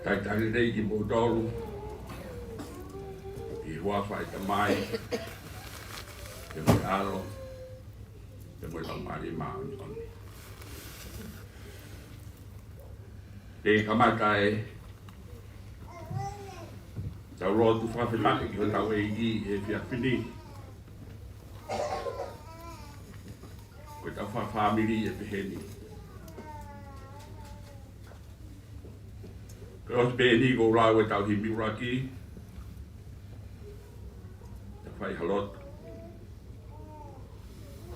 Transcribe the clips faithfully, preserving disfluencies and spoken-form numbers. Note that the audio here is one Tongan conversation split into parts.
Talitali lelei kimoutolu, ʻi he huafa ʻo e Tamai, pea mo e ʻAlo, pea mo e Laumālie Māʻoniʻoni. Te u kamata ʻetau lotu fakafetaʻi ki hotau ʻEiki he efiafi ni. Ko ʻetau fakafāmili ʻi he pehē ni. Ko e ʻosi pē eni kuo u lau ʻetau himi ʻuluaki, ʻetau fai ha lotu,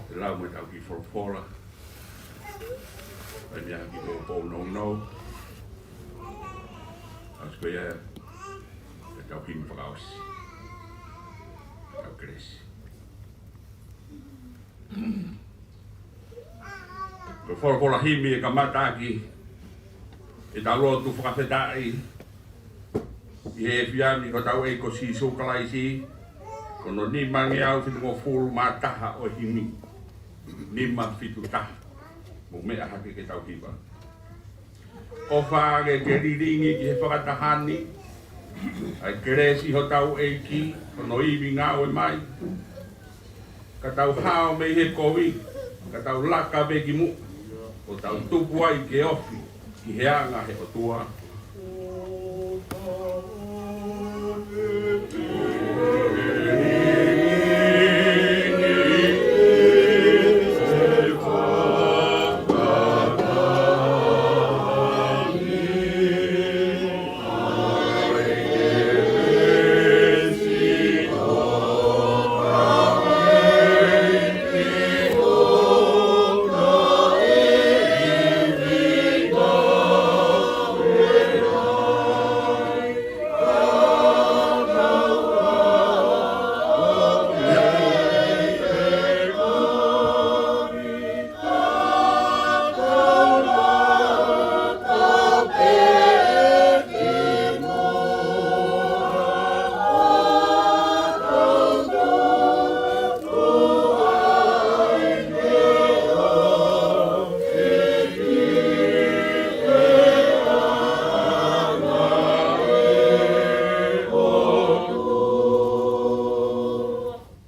pea lau mo ʻetau kiʻi folofola, fai mai ha kiʻi poupou nounou, ʻosi ko ia ʻetau himi fakaʻosi, ʻetau kelesi. Ko e folofola himi ʻe kamata ʻaki ʻetau lotu fakafetaʻi ʻi he efiafi ni ko hotau ʻEiki ko Sīsū Kalaisi, ko hono nimangeau fitungofulu mā taha ʻo e himi, nima fitu taha. Mou meʻa hake ke tau hiva. ʻOfa ange ke lilingi ki he fakataha ni ʻa e kelesi hotau ʻEiki, ko hono ivi ngāue mai, ka tau hao mei he kovi, ka tau laka pē ki muʻa, ʻo tau tupu ai ke ofi ki he anga ʻo e ʻOtua.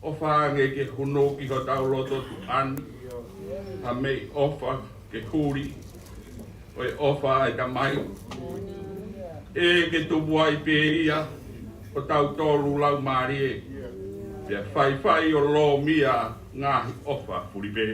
ʻOfa ange ke hū ki hotau loto tuʻa ni ha meʻi ʻofa ke huli, ko e ʻofa ʻa e Tamai. ʻEiki, tupu ai pē ia ʻo tautolu laumālie, pea faifai ʻo lōmia ngaahi ʻofa fulipē.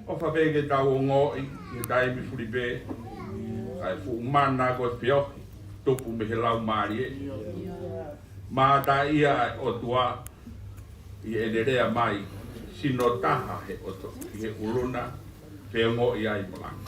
ʻOfa pē ke tau ongoʻi ʻi he taimi fulipē ʻa e fuʻu mana ko e feohi tupu mei he Laumālie. Mātā ia ʻa e ʻOtua ʻi heʻene lea mai, sino taha he ʻOtua ʻi he ʻulu na, feongoʻi ai mo langi.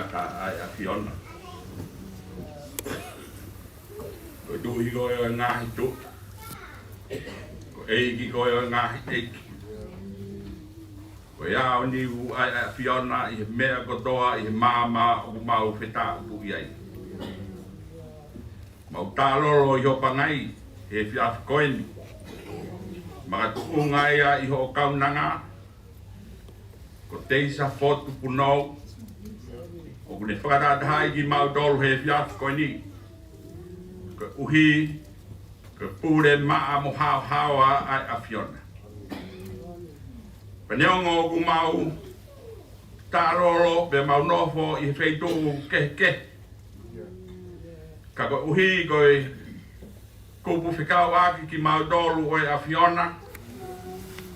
ʻa e ʻAfiona. Ko e Tuʻi koe ʻo e ngaahi tuʻi. Ko e ʻEiki koe ʻo e ngaahi ʻeiki. Ko e aoniu ʻa e ʻAfiona ʻi he meʻa kotoa ʻi he maama ʻoku mau fetaʻutuʻi ai. Mau tālolo ʻi hoʻo pangai he efiafi ko eni. Makatuʻunga ia ʻi hoʻo kaunanga, ko Teisa Fotu Punou, ʻoku ne fakatahatahaʻi kimautolu he efiafi ko eni. Koeʻuhi ko e pule maʻa mo haohaoa ʻa e ʻAfiona. Pea neongo ʻoku mau tālolo pea mau nofo ʻi he feituʻu kehekehe, ka koeʻuhi ko e kupu fekauʻaki kimautolu ʻo e ʻAfiona,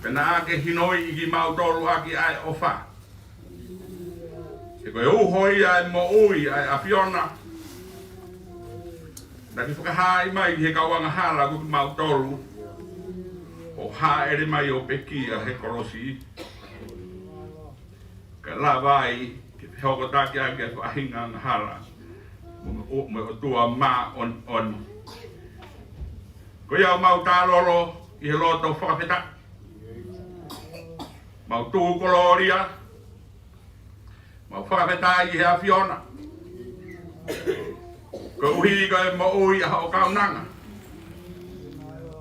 pea naʻa ke hinoiʻi kimautolu ʻaki ʻa e ʻofa. He ko e uho ia ʻo e moʻui ʻa e ʻAfiona, naʻa ke fakahaaʻi mai ki he kau angahala ko kimautolu, ʻo hāʻele mai ʻo pekia he kolosi, kae lava ai ke fehokotaki ʻaki ʻa e faʻahinga angahala mo, mo e ʻOtua māʻoniʻoni. Ko ia ʻoku mau tālolo ʻi he loto fakafetaʻi. Mau tuku kolōlia, mau fakafetaʻi ki he ʻAfiona koeʻuhi ko e moʻui ʻa hoʻo kaunanga.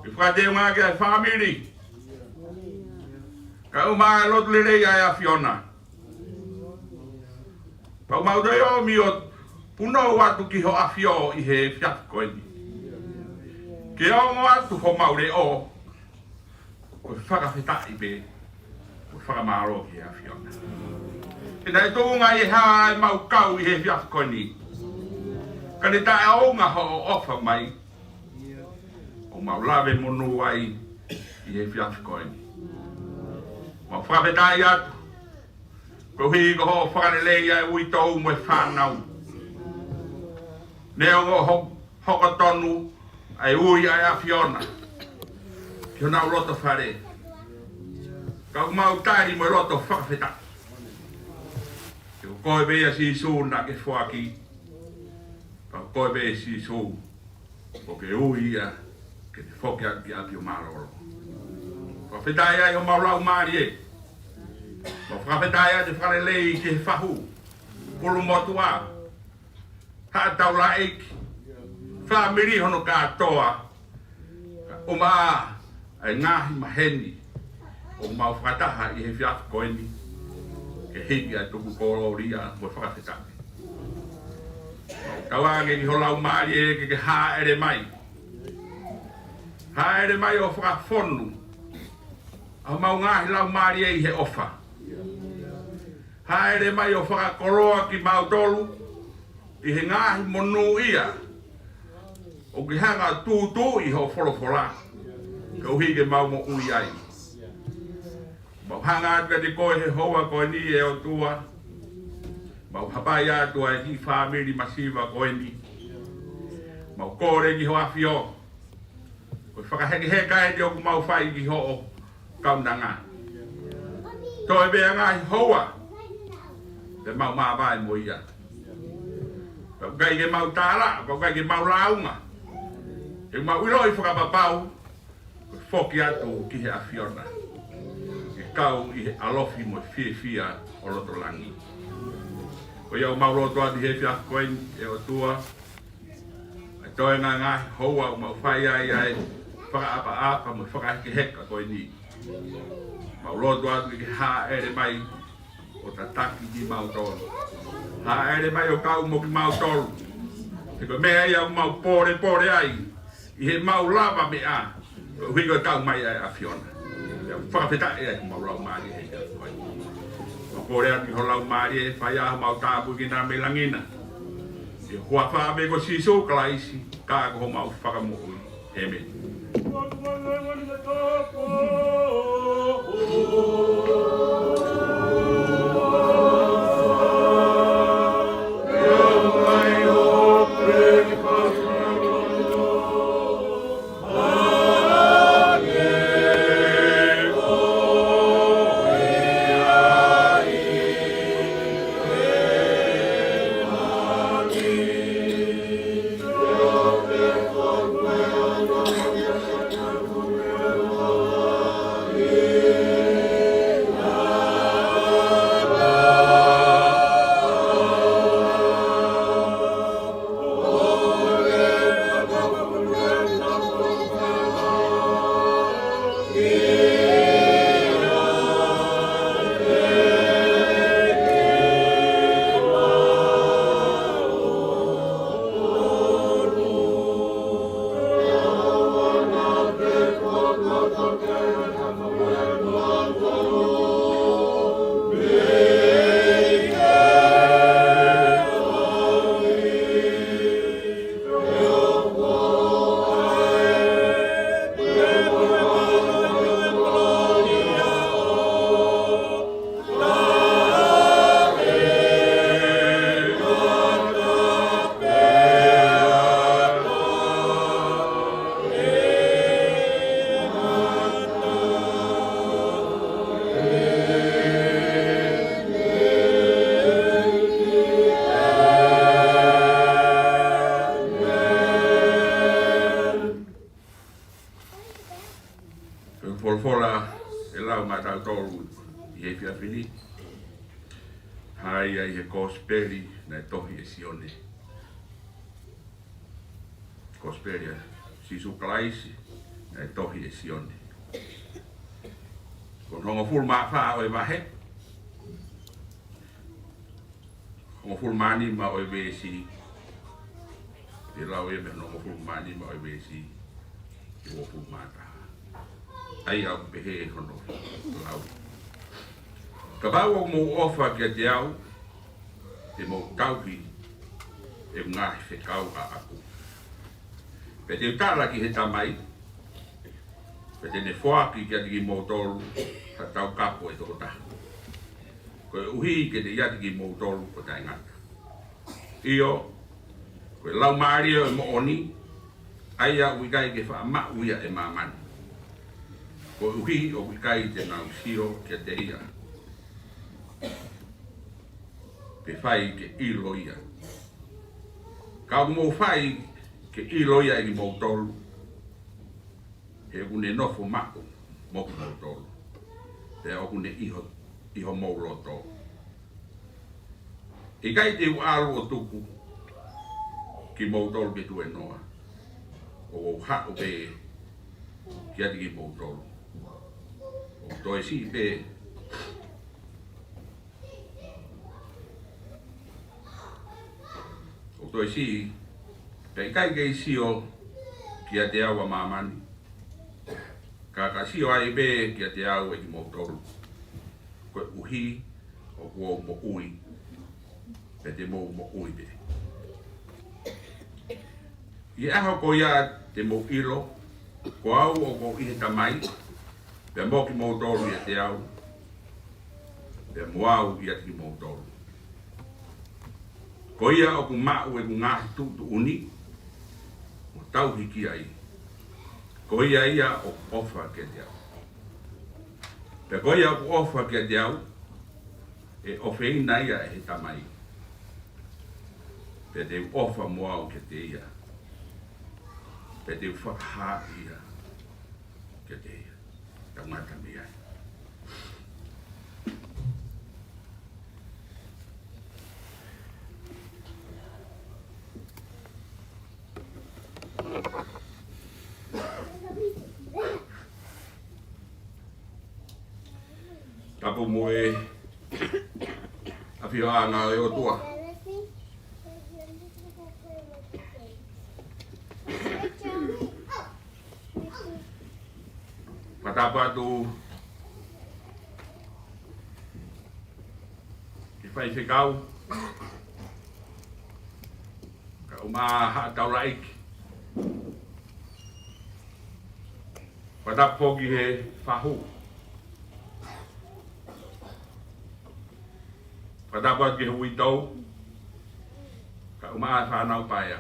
Ke fakateunga ki he fāmili, kae ʻumaʻā e lotu lelei ʻa e ʻAfiona. Pea mau toe ʻomi ʻo punou atu ki hoʻo ʻAfio ʻi he efiafi ko eni, ke ongo atu homau leʻo ko e fakafetaʻi pē, ko e fakamālō ki he ʻAfiona. He naʻe tuʻunga ʻi he hā ʻemau kau ʻi he efiafi ko eni, ka ne taʻeʻaonga hoʻo ʻofa mai, ʻo mau lave monū ai ʻi he efiafi ko eni. Mau fakafetaʻi atu koeʻuhi ko hoʻo fakalelei ʻa e uitou mo e fānau. Neongo ho-, hoko tonu ʻa e ui ʻa e ʻAfiona ki honau loto fale, ka ʻoku mau tali mo e loto fakafetaʻi. He ko koe pē ia Sīsū naʻa ke foaki, ka ko koe pē Sīsū ʻoku ke ui ia ke ne foki atu ki ʻapi ʻo mālōlō. Fakafetaʻi ai homau laumālie. Mau fakafetaʻi atu e fakalelei ki he fahu, pulu motuʻa, haʻa taulaʻeiki, fāmili hono kātoa, kae ʻumaʻā ʻa e ngaahi maheni ʻoku mau fakataha ʻi he efiafi ko eni, ke hiki ʻa e tuku kolōlia mo e fakafetaʻi. Mau tauange ki ho laumālie ke ke hāʻele mai. Hāʻele mai ʻo fakafonu ʻa homau ngaahi laumālie ʻi he ʻofa. Hāʻele mai ʻo fakakoloa kimautolu ʻi he ngaahi monūʻia ʻoku ke hanga ʻo tūtuuʻi hoʻo folofola, koeʻuhi ke mau moʻui ai. Mau hanga atu kiate koe he houa ko eni ʻe ʻOtua. Mau hapai atu ʻa e kiʻi fāmili masiva ko eni. Mau kole ki ho ʻAfio, ko e fakahekeheka eni ʻoku mau fai ki hoʻo kaunanga. Toe pē ʻa e ngaahi houa te mau māvae mo ia. Pea ʻoku ʻikai ke mau tālaʻa, pea ʻoku ʻikai ke mau lāunga. He mau ʻiloʻi fakapapau ko e foki atu ki he ʻAfiona, ke kau ʻi he ʻalofi mo e fiefia ʻo loto langi. Ko ia ʻoku mau lotu atu he efiafi ko eni ʻe ʻOtua, ʻa e toenga e ngaahi houa ʻoku mau fai ai ʻa e fakaʻapaʻapa mo e fakahekeheka ko eni. Mau lotu atu ke ke hāʻele mai ʻo tataki kimautolu. Hāʻele mai ʻo kau mo kimautolu. He ko e meʻa ia ʻoku mau pōlepole ai ʻi heʻemau lavameʻa, koeʻuhi ko e tau mai ʻa e ʻAfiona. Pea fakafetaʻi ai homau laumālie he efiafi ko eni. Mau kole atu ki ho laumālie, fai ʻa homau tāpuekina mei langi na. ʻI he huafa pē ko Sīsū Kalaisi, ka ko homau Fakamoʻui. ʻĒmeni. Hā ia ʻi he Kosipeli naʻe tohi ʻe Sione. Kosipeli ʻa Sīsū Kalaisi naʻe tohi ʻe Sione. Ko hono hongofulu mā fā ʻo e vahe, hongofulu mā nima ʻo e veesi. ʻE lau ia mei hono hongofulu mā nima ʻo e veesi ki he uofulu mā taha. ʻA ia ʻoku pehē hono lau: Kapau ʻoku mou ʻofa kiate au, te mou tauhi ʻeku ngaahi fekau ʻaʻaku. Pea te u tala ki he Tamai, pea te ne foaki kiate kimoutolu ha Taukapo ʻe toko taha, koeʻuhi ke ne ʻiate kimoutolu ʻo taʻengata. ʻIo, ko e Laumālie ʻo e moʻoni, ʻa ia ʻoku ʻikai ke faʻa maʻu ia ʻe māmani, koeʻuhi ʻoku ʻikai te nau sio kiate ia, pe fai ke ʻilo ia. Ka ʻoku mou fai ke ʻilo ia ʻe kimoutolu, he ʻoku ne nofo maʻu mo kimoutolu, pea ʻoku ne ʻi ho, ʻi homou loto. ʻIkai te u ʻalu ʻo tuku kimoutolu ke tuēnoa, ʻoku ou haʻu pē kiate kimoutolu. ʻOku toe siʻi pē ʻOku toe siʻi, pea ʻikai kei sio kiate au ʻa māmani, ka ka sio ai pē kiate au ʻe kimoutolu, koeʻuhi ʻoku ou moʻui, pea te mou moʻui pē. ʻI he ʻaho ko ia te mou ʻilo ko au ʻoku ou ʻi he Tamai, pea mo kimoutolu ʻiate au, pea mo au ʻiate kimoutolu. Ko ia ʻoku maʻu ʻeku ngaahi tuʻutuʻuni, mo tauhi ki ai, ko ia ia ʻoku ʻofa kiate au. Pea ko ia ʻoku ʻofa kiate au, ʻe ʻofeina ia ʻe he Tamai, pea te u ʻofa mo au kiate ia, pea te u fakahā ia kiate ia. Tau ngata mei ai. Tapu mo e ʻafioʻanga ʻo e ʻOtua. Fakatapu atu ki he faifekau, kae ʻumaʻā haʻa taulaʻeiki. Fakatapu foki ki he fahu. Fakatapu atu ki he uitou, kae ʻumaʻā e fānau paea.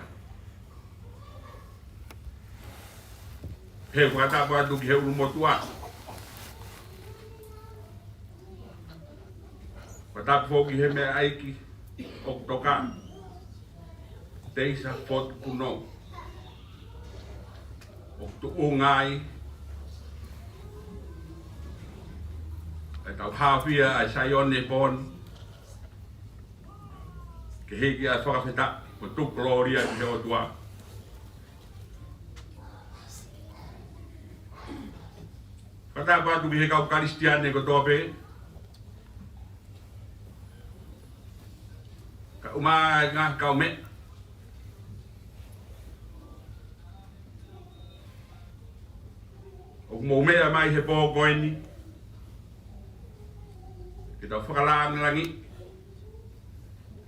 Pea fakatapu atu ki he ʻulumotuʻa. Fakatapu foki ki he meʻa ʻaiki ʻoku toka, Teisa Fotu Punou, ʻoku tuʻunga ai ʻetau haʻofia ʻa e Saione Pōni, ke hiki ʻa e fakafetaʻi mo tuku kolōlia ki he ʻOtua. Fakatapu atu ki he kau Kalisitiane kotoa pē, kae ʻumaʻā e ngaahi kaumeʻa ʻoku mou meʻa mai he pō ko eni, ke tau fakalāngilangiʻi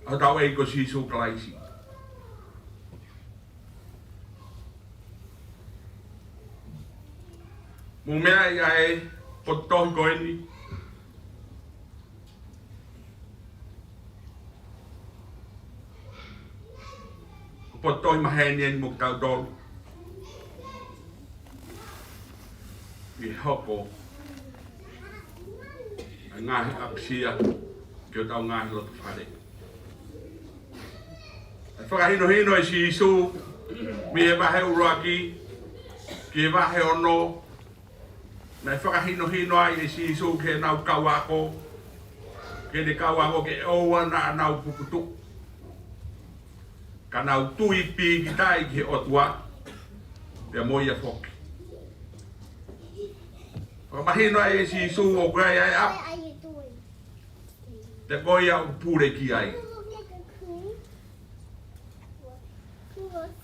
hotau ʻEiki ko Sīsū Kalaisi. Mou meʻa ʻi he potu tohi ko eni, ko e potu tohi maheni eni mo kitautolu, ʻi he hoko ʻa e ngaahi ʻapasia ki hotau ngaahi loto fale. ʻA e fakahinohino ʻe Sīsū mei he vahe ʻuluaki ki he vahe ono, naʻe fakahinohino ai ʻe Sīsū ki heʻenau kau ako, ʻEne kau ako ke ʻoua naʻa nau puputuʻu, ka nau tui pīkitai ki he ʻOtua, pea mo ia foki. Fakamahino ai ʻe Sīsū ʻoku ʻi ai ʻa e ʻapi, pea ko ia ʻoku pule ki ai.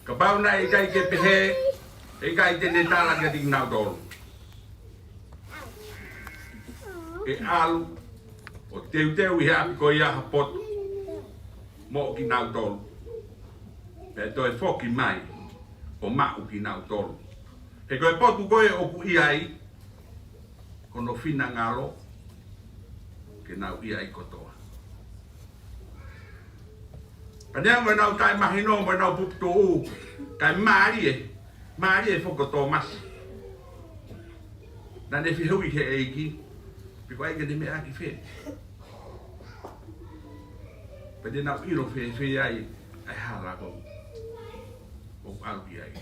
Kapau naʻe ʻikai ke pehē, ʻe ʻikai te ne tala kiate kinautolu ke ʻalu ʻo teuteu ʻi he ʻapi ko ia ha potu moʻo kinautolu, pea toe foki mai ʻo maʻu kinautolu. He ko e potu ko ē ʻoku ʻi ai, ko hono finangalo ke nau ʻi ai kotoa. Ka neongo ʻenau taʻemahino mo ʻenau puputuʻu, kae mālie, mālie foki ko Tōmasi. Naʻa ne fehuʻi ki he ʻEiki pe ko hai ke ne meʻa ki fē. Pea te nau ʻilo fēfē ai ʻa e hala ko ē ʻoku ʻalu ki ai.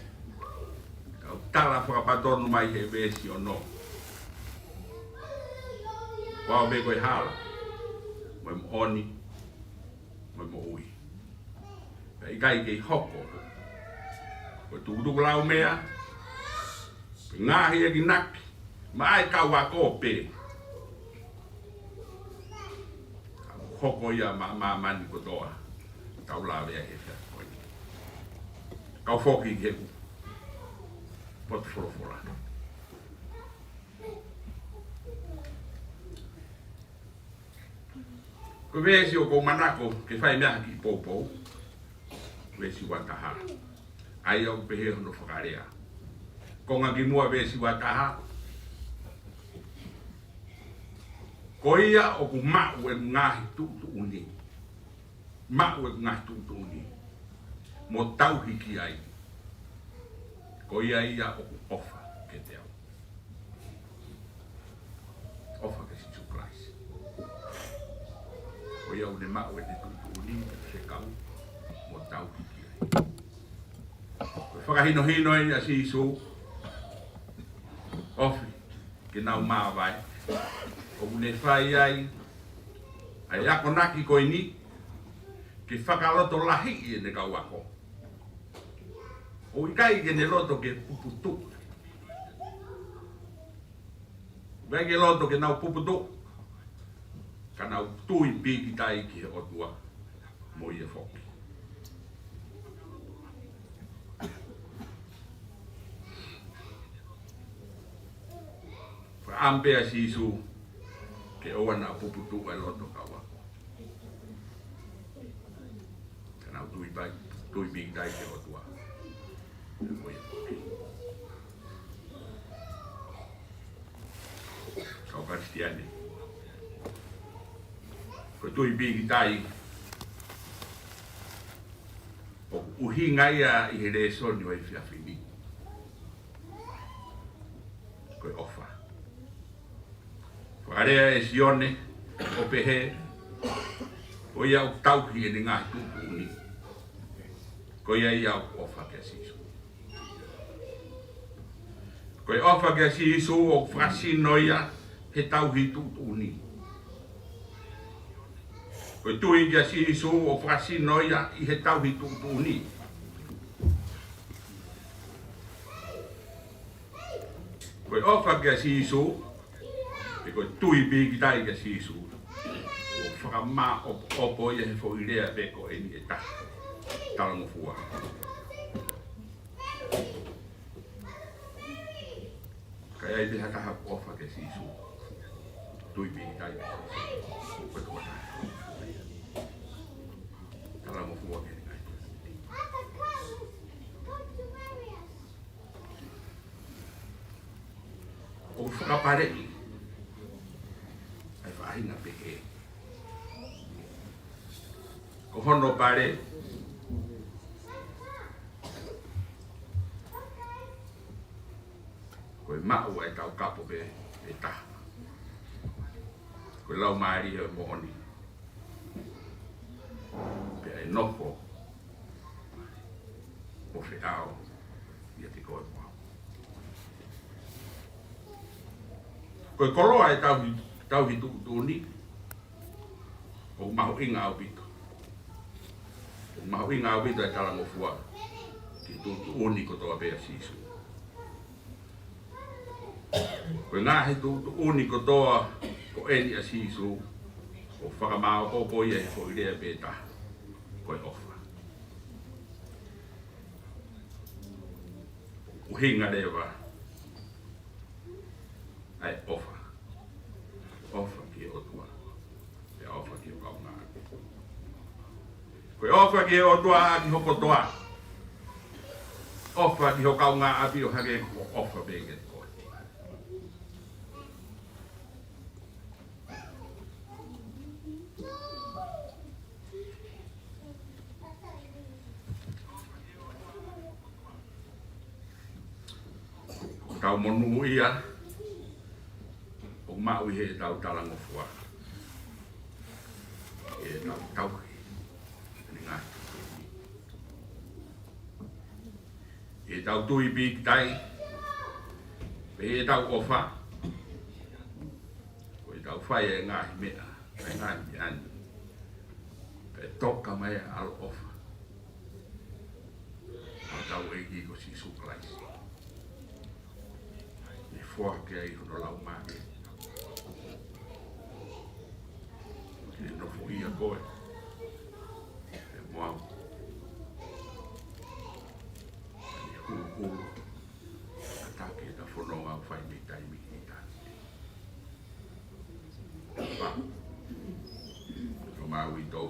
Kau tala fakapatonu mai he veesi ono: Ko au pē ko e hala, mo e moʻoni, mo e moʻui. Pea ʻikai kei hoko ko e tukutuku laumea, pe ngaahi ʻekinaki maʻa e kau ako pē, ka ʻoku hoko ia maʻa māmani kotoa. Tau lave ai he efiafi ko eni. Kau foki ki he potu folofola. Ko e veesi ʻoku ou manako ke fai mei ai ha kiʻi poupou, veesi uataha. ʻA ia ʻoku pehē hono fakalea. Konga ki muʻa, veesi uataha: Ko ia ʻoku maʻu ʻeku ngaahi tuʻutuʻuni, maʻu ʻeku ngaahi tuʻutuʻuni, mo tauhi ki ai, ko ia ia ʻoku ʻofa kiate au. ʻOfa kia Sīsū Kalaisi. Ko ia ʻoku ne maʻu ʻene tuʻutuʻuni, ʻene fekau, mo tauhi ki ai. Ko e fakahinohino eni ʻa Sīsū, ofi ke nau māvae, ʻoku ne fai ai ʻa e akonaki ko eni ke fakalotolahiʻi ʻene kau ako. ʻOku ʻikai ke ne loto ke puputuʻu. ʻIkai ke loto ke nau puputuʻu, ka nau tui pīkitai ki he ʻOtua mo ia foki. Fakaʻamu pē ʻa Sīsū ke ʻoua naʻa puputuʻu e loto kau ako. Ka nau tui pai, tui pīkitai ki he ʻOtua mo ia foki. Kau Kalisitiane, ko e tui pīkitai ʻoku ʻuhinga ia ʻi he lēsoni ʻo e efiafi ni, ko e ʻofa. Fakalea ʻe Sione ʻo pehē, ko ia ʻoku tauhi ʻene ngaahi tuʻutuʻuni, ko ia ia ʻoku ʻofa kia Sīsū. Ko e ʻofa kia Sīsū ʻoku fakasino ia he tauhi tuʻutuʻuni. Ko e tui kia Sīsū ʻoku fakasino ia ʻi he tauhi tuʻutuʻuni. Ko e ʻofa kia Sīsū, pe ko e tui pīkitai kia Sīsū, ʻoku fakamāʻopoʻopo ia he foʻi lea pē ko eni ʻe taha: talangofua. Ka ʻi ai pē ha taha ʻoku ʻofa kia Sīsū, tui pīkitai kia Sīsū, ko e tokotaha talangofua ki he ngaahi. ʻOku fakapaleʻi ʻa e faʻahinga pehē. Ko hono pale, ko e maʻu ʻa e taukapo pē ʻe taha, ko e Laumālie ʻo e moʻoni, pea ʻe nofo ʻo feʻao ʻiate koe mo au. Ko e koloa ʻo e tauhi, tauhi tuʻutuʻuni, ʻOku mahuʻinga ʻaupito. ʻOku mahuʻinga ʻaupito e talangofua ki he tuʻutuʻuni kotoa pē ʻa Sīsū. Ko e ngaahi tuʻutuʻuni kotoa ko eni ʻa Sīsū, ʻoku fakamāopoopo ia ʻe he foʻi lea pē taha, ko e ʻofa. ʻUhinga leva ʻa e ʻofa. ʻOfa ki he ʻOtua. Pea ʻofa ki ho kaungāʻapi. Ko e ʻofa ki he ʻOtua ʻaki ho kotoa. ʻOfa ki ho kaungāʻapi ʻo hangē ko hoʻo ʻofa pē kiate koe. Tau monūʻia ʻoku maʻu ʻi heʻetau talangofua ʻetau tauhi ʻene ngaahi tuʻutuʻuni. ʻI heʻetau tui pīkitai, pea ʻi heʻetau ʻofa, ko ʻetau fai e ngaahi meʻa, e ngaahi meʻa ni, pea toka mai ʻa e ʻaloʻofa ʻa hotau ʻEiki ko Sīsū Kalaisi. Ne foaki ai hono Laumālie ke ne nofoʻia koe pea mo au. Ne huluhulu ʻa e taki ʻetau fononga ʻo fai mei taimi ki taimi. Pea ko e maui tō.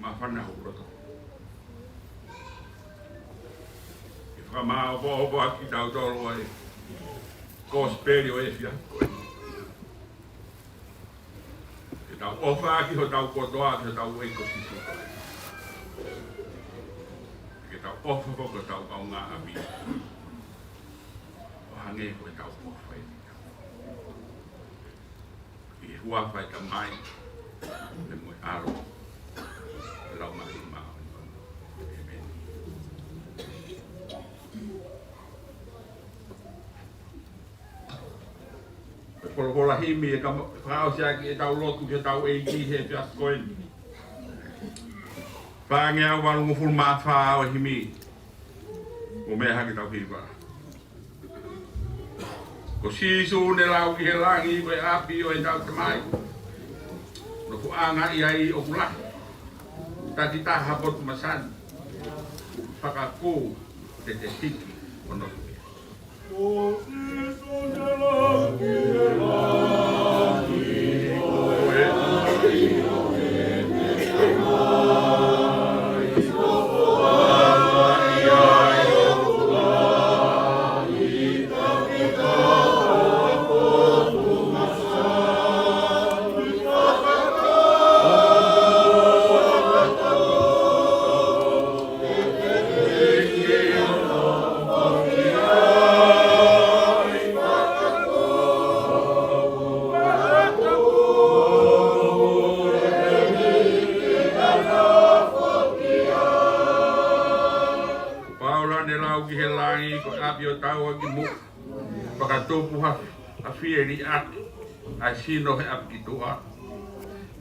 Māfana hoku loto ke fakamāopoopo ʻaki kitautolu ʻa e kosipeli ʻo e efiafi ko eni. Ke tau ʻofa ʻaki hotau kotoa ki hotau ʻEiki ko Sīsū Kalaisi. Ke tau ʻofa foki ki hotau kaungāʻapi ʻo hangē ko ʻetau ʻofa ʻiate kitautolu. ʻI he huafa ʻo e Tamai, pea mo e ʻAlo, pea mo e Laumālie Māʻoniʻoni. ʻĒmeni. Ko e folofola himi ʻe kama-, fakaʻosi ʻaki ʻetau lotu ki hotau ʻEiki he efiafi ko eni. Fāngeau valungofulu mā fā ʻo e himi. Mou meʻa hake, tau hiva. Ko Sīsū ne lau ki he langi, ko e ʻapi ʻo ʻetau Tamai. Nofoʻanga ia ʻoku lahi, takitaha potu masani. Fakakū te te hiki ʻo nofo. Paula ne lau ki he langi, ko e ʻapi ʻo taua ki muʻa. Fakatupu ha, ha fie liʻaki ʻa e sino he ʻapi ki tuʻa.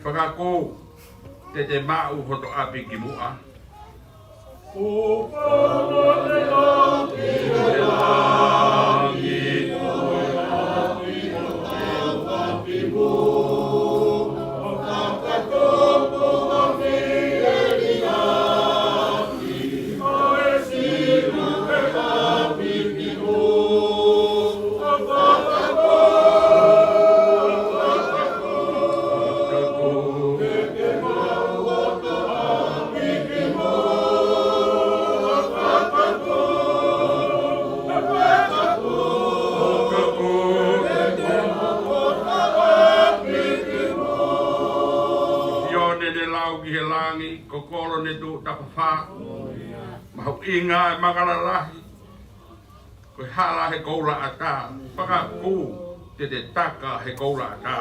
Fakakū te te maʻu hoto ʻapi ki muʻa. Sione ne lau ki he langi, ko Kolone tuʻu tapafā. Mahuʻinga e maka lalahi, ko e hala he koula ʻatā. Fakakū te te taka he koula ʻatā.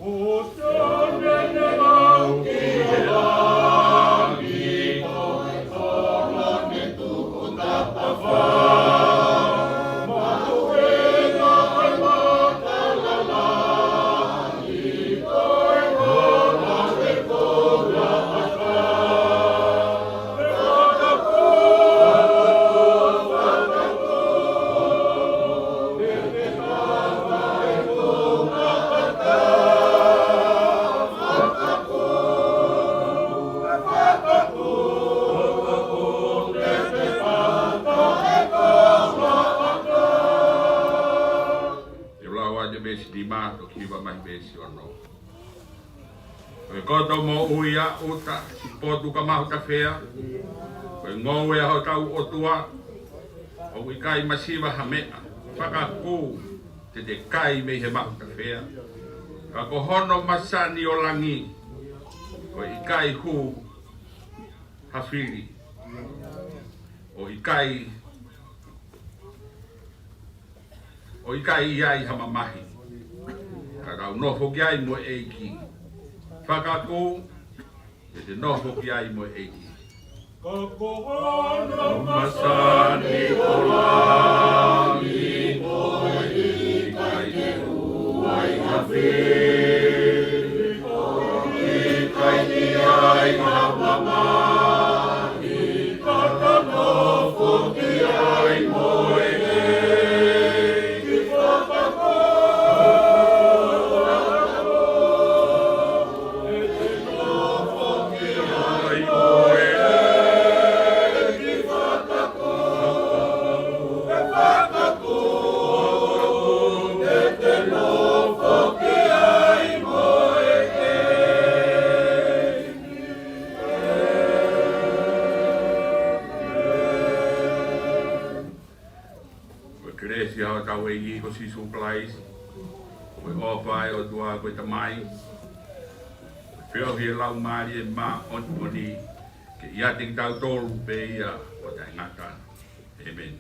Ko Sione ne lau ki he langi, ko e Kolone nima toki hiva mai veesi ono. Ko e koto moʻui ʻa ʻuta, siʻi potu ka mahuta fea, ko e ngoue ʻa hotau ʻOtua, ʻoku ʻikai masiva ha meʻa, fakakū te te kai mei he mahuta fea. Ka ko hono masani ʻo langi, ʻoku ʻikai hū ha fili, ʻoku ʻikai ʻoku ʻikai ʻi ai ha mamahi. Ka tau nofo ki ai mo e ʻEiki. Fakakū, te te nofo ki ai mo e ʻEiki. Ka ko hono masani ʻo langi, ʻoku ʻikai ke hū ai ha fili, ʻoku ʻikai ʻi ai ha mamahi. Ko e kelesi ʻa hotau ʻEiki ko Sīsū Kalaisi, ko e ʻofa ʻa e ʻOtua ko e Tamai, ko e feohi ʻa e Laumālie Māʻoniʻoni, ke ʻiate kitautolu pē ia ʻo taʻengata. ʻĒmeni.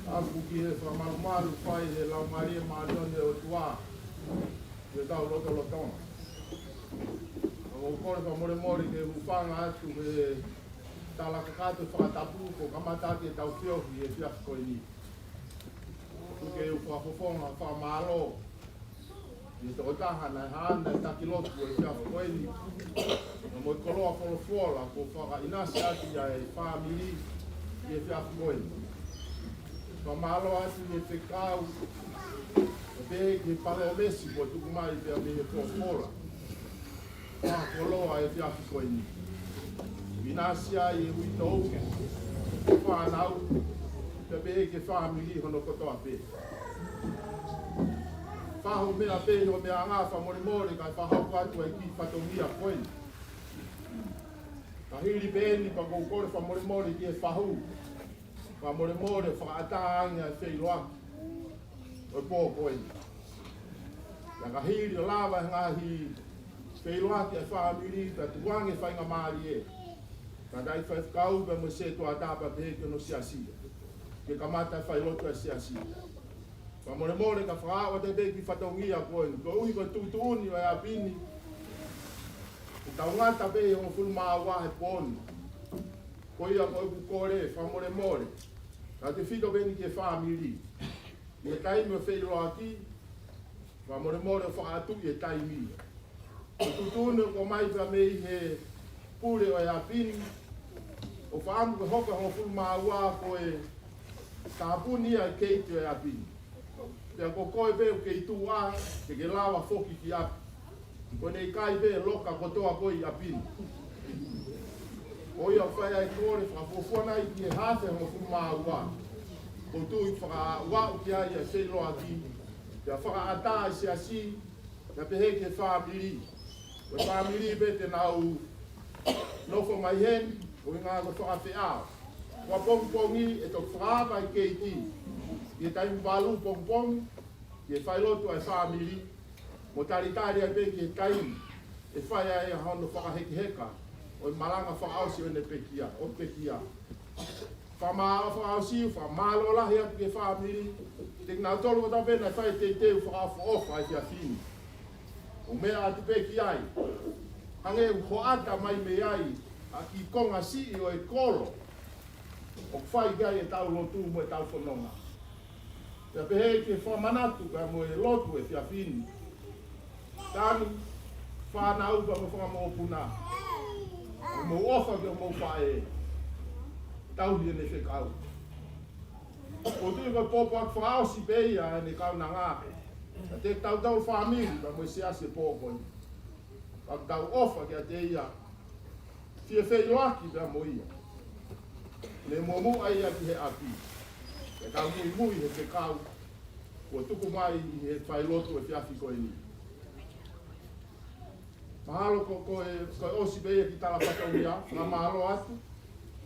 ʻOku ʻi he fakamalumalu fai ʻe he Laumālie Māʻoniʻoni ʻo e ʻOtua ʻi hotau lotolotonga. ʻOku ou kole fakamolemole ke u hūfanga atu he tala kakato fakatapu kuo kamata ʻaki ʻetau feohi he efiafi ko eni. ʻOku ou fakafofonga fakamālō ʻi he tokotaha naʻe haʻana e taki lotu ʻo e efiafi ko eni, pea mo e koloa folofola kuo fakaʻinasi atu ʻa e fāmili ʻi he efiafi ko eni. Fakamālō atu ʻi he fekau, ʻo pehē ki he palōmesi kuo tuku mai pea mei he folofola fakakoloa ʻi he efiafi ko eni. ʻInasi ai e uitou, fānau, pea pehē ki he fāmili hono kotoa pē. Fahu meʻa pē ʻi hoʻo meʻangāue, fakamolemole kae fakahoko atu ʻa e kiʻi fatongia ko eni. Ka hili pē eni pea ʻoku ou kole fakamolemole ki he fahu. Fakamolemole fakaʻatā ange ʻa e feʻiloaki ʻo e pō ko eni. Pea ka hili ʻo lava e ngaahi feʻiloaki ʻa e fāmili, pea tukuange faingamālie, ka tai faifekau pea mo e setuata pea pehē ki hono siasi, ke kamata e failotu ʻa e siasi. Fakamolemole ka fakaaʻu atu pē kiʻi fatongia ko eni, koeʻuhi ko e tuʻutuʻuni ʻo e ʻapi ni, ʻe taʻengata pē ʻi he hongofulu mā ua he pō ni. Ko ia ko ʻeku kole, fakamolemole, kae tefito pē eni ki he fāmili, ʻi he taimi ʻo e feʻiloaki, fakamolemole ʻo fakaʻatuʻi e taimi. Ko e tuʻutuʻuni ʻoku ʻomai pea mei he pule ʻo e ʻapi ni, ʻoku fakaʻamu ke hoko e hongofulu mā ua ko e tāpuni ia e keiti ʻo e ʻapi ni. Pea ko koe pē ʻoku kei tuʻu ai, te ke lava foki ki ʻapi. Ko ʻene ʻikai pē loka kotoa ko ē ʻi ʻapi ni. Ko ia ʻoku fai ai e kole, fakafuofua nai ki he haafe hongofulu mā ua, ʻoku ou tui fakaaʻu ki ai ʻa e feʻiloaki, pea fakaʻatā e siasi, pea pehē ki he fāmili. Ko e fāmili pē te nau nofo mai heni, ko e ngaahi ko e fakafeʻao. Ko e pongipongi ʻe toki fakaava e keiti ʻi he taimi valu pongipongi, ki he failotu ʻa e fāmili, mo talitali ai pē ki he taimi ʻe fai ai ʻa hono fakahekeheka ʻo e malanga fakaʻosi ʻo ʻene pekia, ʻo pekia. Fakamālō fakaʻosi, fakamālō lahi atu ki he fāmili, kiate kinautolu kotoa pē naʻe fai e teuteu fakaʻofoʻofa he efiafi ni. ʻOku ou meʻa atu pē ki ai, hangē ʻoku hoʻata mai mei ai ʻa e kiʻi konga siʻi ʻo e kolo ʻoku fai ki ai ʻetau lotu mo ʻetau fononga. Pea pehē ki he fakamanatu pea mo e lotu he efiafi ni. Tangata, fānau pea mo e fanga mokopuna, ʻoku mou ʻofa ki hoʻomou faʻē, tauhi ʻene fekau. ʻOku ou tui ko e pōpoaki fakaʻosi pē ia ʻene kaunanga kiate kitautolu fāmili pea mo e siasi he pō ko eni. Ka tau ʻofa kiate ia, fie feʻiloaki pea mo ia, ne muʻomuʻa ia ki he ʻapi. ʻE kau muimui he fekau kuo tuku mai ʻi he failotu ʻo e efiafi ko eni. Mahalo ko, ko e, ko e ʻosi pē ia ki tala fatongia, fakamālō atu.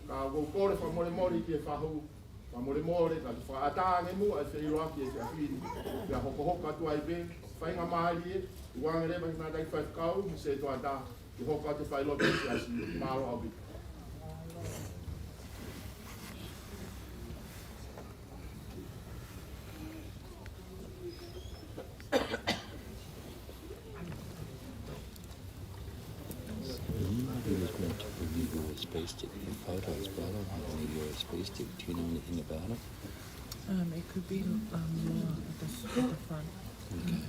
Ka ʻoku ou kole fakamolemole ki he fahu, fakamolemole, ka te fakaʻatā ange muʻa e feʻiloaki ʻo e efiafi ni. Pea hokohoko atu ai pē, faingamālie, ʻoange leva ki he ngaahi faifekau, mo e sētuata, ke hoko atu e failotu ʻo e siasi, mālō ʻaupito. He was going to bring the U S B stick. Your photos, but I don't have any U S B stick. Do you know anything about it? Um, it could be, um, more at the, at the front. Okay.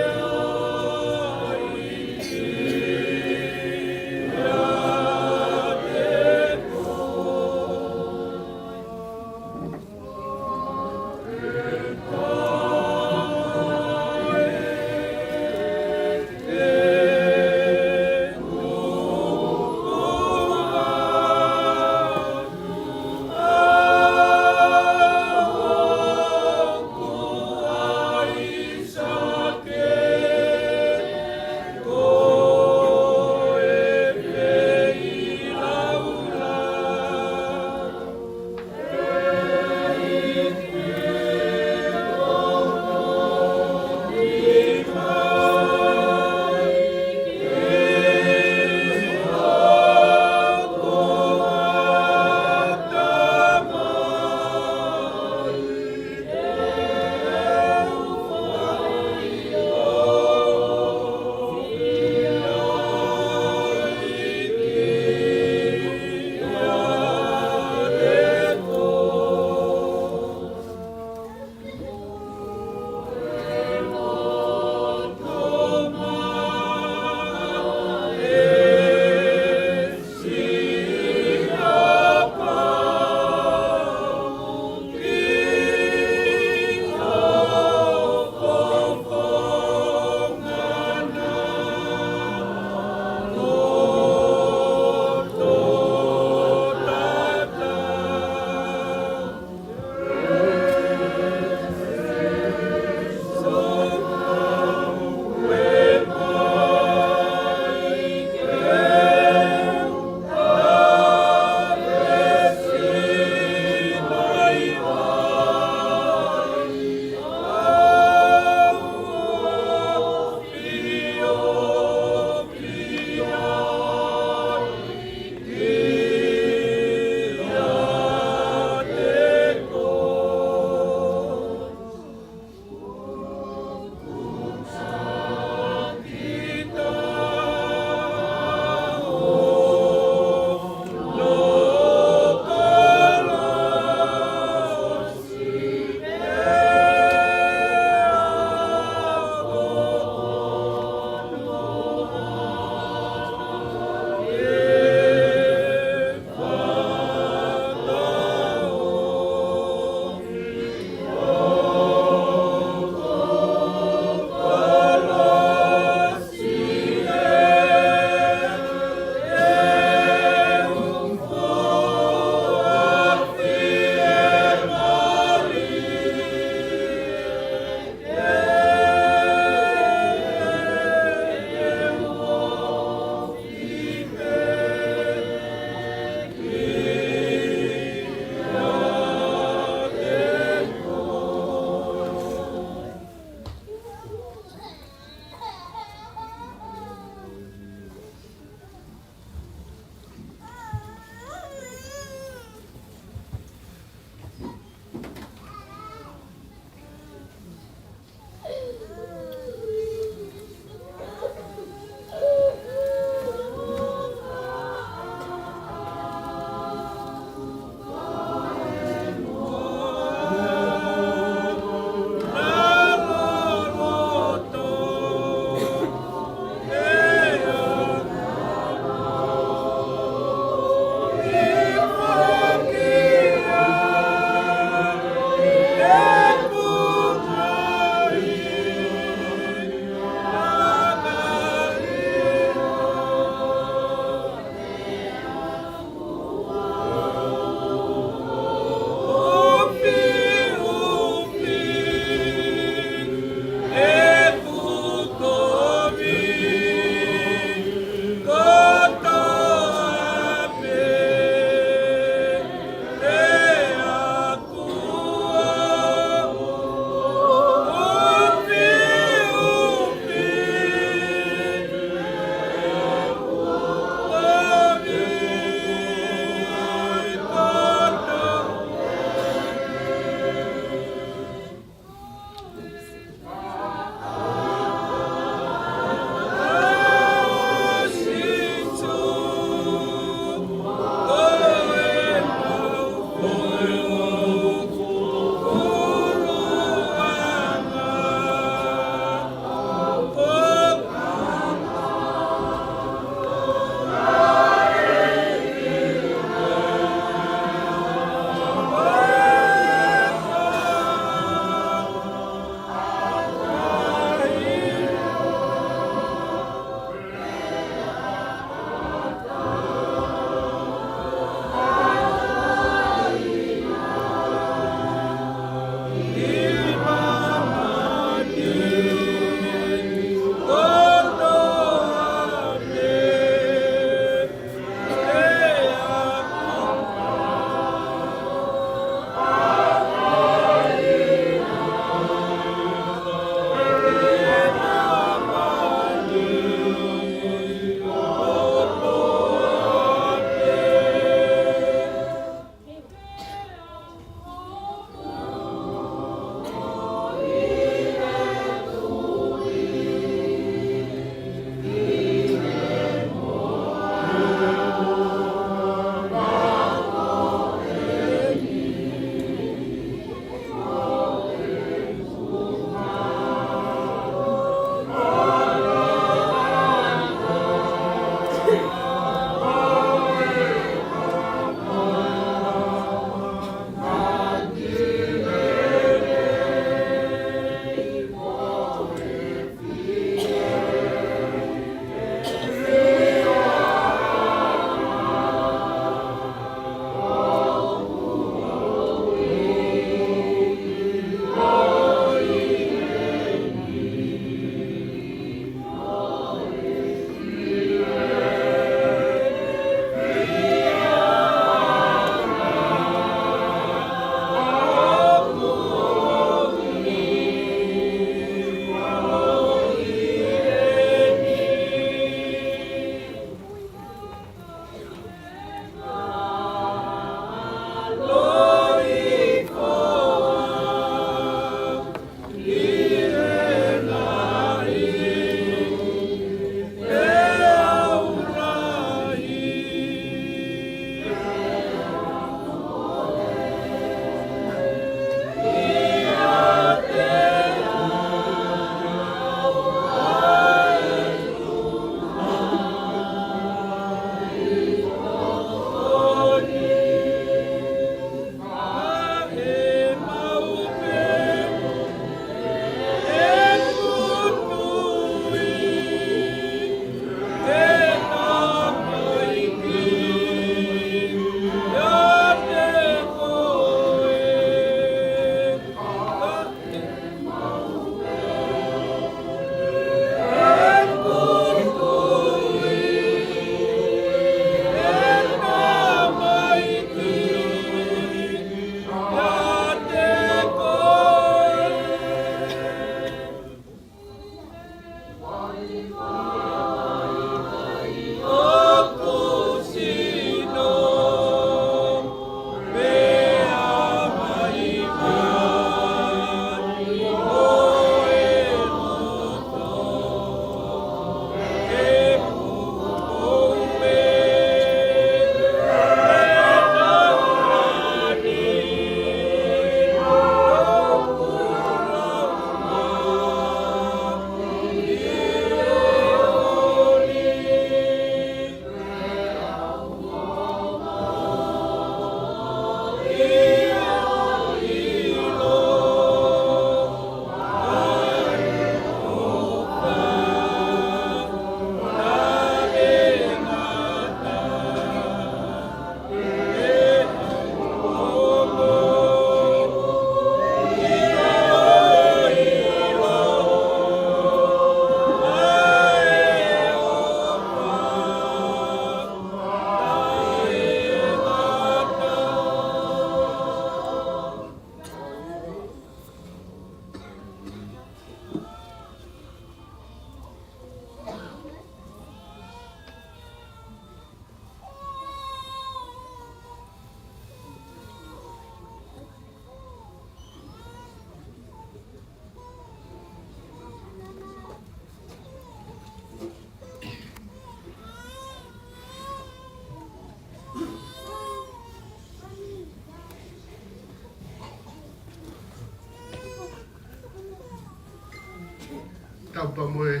Pea mo e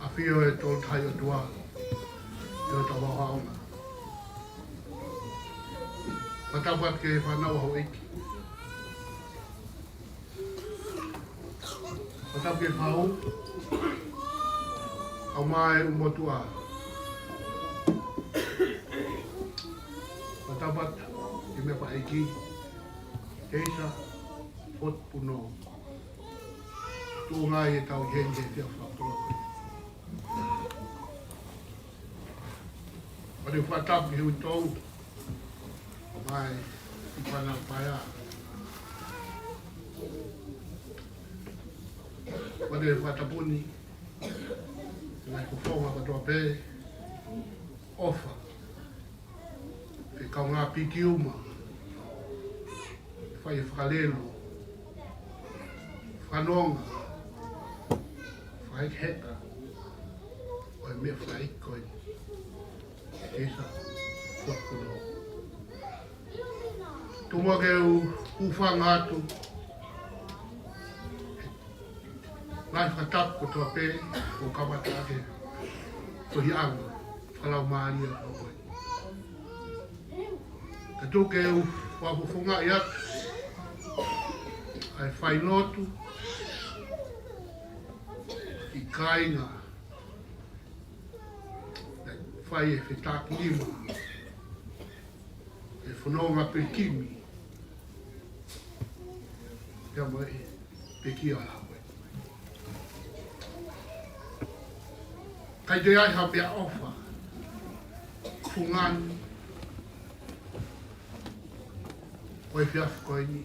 ʻafio ʻa e Tolu Tahaʻi ʻOtua ʻi hotau vaohaʻa. Fakatapu atu ki he fānau ʻa houʻeiki. Fakatapu ki he fānau, ʻa e motuʻa. Fakatapu atu ki he meʻa fakaʻeiki, Keisa Foti Puno. Tuʻunga ʻi heʻetau ʻi heni he efiafi fakakoloa. Pea u fakatapu ki he uitou, mai ʻi Fānau Paea. Pea u fakatapu ni, ngaahi fofonga kotoa pē, ʻofa, fekau ngā piki uma, fai e fakalelu, fanonga, fai heka, ʻo e meʻa fai ko eni. Keisa Foti Puno. Tuku muʻa ke u hūfanga atu, ngaahi fakatapu kotoa pē, ʻo kamata ʻaki e tohiʻanga fakalaumālie ʻo e. Ka tuku ke u fakafofongaʻi atu ʻa e failotu ʻi kāinga, fai e fetākinima, e fononga pilikimi, pea mo e pekia ʻa e ʻaho ko ē. ʻIkai toe ʻi ai ha meʻaʻofa, fungani, ʻo e efiafi ko eni,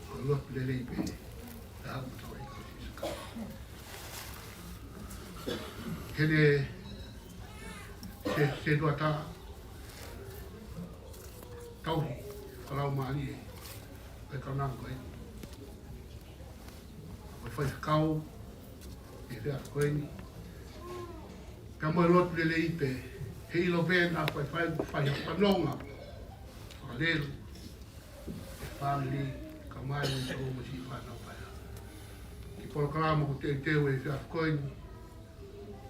ʻo lotu lelei pē, ʻa e ʻaho ko ē ʻi Sīsū Kalaisi. Hene se, se tuata, tauhi fakalaumālie ʻa e kaunanga ko eni, ʻo e faifekau ʻi he efiafi ko eni. Pea mo e lotu lelei pē, he ʻilo pē naʻa faifai, fai ha fanonga fakalelu e fāmili, kae ʻumaʻā e toko mo e siʻi Fānau Paea. Ki he polokalama kuo teuteu ʻi he efiafi ko eni,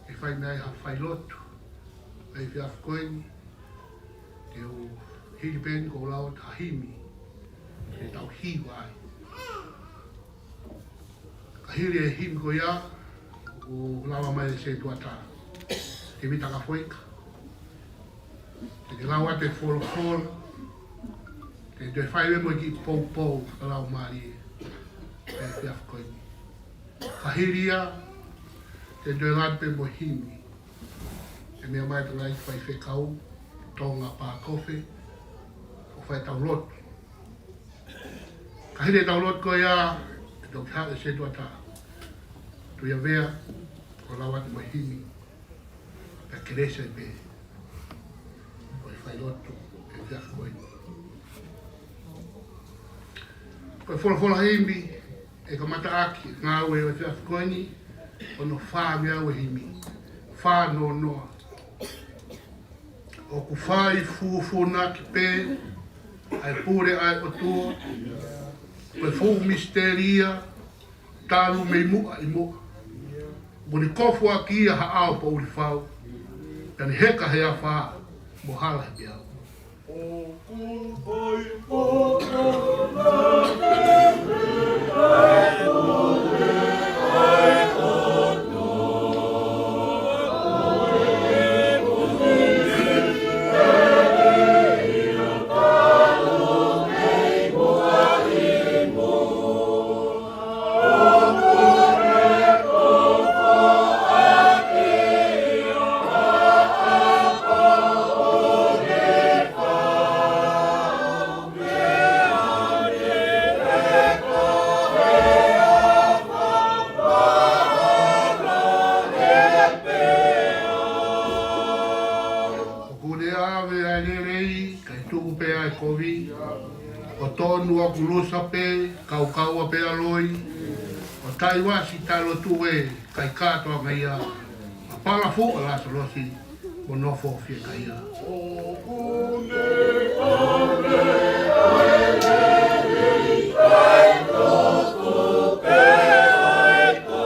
ʻe fai mei ai ha failotu ʻi he efiafi ko eni, te u hili pē eni ko e lau atu ha himi, ke tau hiva ai. Ka hili e himi ko ia, ʻoku lava mai e setuata, Tēvita Kafoika, te ne lau atu e folofola, te ne toe fai mo e kiʻi poupou fakalaumālie ʻi he efiafi ko eni. Ka hili ia, te ne toe lau atu pē mo e himi. ʻE meʻa mai e tangataʻeiki faifekau, Tonga Pakofe, ʻo fai ʻetau lotu. Ka hili ʻetau lotu ko ia, ʻe toki haʻu e setuata, Tuʻiʻavea, ʻo lau atu mo e himi, pea kelesi pē ʻo e failotu ʻi he efiafi ko eni. Ko e folofola himi ʻe kamata ʻaki e ngāue ʻo e efiafi ko eni, ʻoku fā meʻa ʻa e himi, fā noa noa. ʻOku fai fūfūnaki pē ʻa e pule ʻa e ʻOtua, ko e fuʻu misiteli ia, talu mei muʻa ʻi muʻa. Mo ne kofu ʻaki ia ha ʻao poʻuli fau, pea ne heka he afā mo hala he peau. ʻOku ne ʻave ʻa e lelei, kae tuku pē ʻa e kovi. ʻOku tonu ʻa e kulusa pē, kaukaua pē ʻa e loi. ʻOku taiwasi taʻelotu ē, kae kātoanga ia. Pea palafu ʻa Lāsalosi, mo nofo fiekaia. ʻOku ne ʻave ʻa e lelei, kae tuku pē ʻa e kovi.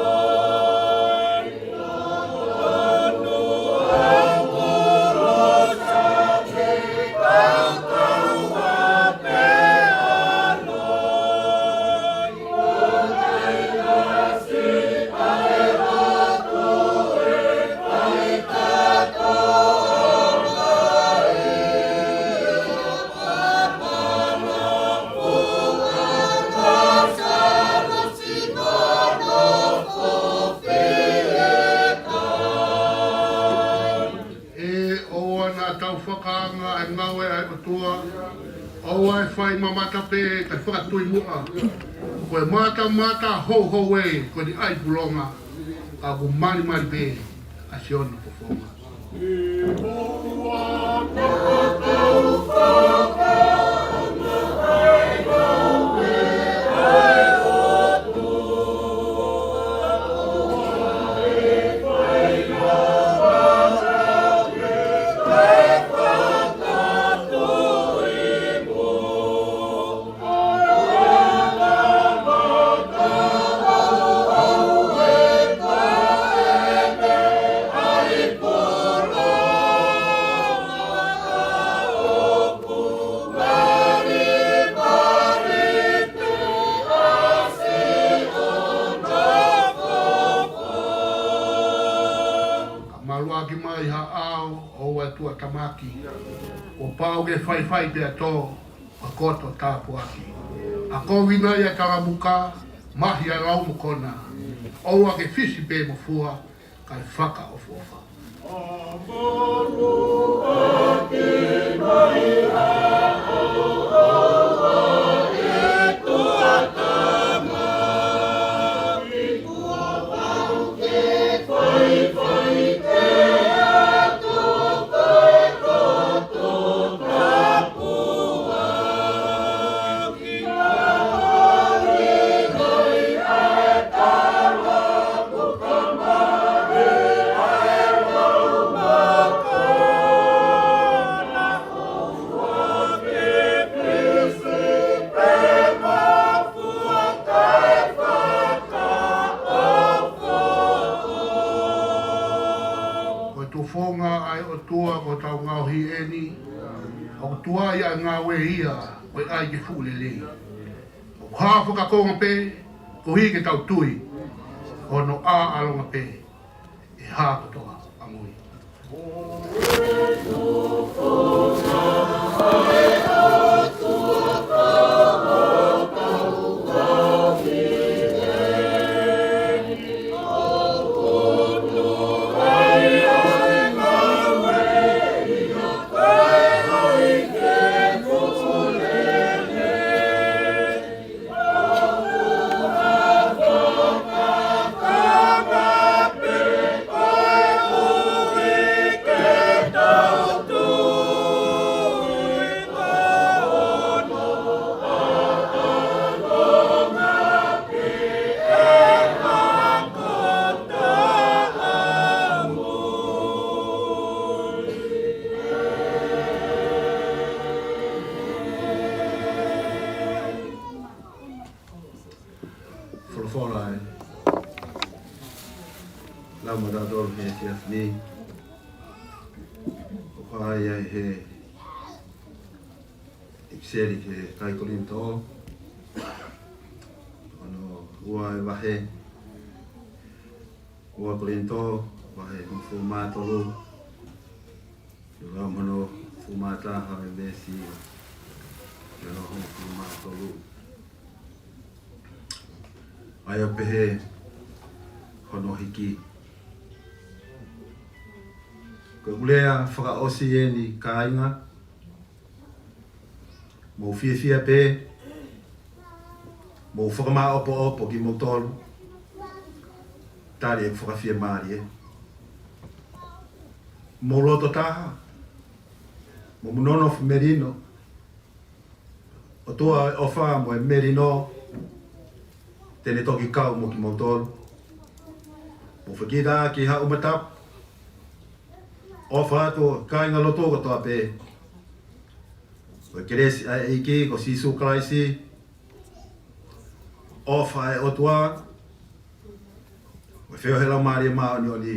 Anga e ngāue ʻa e ʻOtua, ʻoua ʻe fai mamata pē kae fakatui muʻa. Ko e matamata houhou ē, ko eni ʻa e pulonga, ka ʻoku malimali pē ʻa Siona fofonga. Ka maluʻaki mai ha ʻao, ʻoua ʻe tuʻatamaki. Kuo pau ke faifai pea tō, ʻa e koto tāpuaki. ʻA e kovi nai ʻa e kalamuka, mahi ʻa e lau mo kona. ʻOua ke fisi pē mo fua, kae fakaʻofoʻofa. Ko e tufunga ʻa e ʻOtua ko hotau ngaohi eni, ʻoku tuai ʻa e ngāue ia, ko e ʻai ke fuʻu lelei. ʻOku hā fakakonga pē, koeʻuhi ke tau tui, ko hono ʻaʻalonga pē, ʻe hā kotoa ʻamui. Folofola ʻa e Laumālie Māʻoniʻoni he efiafi ni. ʻOku hā ia ʻi he ʻipiseli ki he kakai Kolinitō, hono ua ʻo e vahe, ua Kolinitō, vahe hongofulu mā tolu, ʻi he lau hono hongofulu mā taha ʻo e veesi, ʻi he lau hongofulu mā tolu. ʻA ia ʻoku pehē hono hiki. Ko ʻeku lea fakaʻosi eni kāinga, mou fiefia pē, mou fakamāʻopoʻopo kimoutolu, tali ʻeku fakafiemālie. Mou loto taha, mou nonofo melino, ʻOtua ʻofa mo e melino, te ne toki kau mo kimoutolu. Mou fakakita ki haʻu matapu, ʻofa atu ʻa e kāinga lotu kotoa pē. Ko e kelesi ʻa e ʻEiki ko Sīsū Kalaisi, ʻofa ʻa e ʻOtua, mo e feohi ʻa e Laumālie Māʻoniʻoni,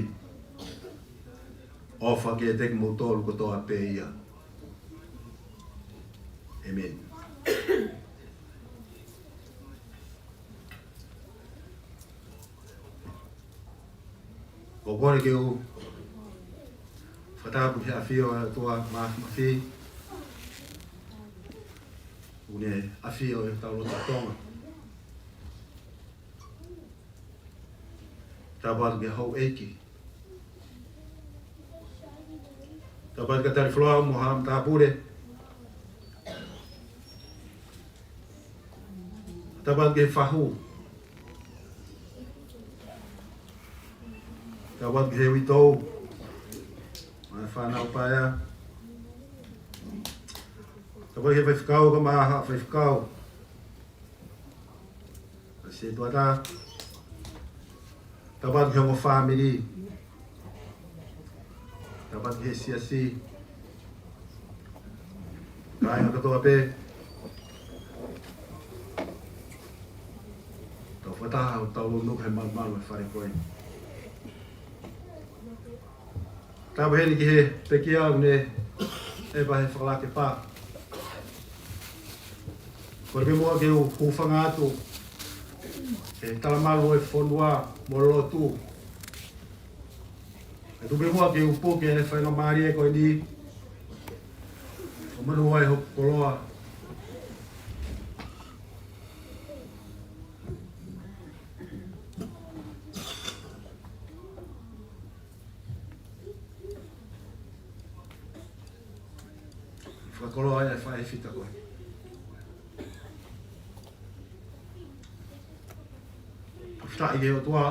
ʻofa kiate kimoutolu kotoa pē ia. ʻĒmeni. ʻOku ou kole ke u fakatapu ki he ʻafio ʻa e ʻOtua Māfimafi, ʻoku ne ʻafio ʻi hotau loto Tonga. Tapu atu ki he houʻeiki, Tāpuaki ki he tali foloa mo haʻa matāpule. Tāpuaki ki he fahu. Tāpuaki ki he uitou mo e fānau paea. Tāpuaki ki he faifekau kae ʻumaʻā haʻa faifekau. Sētuata. Tāpuaki ki he ongo fāmili. Tāpuaki ki he siasi. Kāinga kotoa pē. Tau fakataha ʻo tau lonu he malumalu he fale ko eni. Tapu heni ki he pekia ʻoku ne ʻeva he fakalake pā. Kole pē muʻa ke u hūfanga atu he talamalu ʻo e fonua mo e lotu. Kae tuku pē muʻa ke u puke e faingamālie ko eni ʻo manuʻa ai hoku koloa. Fakakoloa e faʻē fita ko ē. Fakafetaʻi ki he ʻOtua.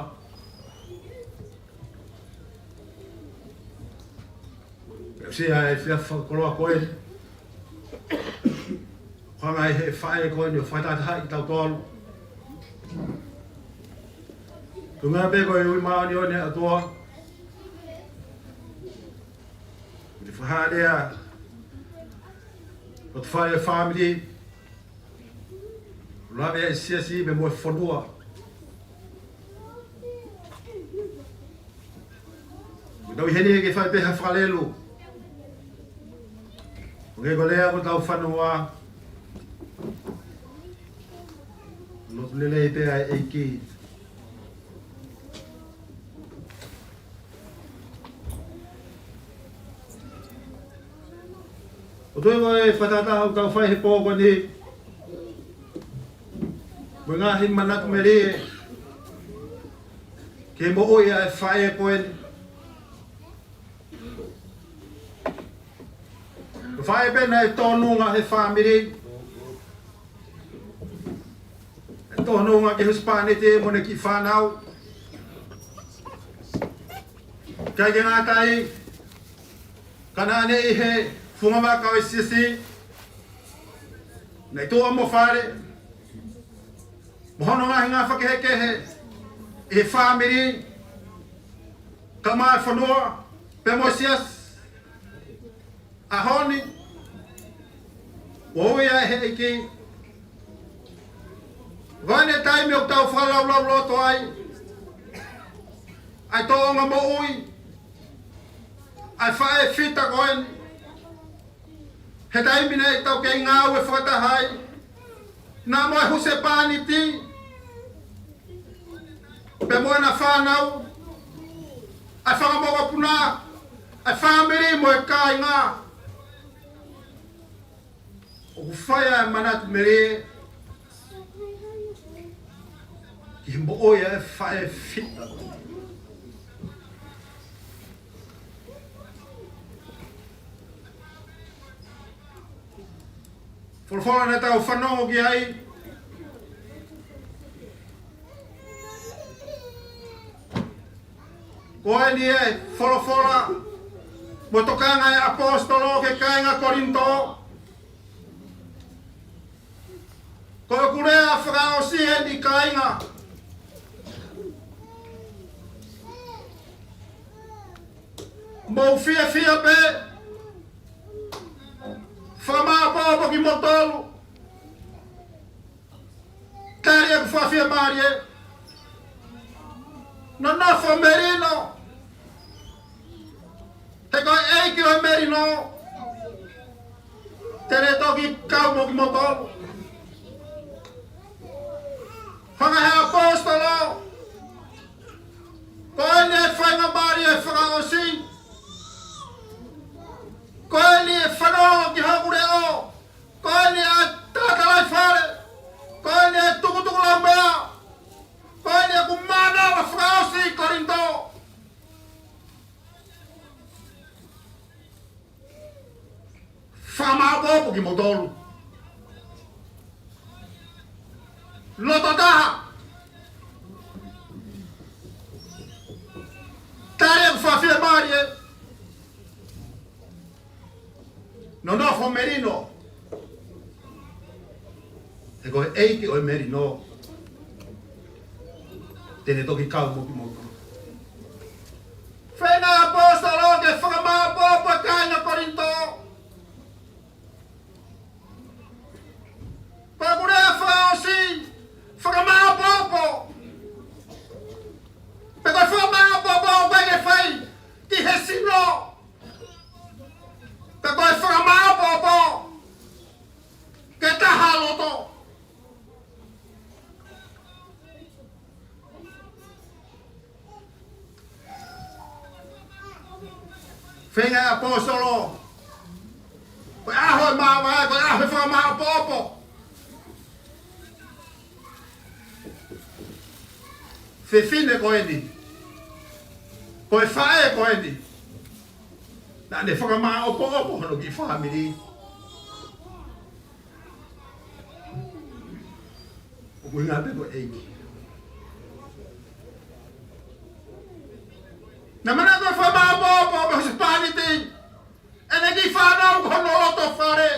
Pea ʻosi ʻa e efiafi fakakoloa ko ē. Hanga ʻe he faʻē ko eni ʻo fakatahatahaʻi kitautolu. Ko e meʻa pē ko e ui māʻoniʻoni ʻa e ʻOtua. Ko e fakahā lea ʻo e faʻē fāmili. Lave ʻa e siasi pea mo e fonua. Ko ʻetau ʻi heni ke fai pē ha fakalelu. ʻOku ʻikai ko e lea ʻo hotau fonua. Lotu lelei pē ʻa e ʻEiki. ʻOku toe ko e fakataha ʻoku tau fai he pō ko eni. Mo e ngaahi manatu melie ki he moʻui ʻa e faʻē ko eni. Ko e faʻē pē naʻe tōnunga he fāmili. ʻE tōnunga ki he husepāniti mo ʻene kiʻi fānau. ʻIkai ke ngata ai, ka naʻa ne ʻi he funga vaka ʻo e siasi. Naʻe tuʻu mo fale. Mo hono ngaahi ngāue fakakehekehe ʻi he fāmili. Kae ʻumaʻā e fonua. Pea mo e siasi. ʻAho ni, ʻoku ui ʻe he ʻEiki. Ko ʻene taimi ʻoku tau fakalaulauloto ai ʻa e tōʻonga moʻui ʻa e faʻē fita ko eni. He taimi naʻe tau kei ngāue fakataha ai naʻa mo e husepāniti. Pea mo ʻena fānau, ʻa e fanga mokopuna, ʻa e fāmili mo e kāinga. ʻOku fai ʻa e manatu melie ki he moʻui ʻa e faʻē fita. Folofola naʻa tau fanongo ki ai. Ko eni e folofola mo e tokanga ʻa e ʻaposetolo ki he kāinga Kolinitō. Ko ʻeku lea fakaʻosi eni kāinga. Mou fiefia pē. Fakamāʻopoʻopo kimoutolu. Tali ʻeku fakafiemālie. Nonofo melino. He ko e ʻEiki ʻo e melino te ne toki kau mo kimoutolu. Hanga ʻe he ʻaposetolo. Ko eni e faingamālie fakaʻosi. Ko eni e fanongo ki hoku leʻo. Ko eni e tatalaifale. Ko eni e tukutukulaumea. Ko eni ʻeku mānava fakaʻosi Kolinitō. Fakamāʻopoʻopo kimoutolu. Loto taha. Tali ʻeku fakafiemālie. Nonofo melino. He ko e ʻEiki ʻo e melino te ne toki kau mo kimoutolu. Feinga ʻa e ʻaposetolo ke fakamāʻopoʻopo e kāinga Kolinitō. Pea ko e lea fakaʻosi, fakamāʻopoʻopo. Pea ko e fakamāʻopoʻopo ʻoku ʻikai ke fai ki he sino. Pea ko e fakamāʻopoʻopo ke taha loto. Feinga ʻa e ʻaposetolo. Ko e ʻaho ʻe māvae, ko e ʻaho ʻe fakamāʻopoʻopo. Fefine ko eni. Ko e faʻē ko eni. Naʻa ne fakamāʻopoʻopo hono kiʻi fāmili. ʻOku ʻuhinga pē ko e ʻEiki. Naʻa ne manako fakamāʻopoʻopo mo e husepāniti ʻene kiʻi fānau ko hono loto fale.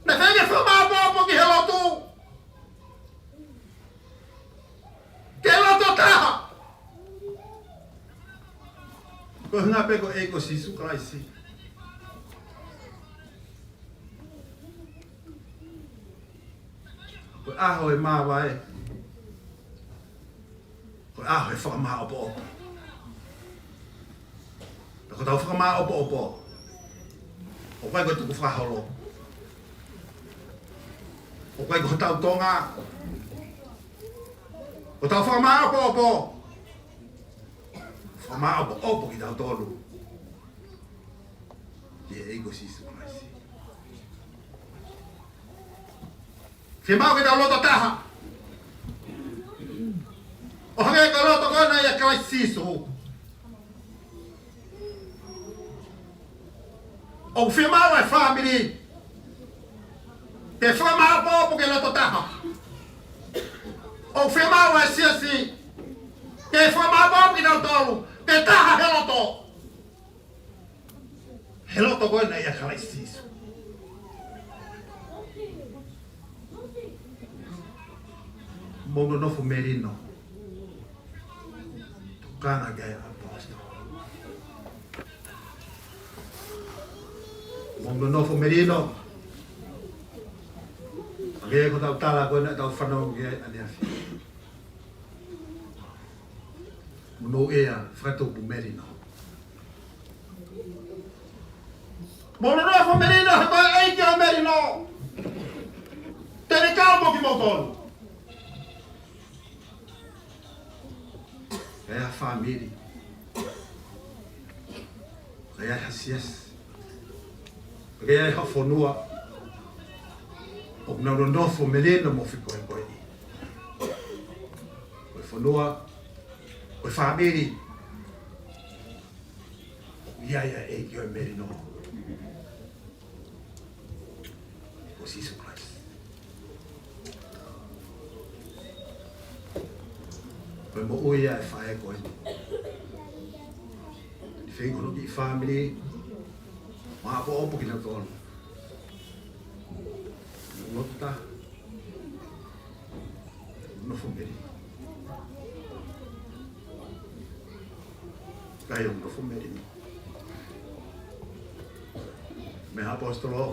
Naʻe feinga fakamāʻopoʻopo ki he lotu. Ke loto taha. Ko e ʻuhinga pē ko e ʻEiki ko Sīsū Kalaisi. Ko e ʻaho ʻe māvae. Ko e ʻaho ʻe fakamāʻopoʻopo. Ka ko ʻetau fakamāʻopoʻopo, ʻoku ʻikai ko e tukufakaholo. ʻOku ʻikai ko hotau Tonga. Ko ʻetau fakamāʻopoʻopo, fakamāʻopoʻopo kitautolu ki he ʻEiki ko Sīsū Kalaisi. Fiemaʻu ke tau loto taha. ʻO hangē ko e loto ko ena ʻia Kalaisi Sīsū. ʻOku fiemaʻu ʻa e fāmili ke fakamāʻopoʻopo ke loto taha. ʻOku fiemaʻu ʻa e siasi ke fakamāʻopoʻopo kitautolu ke taha he loto. He loto ko ena ʻia Kalaisi Sīsū. Mou nonofo melino. Tokanga ki ai ʻaposetolo. Mou nonofo melino. Hangē ko ʻetau tala ko ena ʻetau fanongo ki ai ʻaneafi. Mou ʻea fakatupu melino. Mou nonofo melino, he ko e ʻEiki ʻo e melino te ne kau mo kimoutolu. Ke ʻi ai ha fāmili, ke ʻi ai ha siasi, ke ʻi ai ha fonua ʻoku nau nonofo melino mo fikoekoeʻi. Ko e fonua, ko e fāmili, ʻoku ʻi ai ʻa e ʻEiki ʻo e melino, ko Sīsū Kalaisi. Ko e moʻui ʻa e faʻē ko eni. Feinga hono kiʻi fāmili ke fakamāʻopoʻopo kinautolu. Loto taha. Nofo melino. Kae ʻoku nofo melino. Meʻa ʻa e ʻaposetolo,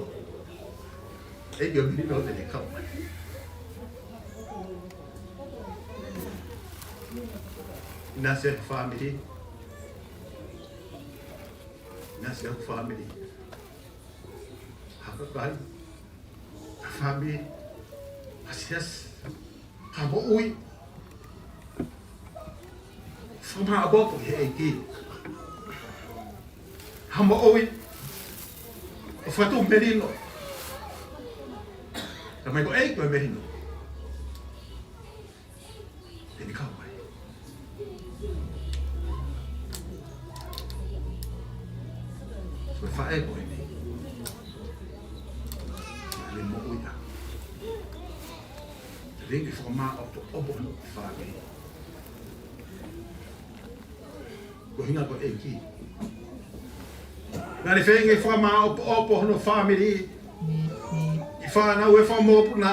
ʻEiki ʻo e melino te ne kau mai. ʻInasi e fāmili. ʻInasi e fāmili. Ha kakai, ha fāmili, ha siasi, ha moʻui. Fakamāʻopoʻopo ki he ʻEiki. Ha moʻui ʻoku fakatupu melino. Talamai ko e ʻEiki ʻo e melino te ne kau mai. Ko e faʻē ko eni naʻa ne moʻui ʻaki. Te ringi fakamāʻopoʻopo hono fāmili. Ko e ʻuhinga ko e ʻEiki. Naʻa ne feinga ke fakamāʻopoʻopo hono fāmili. ʻI he fānau ʻe fakamōpuna.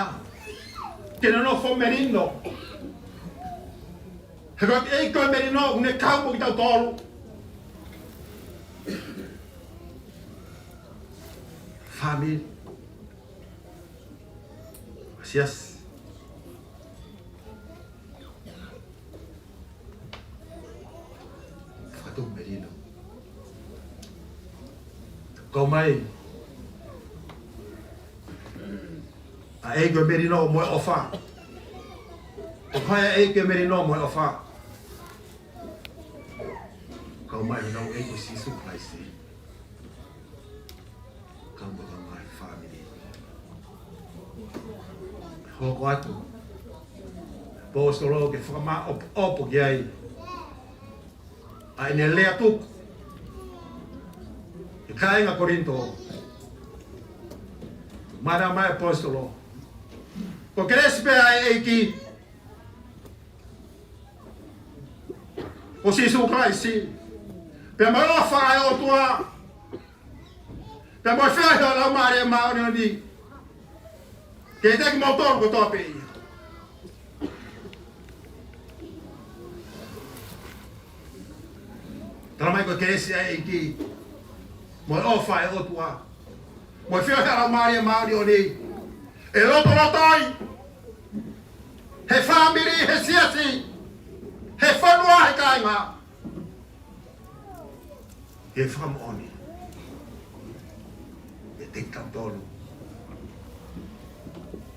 Ke nonofo melino. He ko e ʻEiki ko e melino, ʻoku ne kau mo kitautolu. Fāmili. Siasi. Fakatupu melino. Kau mai. ʻA e ʻEiki ko e melino mo e ʻofa. Ko hai ʻa e ʻEiki ko e melino mo e ʻofa? Kau mai honau ʻEiki ko Sīsū Kalaisi. Kau mai honau fāmili. Hoko atu ʻaposetolo ke fakamāʻopoʻopo ki ai ʻa ʻene lea tuku ki he kāinga Kolinitō. Mana mai ʻaposetolo. Ko e kelesi pē ʻa e ʻEiki ko Sīsū Kalaisi, pea mo e ʻofa ʻa e ʻOtua, pea mo e feohi ʻa e Laumālie Māʻoniʻoni, ke ʻiate kimoutolu kotoa pē ia. Tala mai ko e kelesi ʻa e ʻEiki, mo e ʻofa ʻa e ʻOtua, mo e feohi ʻa e Laumālie Māʻoniʻoni, ʻe lotolotoi he fāmili, he siasi, he fonua, he kāinga. He fakamoʻoni ʻiate kitautolu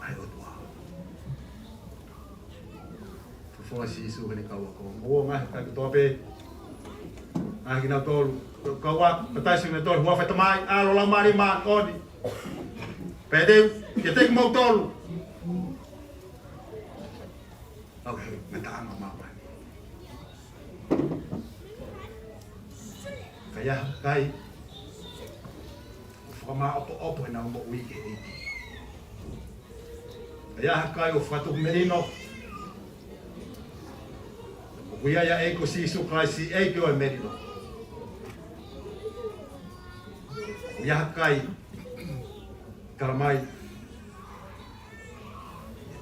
ʻa e ʻOtua. Fakafofonga Sīsū heʻene kau ako. Mo e ngaahi kakai kotoa pē. Ngaahi kinautolu kau ako, ka taisi kinautolu, huafa ʻo e Tamai, ʻAlo, Laumālie Māʻoniʻoni. Pea te, ʻiate kimoutolu. ʻOku ʻi he ngataʻanga ʻo māmani. Ka ʻi ai ha kakai ʻoku fakamāʻopoʻopo ʻenau moʻui ki he ʻEiki. Ka ʻi ai ha kakai ʻoku fakatupu melino. ʻOku ʻi ai ʻa e ʻEiki ko Sīsū Kalaisi, ʻEiki ʻo e melino. Ka ʻi ai ha kakai, tala mai,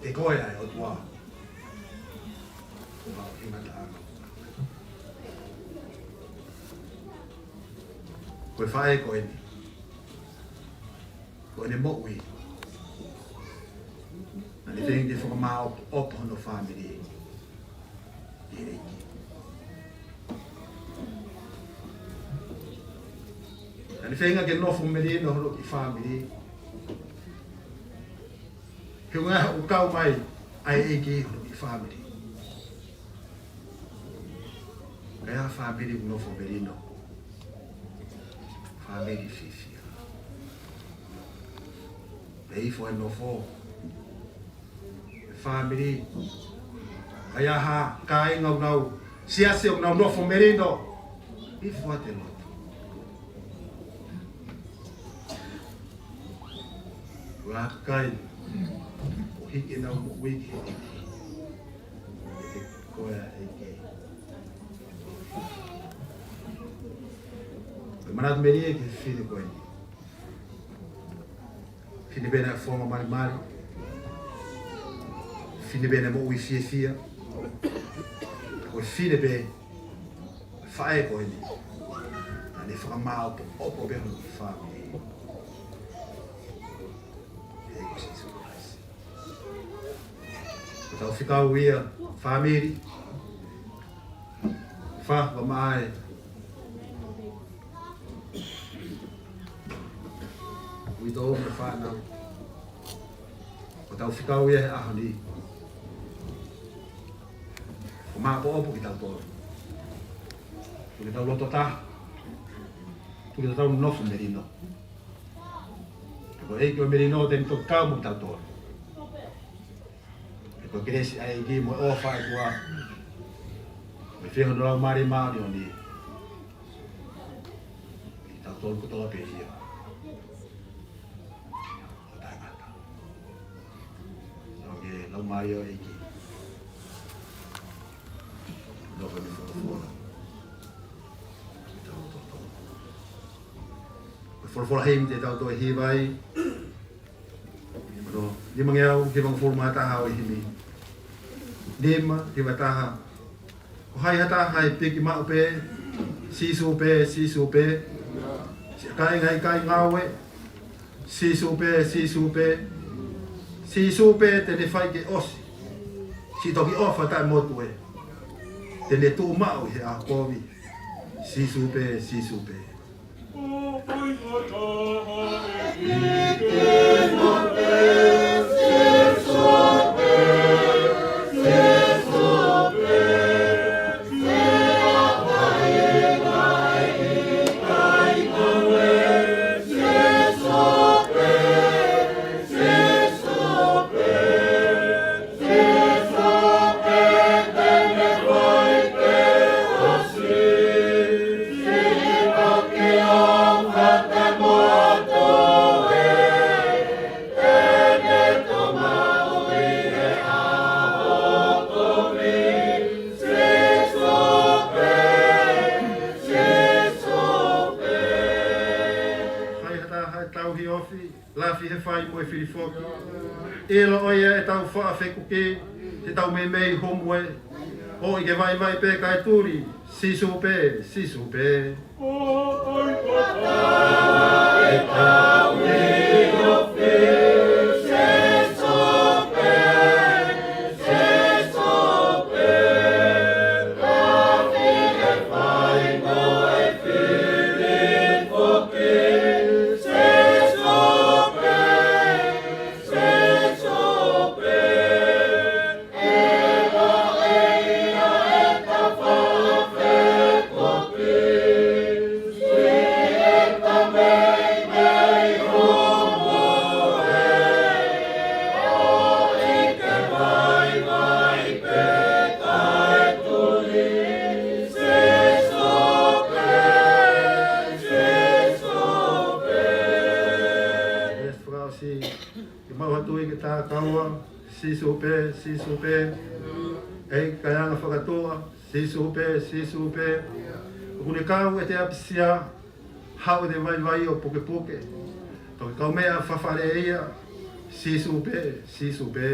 ʻiate koe ʻa e ʻOtua. Ko e faʻē ko eni, ko ʻene moʻui, naʻa ne feinga ke fakamāʻopoʻopo hono fāmili ki he ʻEiki. Naʻa ne feinga ke nofo melino hono kiʻi fāmili. He ʻuhinga ʻoku kau mai ʻa e ʻEiki hono kiʻi fāmili. Ka ʻi ai ha fāmili ʻoku nofo melino, fāmili fiefia. Pea ʻi he nofo fāmili, ka ʻi ai ha kāinga ʻoku nau, siasi ʻoku nau nofo melino, ʻi he lotu. Ko e kakai ʻoku hiki ʻenau moʻui ki he ʻEiki. Ko e ʻEiki. Ko e manatu melie ki he fefine ko eni. Fefine pē naʻe fononga malimali. Fefine pē naʻe moʻui fiefia. Ko e fefine pē, faʻē ko eni, naʻa ne fakamāʻopoʻopo pē hono fāmili. ʻEiki ko Sīsū Kalaisi. Ko hotau fekau ia, fāmili. Fa, va maʻae. Uitou mo e fānau. Ko hotau fekau ia he ʻaho ni. Ko e māʻopoʻopo kitautolu. Tuku ke tau loto taha. Tuku ke tau nofo melino. He ko e ʻEiki ʻo e melino te ne toki kau mo kitautolu. He ko e kelesi ʻa e ʻEiki mo e ʻofa ʻa e ʻOtua, mo e feohi hono Laumālie Māʻoniʻoni, ke tau Tolu kotoa pē ia. ʻO taʻengata. ʻOku ke lau mai ʻo ʻEiki. Nofo ni folofola. Tau toto. Ko e folofola himi te tau toe hiva ai. Nima ngeau, hiva ngofulu mā taha ʻo e himi. Nima, hiva taha. Ko hai ha taha ʻe piki maʻu pē, Sīsū pē, Sīsū pē. Siʻa kāinga ʻikai ngāue, Sīsū pē, Sīsū pē. Sīsū pē te ne fai ke ʻosi. Siʻi toki ʻofa taʻemotu ē. Te ne tuʻu maʻu he ʻaho kovi. Sīsū pē, Sīsū pē. Hai ha taha ʻe tauhi ofi, lafi he fai mo e fili foki. ʻIlo ʻoia ʻetau faʻa fekuki, te tau meimei homo ē. ʻOi ke vaivai pē kae tuli, Sīsū pē, Sīsū pē. Yes, Frasi. Ke mau hatui ke tā kaua, Sīsū pē, Sīsū pē. ʻEiki kae anga fakatuʻa, Sīsū pē, Sīsū pē. ʻOku ne kau ʻete ʻapisia, haʻu ʻete vaivai ʻo pukepuke. Toki kau meʻa fafale ia, Sīsū pē, Sīsū pē.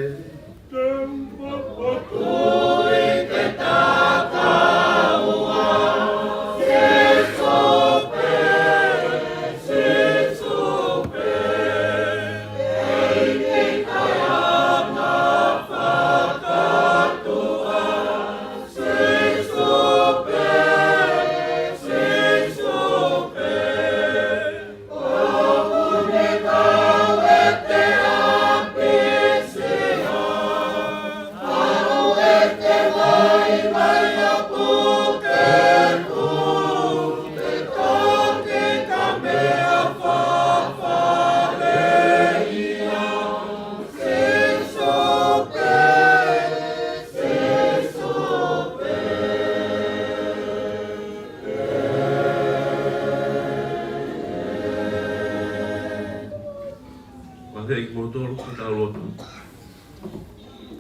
Vahe i moutolu ke tau lotu.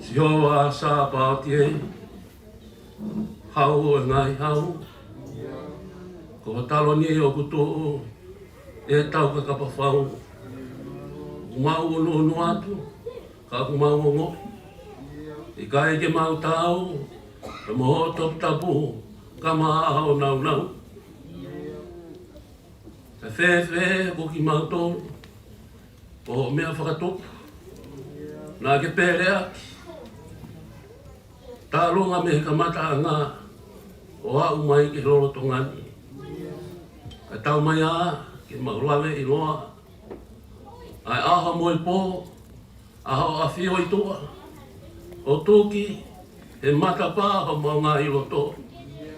Sihova Sāpaoti ē, Hau ʻo e ngaahi hau, ko ho taloni ʻoku tuʻu ʻi heʻetau kakapa fau. ʻOku mau ʻunuʻunu atu, ka ʻoku mau ongoʻi ʻikai ke mau taau, pea mo hoʻo toputapu, ka maʻa hoʻo nāunau. Ka fēfē ko kimautolu, ʻo meʻa fakatupu naʻa ke peleʻaki, tālunga mei he kamataʻanga ʻo aʻu mai ki he lolotonga ni. Ka tau mai ā ke mau lave ʻiloa ʻa e ʻaho mo e pō ʻa hoʻo ʻafio ʻi tuʻa, ʻo tuki he matapā homau ngaahi loto,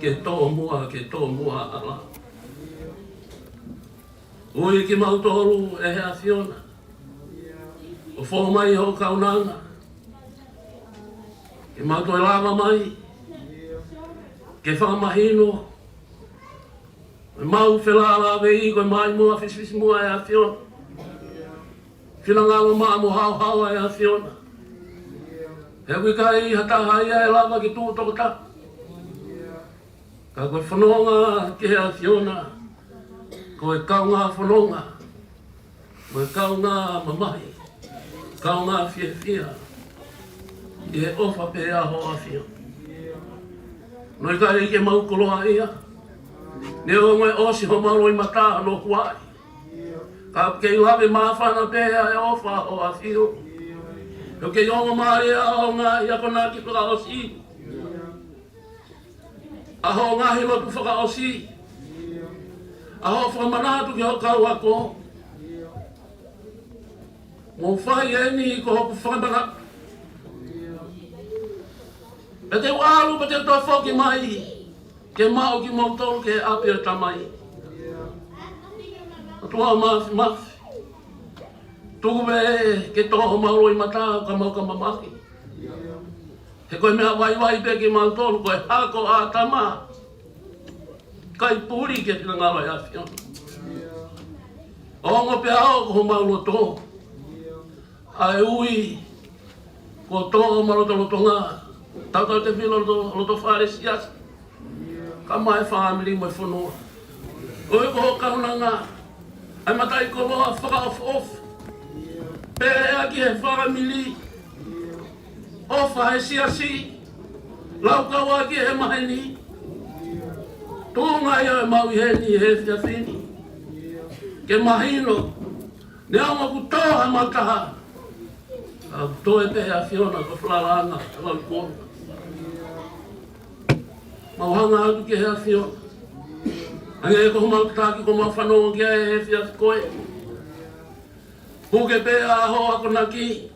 ke tomuʻa, ke tomuʻa ʻa e hala. Ui kimautolu ʻe he ʻAfiona, ʻo fou mai hoʻo kaunanga, ke mau toe lava mai ke fakamahino Ko e mau felālāveʻi, ko e maʻimoa fisifisimuʻa ʻa e ʻAfiona. Finangalo maʻa mo haohaoa ʻa e ʻAfiona. He ʻoku ʻikai ha taha ia ʻe lava ke tuʻu tokotaha. Ka ko e fononga ki he ʻAfiona, ko e kaungā fononga, ko e kaungā mamahi, kaungā fiefia ʻi he ʻofa pē ʻa hoʻo ʻAfio. Naʻe ʻikai ke mau koloaʻia, neongo ʻosi homau loʻimata hono huaʻi, ka kei lave māfana pē ʻa e ʻofa ʻa hoʻo ʻAfio. ʻOku kei ongo mai ʻa hoʻo ngaahi akonaki fakaʻosi, ʻa hoʻo ngaahi lotu fakaʻosi, ʻa hoʻo fakamanatu ki hoʻo kau ako. Mou fai eni ko hoku fakamanatu. Pea te u ʻalu, pea te u toe foki mai ke maʻu kimoutolu ki he ʻapi ʻo e Tamai. ʻOtua Māfimafi, tuku pē ke tō homau loʻimata ka mau ka mamahi. He ko e meʻa vaivai pē kimautolu, ko e hako ʻa ʻĀtama, ʻikai puli ki he finangalo ʻo e ʻAfiona. Ongo pē ʻa hoʻo, ko homau loto, ʻa e ui, kuo tō homau lotolotonga, tautautefito loto, loto fale siasi, kae ʻumaʻā e fāmili mo e fonua. ʻOi, ko hoʻo kaunanga, ʻa e mataʻikoloa fakaʻofoʻofa, pea ki he fāmili, ʻofa he siasi, laukau ʻaki he maheni. Tuʻunga ia ʻemau ʻi heni he efiafi ni, ke mahino, neongo kuo tō ha mau taha, ka kuo tō pē ʻa e ʻAfiona ko e falalaʻanga, lau kuo. Mau hanga atu ki he ʻAfiona, hangē ko homau tataki kuo mau fanongo ki ai he efiafi ko ē. Puke pē ʻa hoʻo akonaki,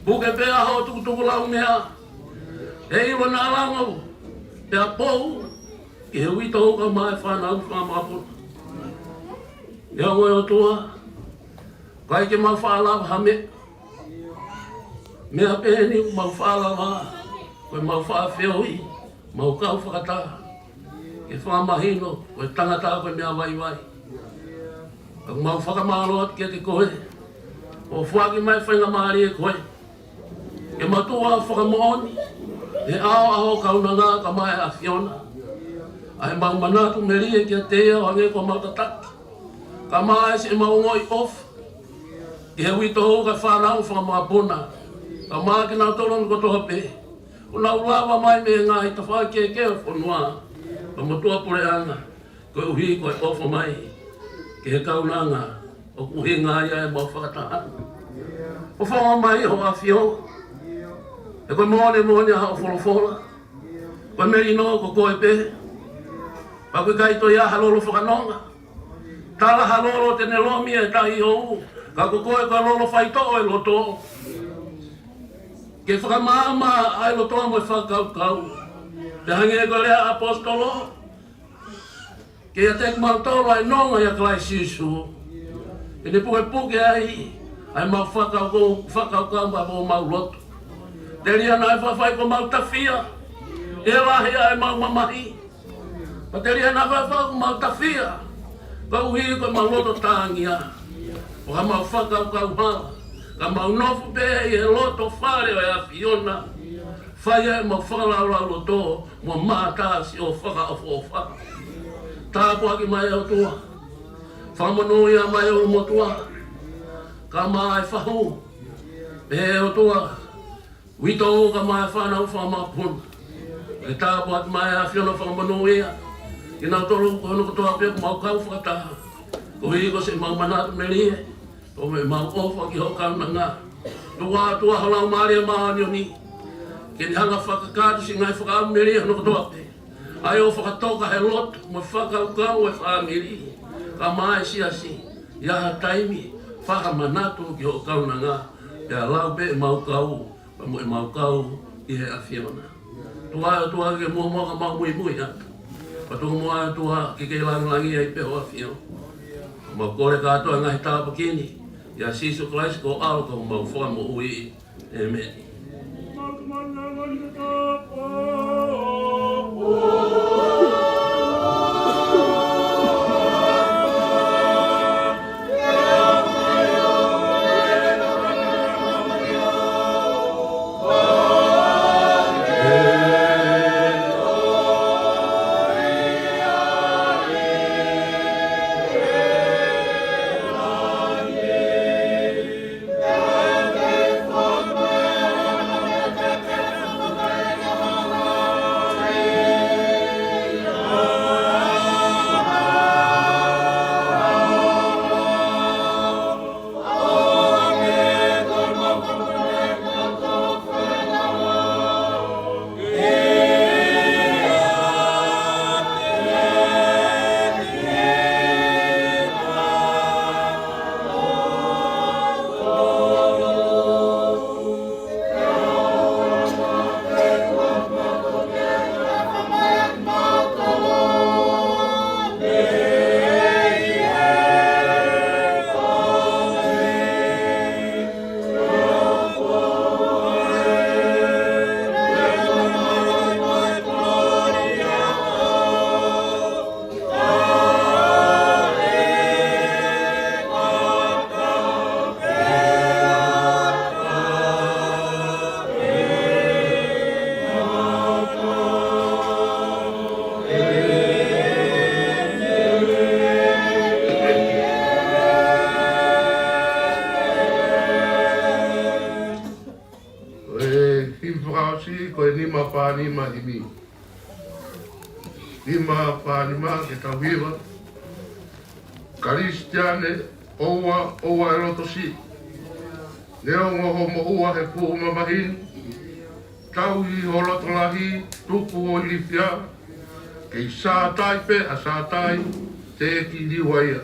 puke pē ʻa hoʻo tukutukulaumea, ʻe ʻilo naʻa lango pea pou ki he uitou kae ʻumaʻā e fānau fakamakapuna. Neongo, ʻe ʻOtua, ʻikai ke mau faʻa lava ha meʻa, meʻa pē eni ʻoku mau faʻa lava, ko ʻemau faʻa feohi, mau kau fakataha, ke fakamahino ko e tangata ko e meʻa vaivai. Ka ʻoku mau fakamālō atu kiate koe, ʻo foaki mai faingamālie ko ē ke mau tuʻu ʻo fakamoʻoni he ʻao ʻa hoʻo kaunanga kae ʻumaʻā e ʻAfiona, ʻa ʻemau manatu melie kiate ia ʻo hangē ko ʻemau tataki, kae ʻumaʻā siʻemau ongoʻi ʻofa ki he uitou kae ʻumaʻā e fānau fakamakapuna, kae ʻumaʻā kinautolu kotoa pē ʻoku nau lava mai mei he ngaahi tafaʻaki kehekehe ʻo e fonua, pea mo e tuʻapuleʻanga, koeʻuhi ko e ʻofa mai ki he kaunanga ʻoku ʻuhinga ai ʻemau fakatahaʻanga. ʻOfa mai hoʻo ʻAfio, he ko e moʻoni moʻoni ʻa hoʻo folofola, ko e melino ko koe pē, pea ʻoku ʻikai toe ʻi ai ha lolo fakanonga. Tala ha lolo te ne lomi e tahi ou, ka ko koe ko e lolo faitoʻo e loto, ke fakamaama ʻa e loto mo e fakakaukau. Pea hangē ko e lea ʻa e ʻaposetolo, ke ʻiate kimautolu ʻa e nonga ʻia Kalaisi Sīsū, ke ne pukepuke ai ʻa ʻemau fakakaukau, fakakaukau mo homau loto. Telia naʻa faifai ko ʻemau tafia, ʻi he lahi ʻa ʻemau mamahi. Pea telia naʻa faifai ko ʻemau tafia, koeʻuhi ko ʻemau loto tāngia, ʻo haʻamau fakakaukau hala, ka mau nofo pē ʻi he loto fale ʻo e ʻAfiona. Fai ʻemau fakalaulauloto mo mātā siʻo fakaʻofoʻofa. Tāpuaki mai ʻe ʻOtua, fakamonūʻia mai ʻe ʻOtua, kae ʻumaʻā e fahu, ʻe ʻOtua, uitou kae ʻumaʻā e fānau fakamakapuna. Ke tāpuaki mai ʻa e ʻAfiona, fakamonūʻia kinautolu ko hono kotoa pē ʻoku mau kau fakataha, koeʻuhi ko siʻemau manatu melie, ʻo ʻemau ʻofa ki hoʻo kaunanga. Tuku atu ʻa ho Laumālie Māʻoniʻoni ke ne hanga ʻo fakakakato siʻi ngaahi fakaʻamu melie hono kotoa pē, ʻa ia ʻo fakatoka he loto mo e fakakaukau ʻo e fāmili, kae ʻumaʻā e siasi, ʻi ha taimi, fakamanatu ki hoʻo kaunanga, pea lau pē ʻemau kau, pea mo ʻemau kau ʻi he ʻAfiona. Tuku ʻe ʻOtua ke muʻomuʻa ka mau muimui atu, pea tuku muʻa ʻe ʻOtua ke kei langilangiʻia ai pē ho ʻAfio. Mau kole kātoa e ngaahi tāpuaki ni ʻia Sīsū Kalaisi ko ho ʻAlo ka ko homau Fakamoʻui. ʻĒmeni. Ko e nima fā nima himi. Nima fā nima ke tau hiva. Kalisitiane, ʻoua, ʻoua ʻe loto siʻi. Neongo hoʻo moʻua he fuʻu mamahi ni, tauhi ho loto lahi, tuku ho ilifia, kei sātai pē ʻa Sātai, teʻeki liua ia.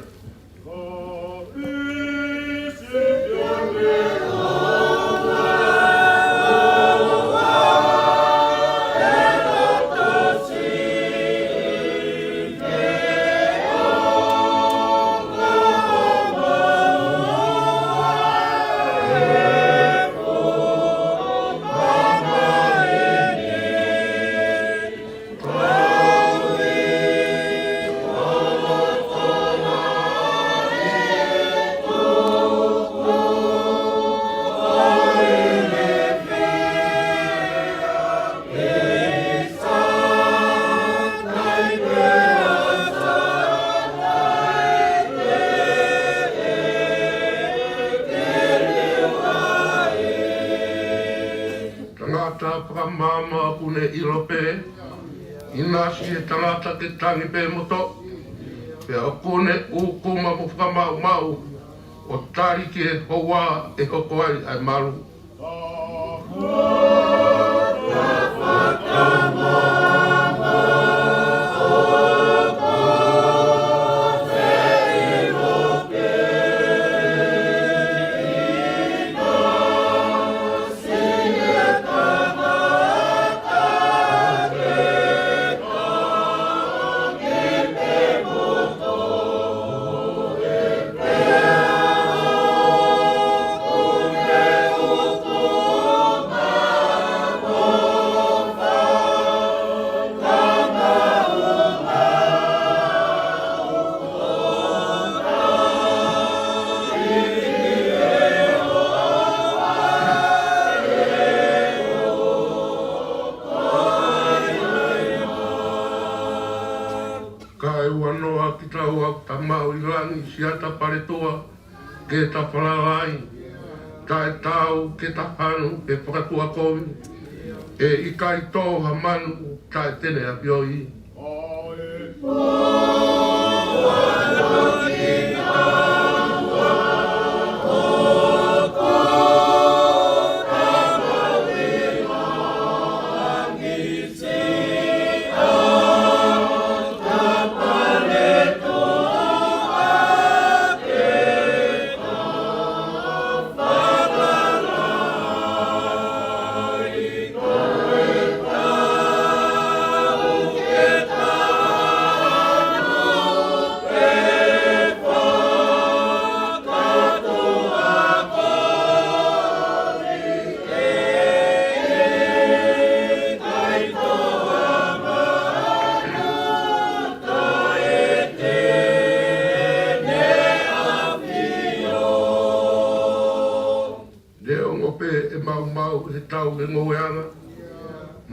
Tangata fakamaama ʻoku ne ʻilo pē, ʻinasi e tangata ke tangi pē mo toʻo, pea ʻoku ne ʻūkuma mo fakamaʻumaʻu, ʻo tali ki he houa ʻe hoko ai ʻa e malu. Kae ʻoua noa kitaua ʻoku ta maʻu ʻi langi, siʻata paletua ke ta falala ai, taʻe tau ke ta hanu he fakatuʻakovi, ʻe ʻikai tō ha manu taʻe te ne ʻafioʻi. Neongo pē ʻe maumau he tau he ngoueʻanga,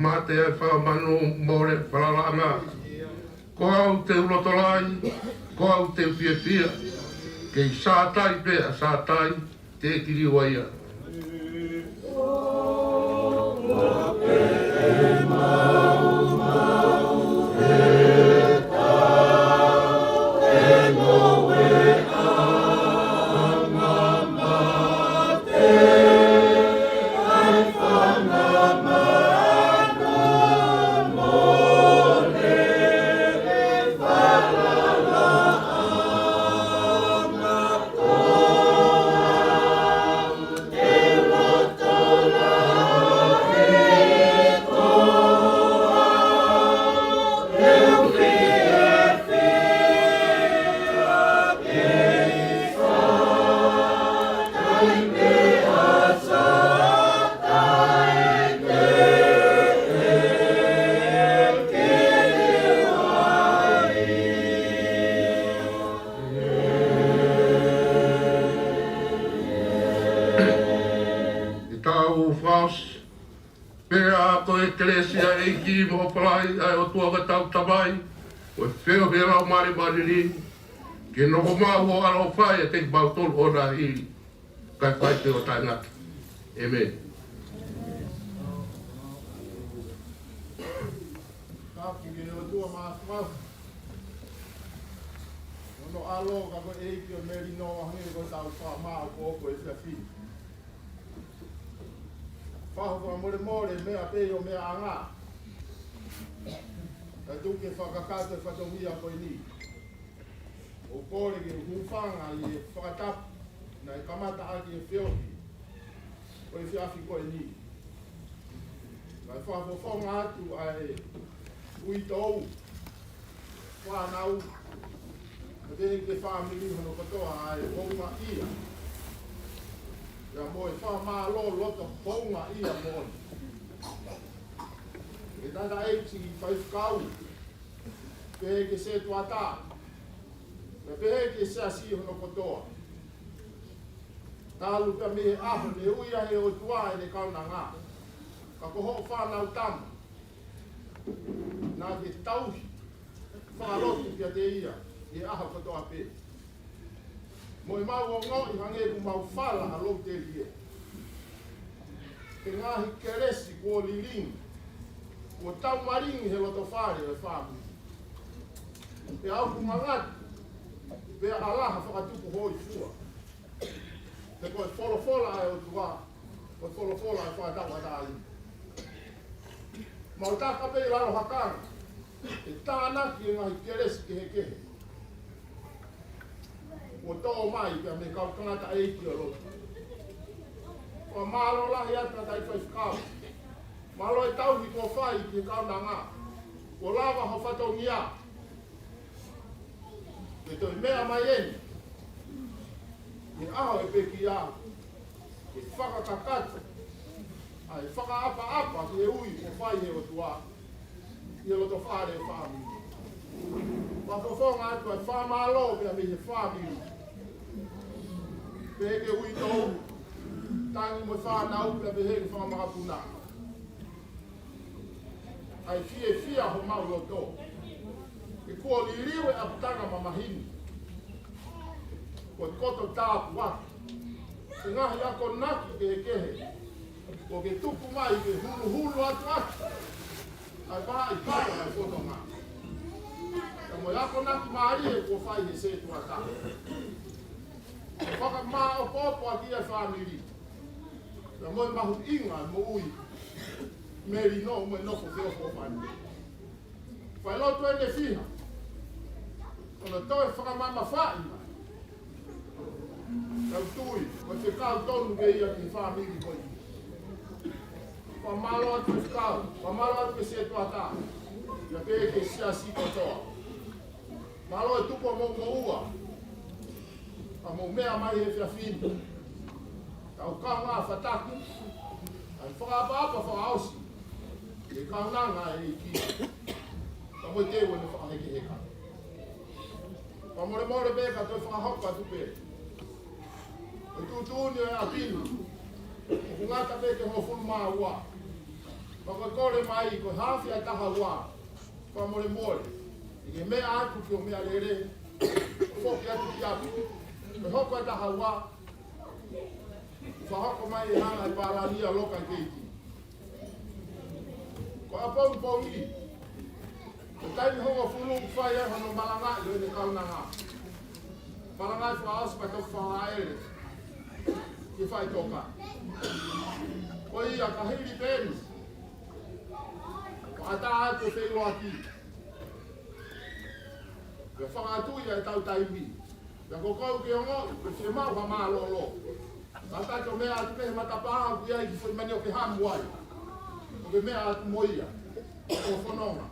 mate ai fakamanu, mole falalaʻanga. Ko au te u loto lahi, ko au te u fiefia, kei Sātai pē ʻa Sātai, teʻeki liua ia. ʻI tau fos, pea ko e kelesi ʻa e ʻEiki mo e palai ʻa e ʻOtua ko e tau Tamai, mo e feohi ʻa e Laumālie Māʻoniʻoni, ke nofo maʻu ʻo ʻaloʻofa ʻiate kimautolu ʻo na hili, kae fai pē ʻo taʻengata. ʻĒmeni. ʻApi ke ʻOtua Māfimafi, ʻo hono ʻAlo ka ko e ʻEiki ʻo e melino, hangē ko ʻetau fakamāʻopoʻopo he efiafi ni. Fakafetaʻi mo e fakamolemole, meʻa pē ʻi ho meʻaʻanga, kae tuku ke fakakakato e fatongia ko eni. ʻOku ou kole ke u hūfanga ʻi he fakatapu naʻe kamata ʻaki e feohi ʻo e efiafi ko eni. Kae fakafofonga atu ʻa e uitou, fānau, kae pehē ki he fāmili hono kotoa ʻa e houngaʻia, pea mo e fakamālō loto houngaʻia moʻoni. Ke tata ʻEiki faifekau, pehē ki he setuata, pea pehē ki he siasi hono kotoa. Talu pea mei he ʻaho ne ui ai ʻe he ʻOtua ʻene kaunanga, ka ko hoʻo fānau tama naʻa ke tauhi fakalotu kiate ia ʻi he ʻaho kotoa pē. Mo ʻemau ongoʻi hangē ʻoku mau fala ha loutelie he ngaahi kelesi kuo lilingi, kuo taumalingi he loto fale ʻo e fāmili. Pea ʻoku ngangatu pea ʻalaha fakatupu hōifua. He ko e folofola ʻa e ʻOtua, ko e folofola ʻa e fakatauʻatāina. Mau taka pē ʻi lalo hakanga, ʻe tānaki e ngaahi kelesi kehekehe kuo tō mai pea mei he kau tangataʻeiki ʻo e lotu. Fakamālō lahi atu ʻa e faifekau. Mālō e tauhi kuo fai ki he kaunanga. Kuo lava ho fatongia. Ke toe meʻa mai eni ʻi he ʻaho ʻe pekia, ke fakakakato ʻa e fakaʻapaʻapa ki he ui kuo fai ʻe he ʻOtua ʻi he loto fale ʻo e fāmili. Fakafofonga atu ʻa e fakamālō pea mei he fāmili, pehē ki he uitou, tangi mo e fānau, pea pehē ki he fanga makapuna. ʻA e fiefia homau loto, he kuo liliu e ʻapitanga mamahi ni, ko e koto tāpuaki, he ngaahi akonaki kehekehe kuo ke tuku mai ke huluhulu atu atu ʻa e paʻipaʻi ʻa e fononga, pea mo e akonaki mālie kuo fai ʻe he setuata. Fakamāʻopoʻopo ʻaki ʻa e fāmili, pea mo e mahuʻinga moʻui melino mo e nofo feʻofoʻofani. Fai lotu ʻeni ʻe fiha, ʻo na toe fakamamafaʻi mai. Tau tui, ko e fekau tonu pē ia ki he fāmili ko eni. Fakamālō atu ki he fekau, fakamālō atu ki he setuata, pea pehē ki he siasi kotoa. Mālō e tuku hoʻomou moʻua, ka mou meʻa mai he efiafi ni. Tau kaungā fataki ʻa e fakaʻapaʻapa fakaʻosi ʻi he kaunanga ʻa e ʻEiki, ka mo e teu ʻene fakahekeheka. Fakamolemole pē ka toe fakahoko atu pē. Ko e tuʻutuʻuni ʻo e ʻapi ni, ʻoku ngata pē ki he hongofulu mā ua. Ka ko e kole mai ko e haafe ʻa e taha ua. Fakamolemole, ʻi he meʻa atu ki hoʻo meʻalele, foki atu ki ʻapi. Ko e hoko ʻa e taha ua, fakahoko mai ʻe Hana e pālangi ʻa Loka ʻi Keiti. Ko ʻapongipongi, ko e taimi hongofulu ʻoku fai ai hono malangaʻi ʻo ʻene kaunanga. Malangaʻi fakaʻosi pea toki fakaʻele ki he faʻitoka. Ko ia ka hili pē eni, ʻoku ʻatā atu e feʻiloaki. Pea fakaʻatuʻi ʻa ʻetau taimi. Pea ko koe ʻoku ke ongoʻi ʻoku ke maʻu ha mālōlō, kātaki ʻo meʻa atu pē he matapā ʻoku ʻi ai e kiʻi foʻi mani ʻoku ke hamu ai, ʻo ke meʻa atu mo ia ʻo fononga.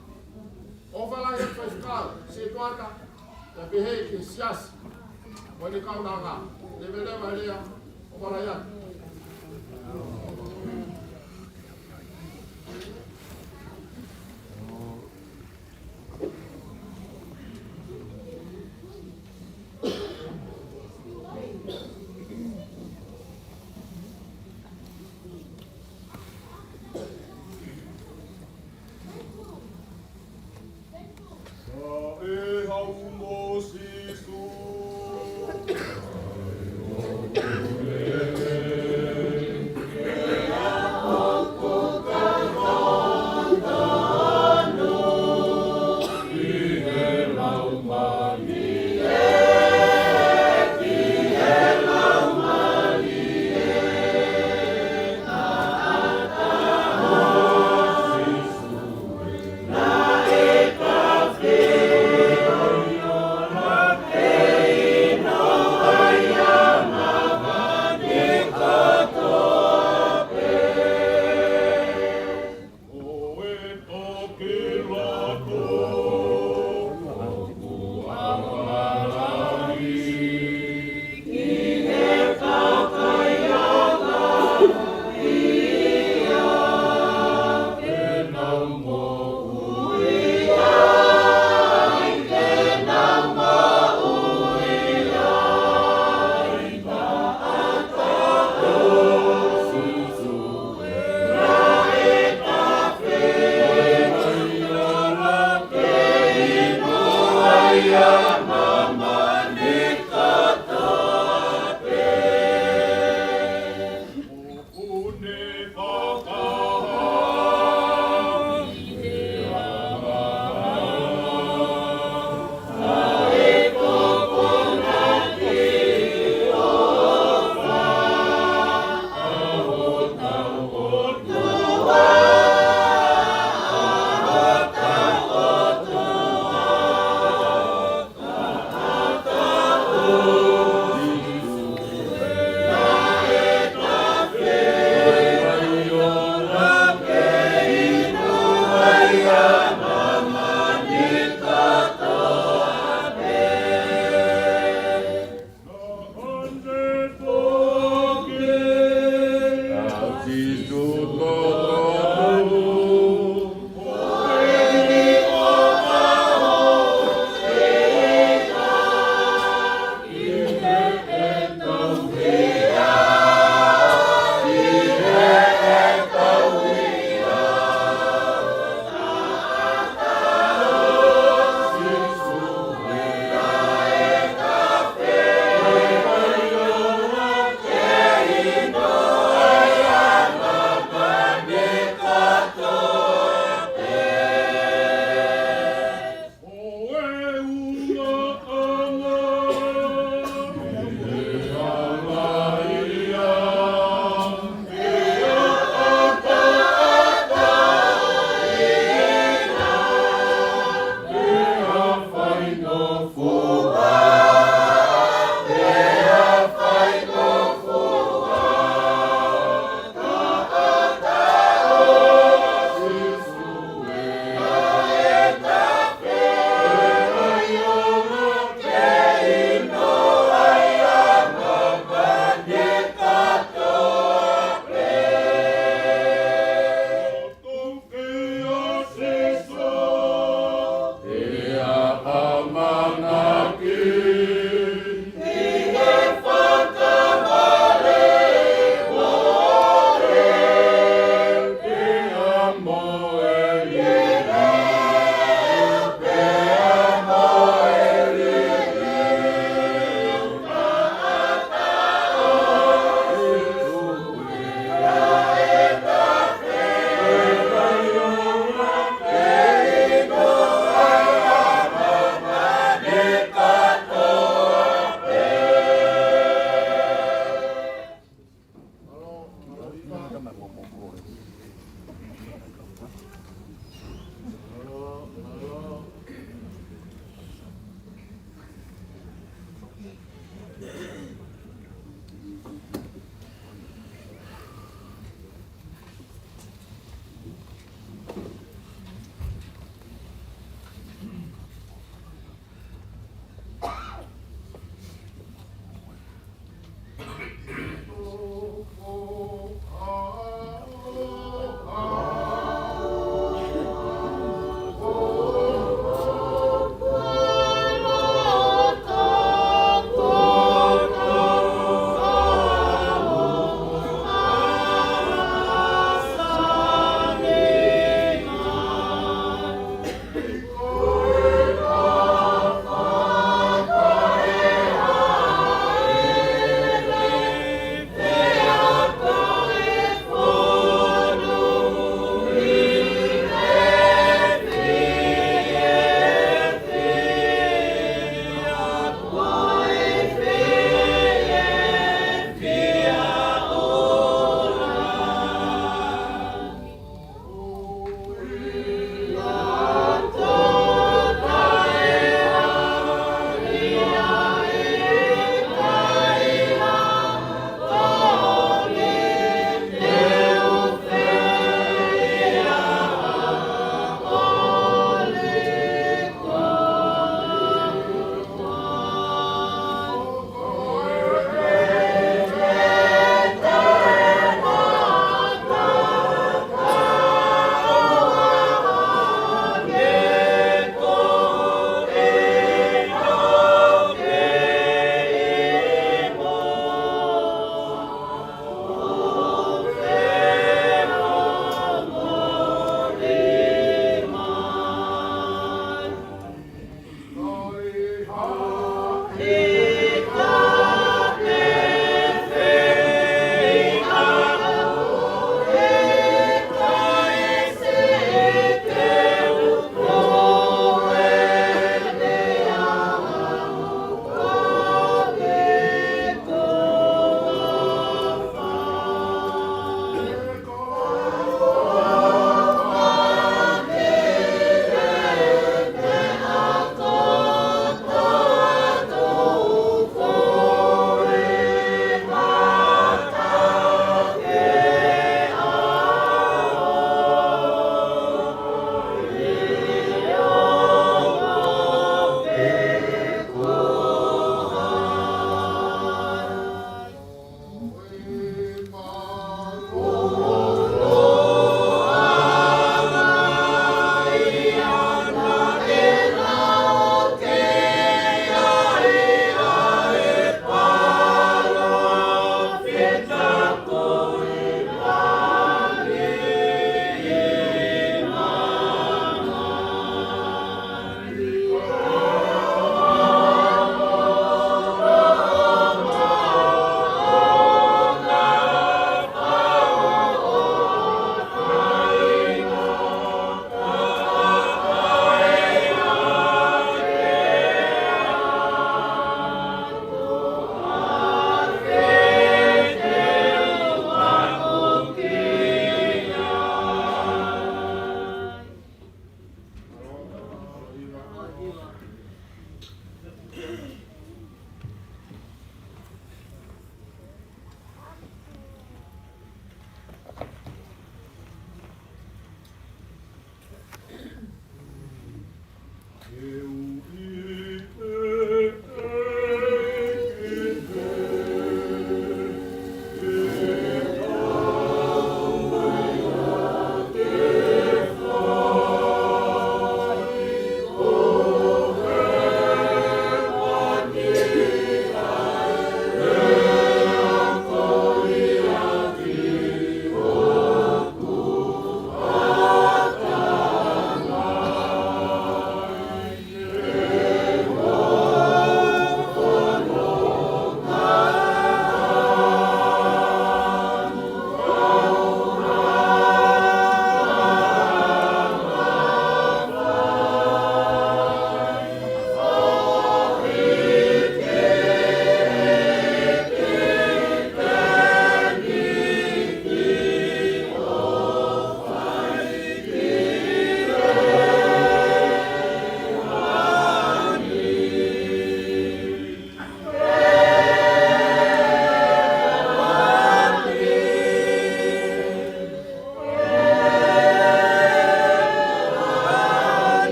ʻOfa lahi atu faifekau, setuata, pea pehē ki he siasi mo ʻene kaunanga. Leveleva e lea, ʻofa lahi atu.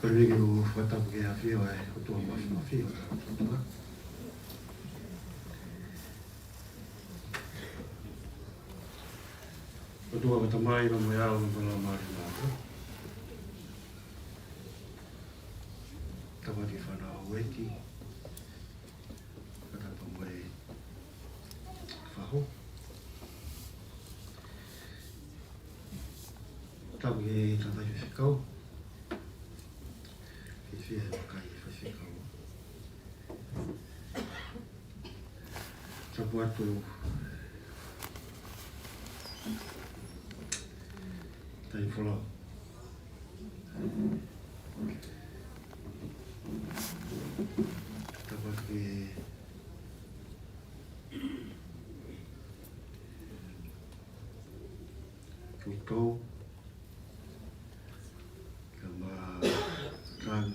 Ko ʻeni ke u fakatapu ki he ʻafio ʻa e ʻOtua Māfimafi, ʻOtua. ʻOtua ko e Tamai, pea mo e ʻAlo, pea mo e Laumālie Māʻoniʻoni. Tāpuaki ki he fānau ʻa e ʻEiki, fakatapu mo e faʻu. Tapu ki he tangataʻi faifekau. Fiefia he vakai faifekau. Tapu atu Taʻi Folau. Tapu atu ki he Tuʻi Tou, kae ʻumaʻā Tani,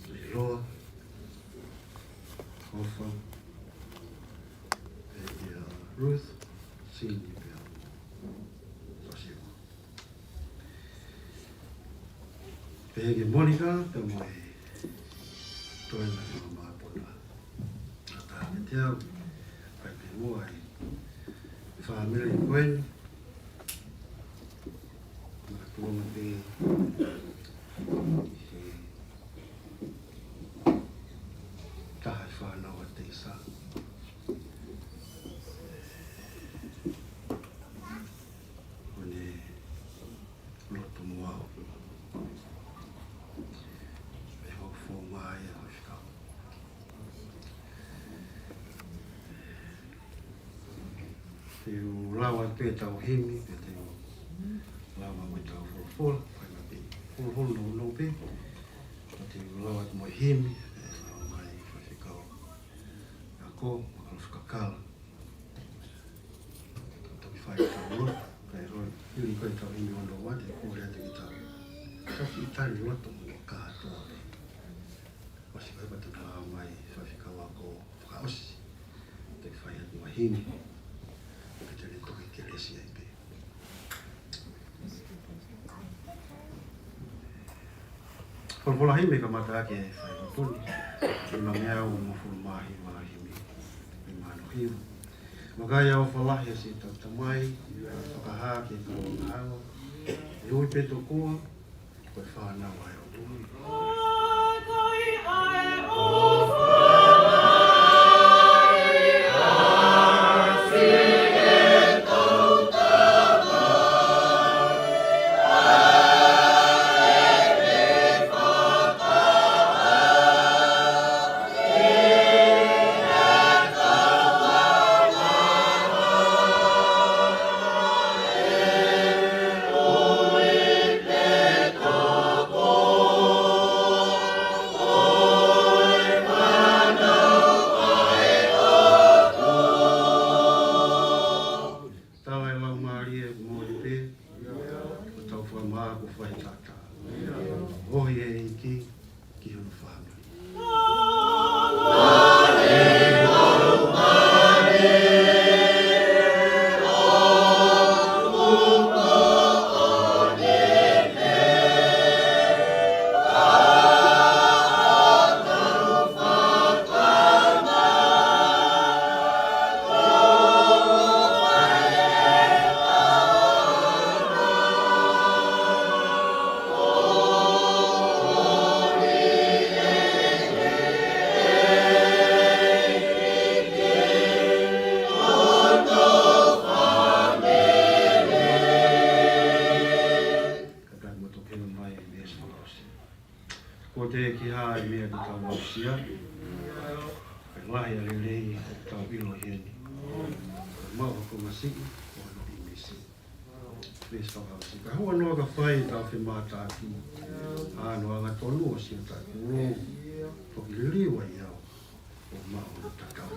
Leiloa, Hofa, pea kia Ruth, Sini pea mo Sosio. Pehē kia Monica, pea mo e toe na māpuna. ʻA tā me te au, kai pē mo ai. Fāmili ko eni. Makatuʻunga pē ʻi he taha e fānau ʻa Teisa. ʻO ne loto mo au. ʻE hoko founga ia ʻo e fika. Te u lau atu pē ʻetau himi, pea te u lau mo ʻetau folofola, fai mai pē. Folofola nounou pē, pea te u lau atu mo e himi, ʻe lau mai faifekau ako, Makalofi Kakala. Tau toki fai ʻetau lotu, kae ʻoua, hili ko ʻetau himi ʻo noa te kole atu ki tau. Tau ki tali lotu mo kātoa pē. ʻOsi ko ia pea te u lau mai faifekau ako fakaʻosi. Te u fai atu mo e himi. Pea te ne toki kelesi ai pē. Folofola himi kamata ʻaki e fai lotu ni. Nima meau mo fulu mā hiva, himi nima noa hiva. Vakai, ʻofa lahi ʻa sitau Tamai, fakahā ki he kau angahala, ʻe ui pē tokua, ko e fānau ʻa e ʻOtua. Ia, ʻoku lahi ʻa e lelei ʻoku tau ʻilo heni. Mau ha konga siʻi ʻo hono ʻīmisi. Veesi fakaʻosi. Ka hua noa ka fai ʻetau femātaaki, ʻa hono angatonu ʻo siʻotau kolo, toki liliu ai au ʻo maʻu hono tatau.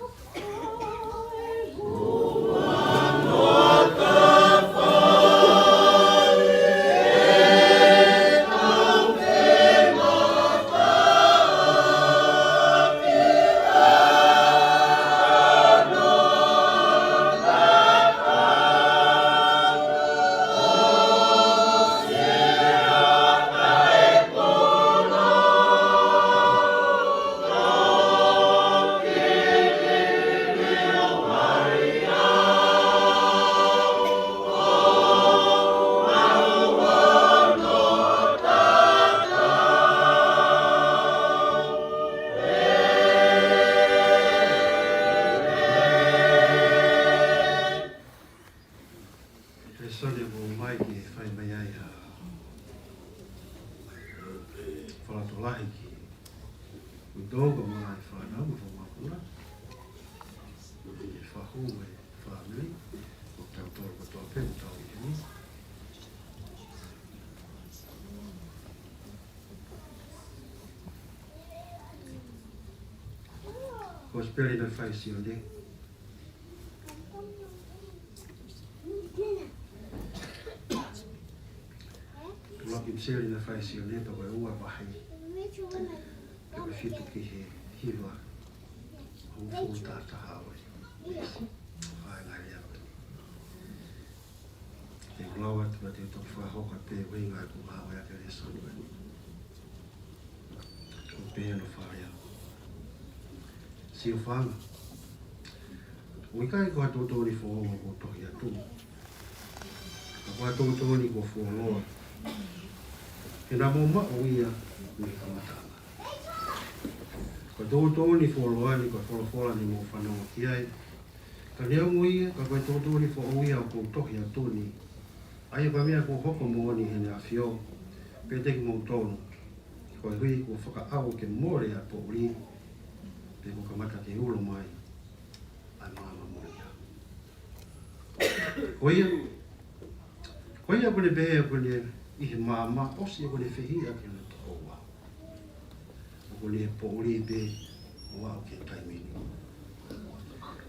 He sone mo mai ke fai mai ai ha fakalotolahi ki Uitoa mo e fānau mo e fāmili. Ke fakahū e fāmili, ʻo tautolu kotoa pē, ʻo tau ʻi heni. Kosipeli naʻe fai ʻe Sione. ʻUluaki ʻipiseli naʻe fai ʻe Sione, toko ua vahe. Pea ko e fitu ki he hiva. Hongofulu taha taha ʻo e faʻahinga lea ko eni. Te u lau atu pea te u toki fakahoko pē ʻuhinga ʻeku ngāueʻaki e lēsoni ko eni. ʻOku pehē hono fakalea. Siʻoku fānau, ʻoku ʻikai ko ha tuʻutuʻuni foʻou ʻoku ou tohi atu, ka ko ha tuʻutuʻuni kuo fuoloa, he naʻa mou maʻu ia mei he kamataʻanga. Ko e tuʻutuʻuni fuoloa ni ko e folofola ni ʻoku mou fanongo ki ai. Ka neongo ia, ka ko e tuʻutuʻuni foʻou ia ʻoku ou tohi atu ni, ʻa ia ko e meʻa kuo hoko moʻoni ʻi heʻene ʻAfio, pea ʻiate kimoutolu, koeʻuhi kuo fakaʻau ke mole ʻa e poʻuli, pea kuo kamata ke ulo mai ʻa e maama mo ia. Ko ia, ko ia ʻoku ne pehē ʻoku ne ʻi he maama, ʻosi ʻoku ne fehiʻa ki hono tokoua, ʻoku ne poʻuli pē ʻo aʻu ki he taimi ni.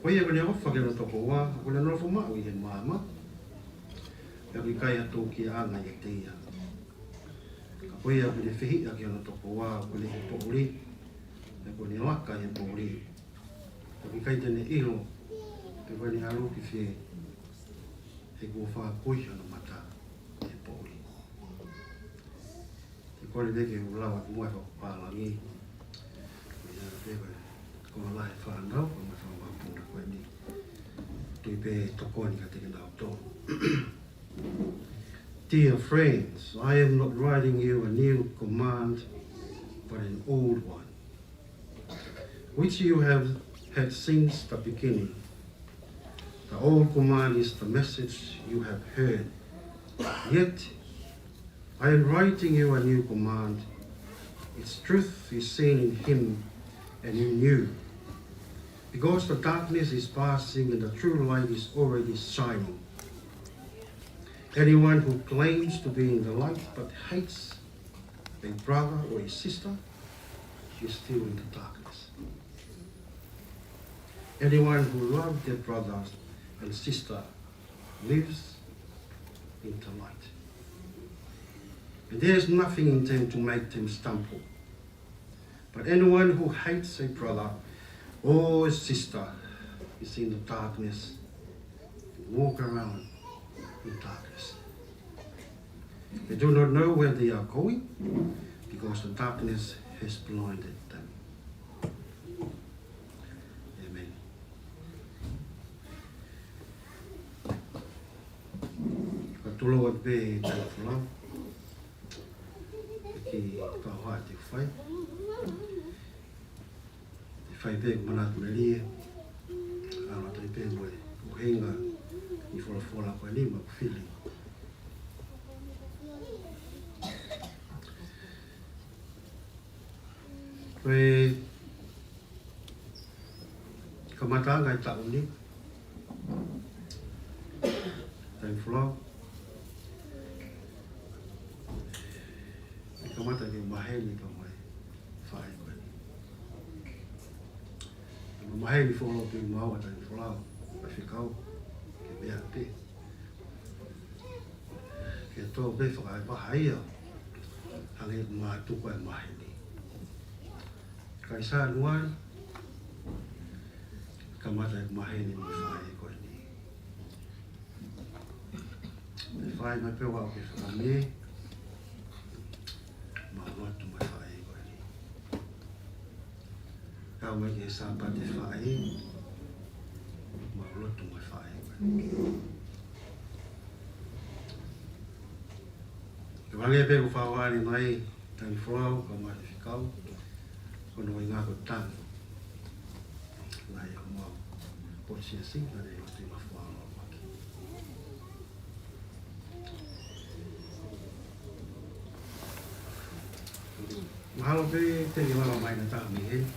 Ko ia ʻoku ne ʻofa ki hono tokoua, ʻoku ne nofo maʻu ʻi he maama, pea ʻoku ʻikai ha tōkiaʻanga ʻiate ia. Ka ko ia ʻoku ne fehiʻa ki hono tokoua, ʻoku ne ʻi he poʻuli, pea ʻoku ne laka ʻi he poʻuli, pea ʻoku ʻikai te ne ʻilo pe ko ʻene ʻalu ki fē, he kuo fakakuihi hono mata ʻe he poʻuli. Te u kole pē ke u lau atu muʻa e fakapālangi. Ko ia pē ko e konga lahi e fānau, ko e meʻa fakamakapuna ko eni. Tui pē ʻe tokoni kiate kinautolu. Dear friends, I am not writing you a new command, but an old one, which you have had since the beginning. The old command is the message you have heard. Yet, I am writing you a new command. Its truth is seen in him, and in you. Because the darkness is passing and the true light is already shining. Anyone who claims to be in the light but hates a brother or a sister is still in the darkness. Anyone who loves their brother and sister lives in the light. And there is nothing in them to make them stumble. But anyone who hates a brother or a sister is in the darkness and walk around in darkness. They do not know where they are going because the darkness has blinded them. Amen. Ka tulou atu pē ʻetau folau. Ki he kau hoa te fai. Te fai pē ʻeku manatu melie. ʻAlu atu pē mo e ʻuhinga ʻi he folofola ko eni mo ʻeku fili. Ko e Kamataʻanga ʻi he taʻu ni, Taimi Folau, ʻe kamata ke maheni pea mo e faʻē ko eni. Maheni folau pē maua Taimi Folau, Faifekau, ke meʻa pē. Ke tō pē fakaepaha ia, hangē ko e mātuku ʻa e maheni. Ka ʻi Sānuali, kamata e maheni mo e faʻē ko eni. ʻE fai mai pē ʻo aʻu ki he fakaʻosi, maʻulotu mo e faʻē ko eni. Kau mai ki he Sāpate Faʻē, maʻulotu mo e faʻē ko eni. Ke vange pē ko fāvali mai, Taimi Folau, ka mai fekau, ko hono ʻuhinga ko e tangi. Naʻe ʻi homau potu siasi, naʻe ʻi ai e tui ma fua ʻo maki. Mahalo pē te ke lava mai ha taha mei heni,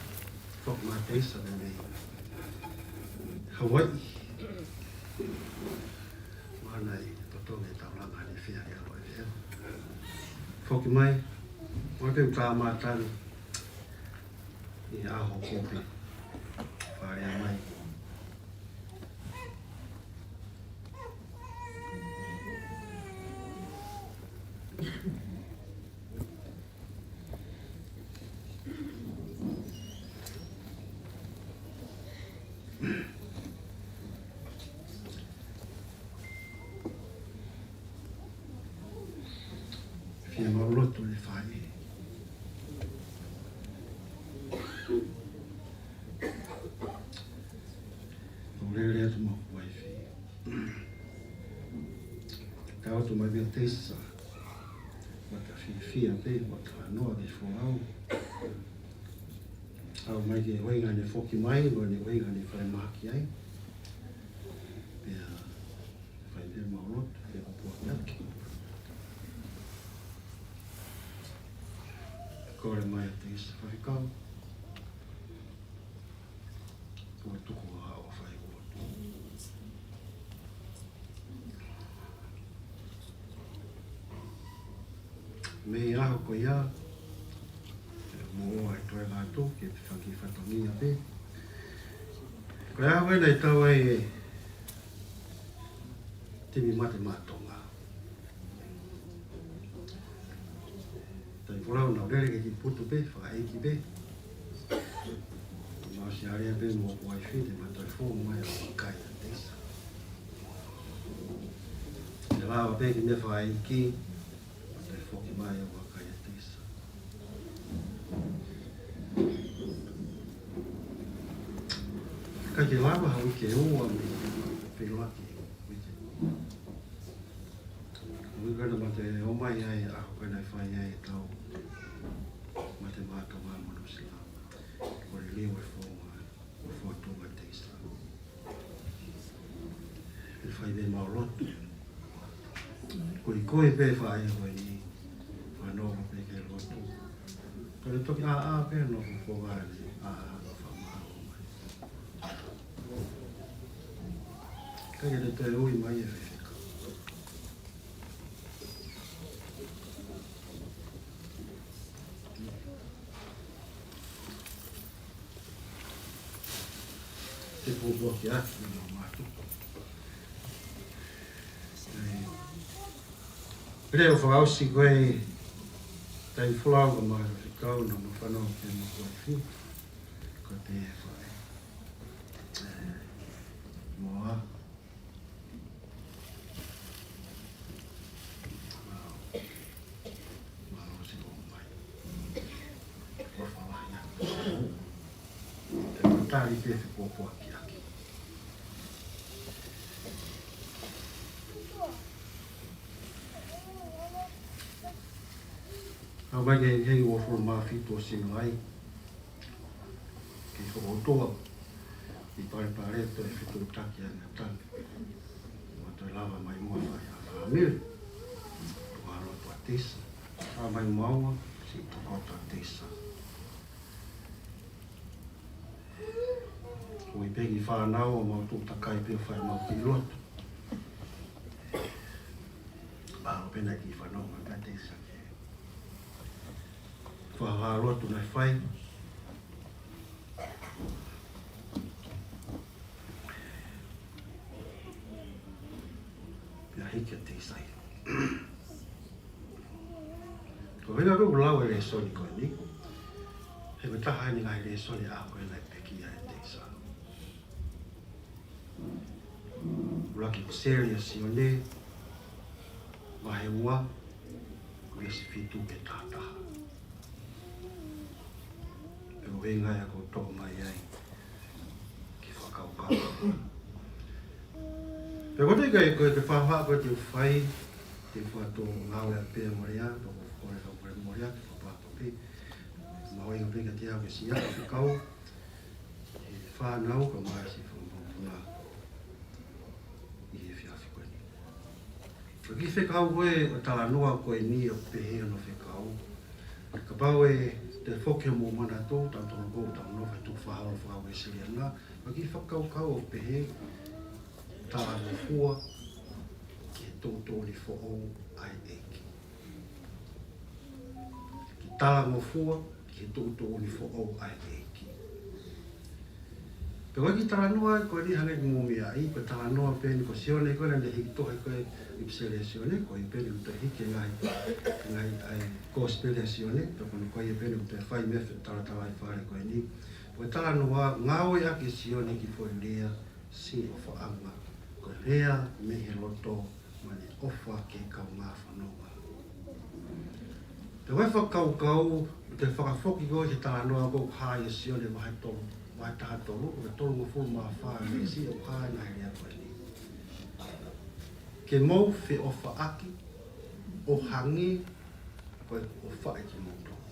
foki mai Teisa pē mei Hawaiʻi. Mahalo naʻe totongi e taulanga ni fea ia Hawaiʻi fea. Foki mai, mahalo te u tā mātani ʻi he ʻaho ko ē pē. Fakalea mai. Fiemaʻu lotu ʻe faʻē. ʻO lele atu mo hoku uaifi. Ka ʻoatu mai pē ʻa Teisa. Mata fiefia pē, mata noa ke folau. Aʻu mai ki he ʻuhinga ne foki mai, mo e ʻuhinga ne falemahaki ai. Pea fai pē mau lotu, pea ko puaki ake. Kole mai ʻa Teisa, Faifekau. Ko e tuku ʻa e ʻofa ʻi lotu. Mei he ʻaho ko ia, mo ʻoua ʻe toe ngāue atu, ke faki fatongia pē. Ko e ʻaho ē naʻe tau ai e timi mate maʻa Tonga. Taimi Folau naʻa ku lele ki he kiʻi putu pē, fakaʻeiki pē. Naʻa ku ʻosi alea pē mo hoku uaifi te ma toe foki mai ʻo vakai ʻa Teisa. Te lava pē ke ne fakaʻeiki, ma toe foki mai ʻo vakai ʻa Teisa. Ka ke lava ha uike ʻe ua mei he pē laki uike. Ko e ʻuhinga naʻa ma toe ō mai ai, ʻa ko ē naʻe fai ai e tau mate maʻa Tonga mo Nuʻusila. Ko e liliu e founga, ko e fotu ma Teisa. ʻE fai pē mau lotu. Ko e, ko e pē fai ko eni, fanongo pē ki he lotu. Ka ne toki ʻā, ʻā pē no ko ko vale, ʻā, ʻā, ʻā, fakamālō mai. Ka ke ne toe ui mai e Faifekau. Te puapuaki atu, mo mātuku. ʻE, leʻo fakaʻosi ko ē, Taimi Folau ka mai Faifekau naʻa ma fanongo ki he mo ko e fi. Ko e pē fai. ʻE, mo a. Mālō siʻi ō mai. Ko e falahi atu. Te u tali pē fekuokuaki ʻaki. Aʻu mai ki he uofulu mā fitu ʻo Siulai. Ke fokotuʻu ʻi Palepale toe fetuʻutaki ʻa e ngaahi tangata. Mo toe lava mai muʻa fai ʻa e fāmili. Tuʻa lotu ʻa Teisa. Aʻu mai muʻa siʻi tokoto ʻa Teisa. Ui Pē ki he fānau ʻo mau tuʻu takai pē ʻo fai ʻemau kiʻi lotu. ʻAho pē naʻe kiʻi fanongo mai pē ʻa Teisa ki he fakahā lotu naʻe fai. Pea hiki ʻa Teisa ia. Ko e ʻuhinga ʻoku ou lau e lēsoni ko eni, he ko e taha eni e ngaahi lēsoni ʻa ē naʻe pekia ai ʻe Teisa. ʻUluaki ʻipiseli ʻa Sione, vahe ua, veesi fitu ki he taha taha. Pea ko e ʻuhinga ia ʻoku ou toʻo mai ai ke fakakaukau. Pea ko e taimi ko ē, ko e fakahohaʻa ko ē te u fai, te u fakatō ngāue ʻa pē mo Lea, tō ko e kole ka pule mo Lea, ke fakapapauʻi pē mahuʻinga pē kiate au ke siʻi fekau ʻi he fānau kae ʻumaʻā siʻi fanga mokopuna ʻi he efiafi ko eni. Ko e kiʻi fekau ko ē ʻo e talanoa ko eni ʻoku pehē hono fekau. Kapau ʻe toe foki hoʻomou manatu, tautolu ʻoku tau nofo he tukufakaholo faka-Uēsiliana, ko e kiʻi fakakaukau ʻoku pehē, talangofua ki he tuʻutuʻuni foʻou ʻa e ʻEiki. Ke talangofua ki he tuʻutuʻuni foʻou ʻa e ʻEiki. Pea ko e kiʻi talanoa ko eni hangē ko e mou meaʻi, ko e talanoa pē eni ko Sione ko ē naʻa ne hiki tohi ko ē ʻipiseli ʻa Sione, ko e pē eni ʻoku toe hiki e ngaahi, ngaahi ʻa e kosipeli ʻa Sione, pea ko hono ko ia pē eni ʻoku toe fai mei he talatalaifale ko eni. Ko e talanoa, ngāueʻaki ʻe Sione e kiʻi foʻi lea siʻi ʻofaʻanga, ko e lea mei he loto, mo ʻene ʻofa ki he kaungā fononga. Pea ko e fakakaukau, te u fakafoki ko ē ki he talanoa ʻoku hā ʻia Sione vahe tolu, vahe taha tolu, ko e tolungofulu mā fā e veesi ʻoku hā ai e ngaahi lea ko eni. Ke mou feʻofaʻaki, ʻo hangē ko ʻeku ʻofaʻi kimoutolu.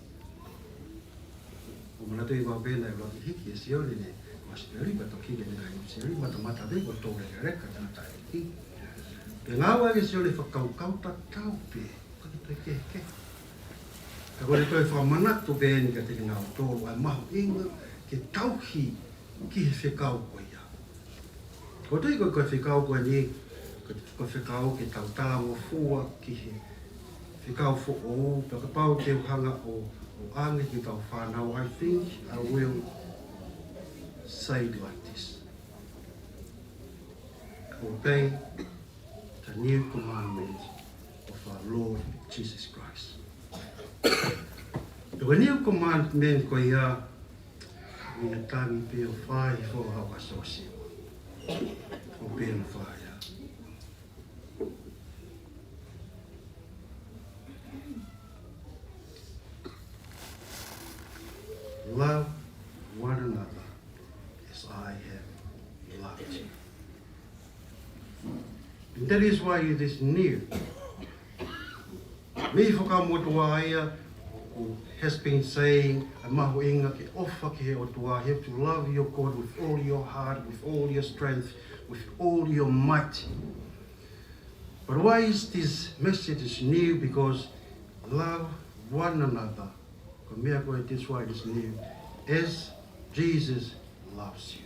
ʻOku ou manatuʻi ʻe au pē naʻe ʻuluaki hiki ʻe Sione ʻene kosipeli, pea toki hiki ʻene ngaahi ʻipiseli, matamata pē ko e toulekeleka, tangataʻeiki. Pea ngāueʻaki ʻe Sione e fakakaukau tatau pē, ʻikai ke toe kehekehe. Ka ko ʻene toe fakamanatu pē eni kiate kinautolu ʻa e mahuʻinga ke tauhi ki he fekau ko ia. Ko e tui ko ē ko e fekau ko eni, ko e, ko e fekau ke tau talangofua ki he fekau foʻou, pea kapau te u hanga ʻo, ʻo ʻoange ki heʻetau fānau, I think I will say it like this. Obey the new commandment of our Lord Jesus Christ. Ko e new commandment ko ia, ʻoku ne tangi pē ʻo fai foha ʻo ka sōsiua. ʻO pē ʻoku fai ia. Love one another as I have loved you. And that is why it is new. Mei he Fuakava Motuʻa ia, who has been saying, ʻa e mahuʻinga ke ʻofa ki he ʻOtua, you have to love your God with all your heart, with all your strength, with all your might. But why is this message is new? Because love one another. Ko e meʻa ko ē, that's why it is new. As Jesus loves you.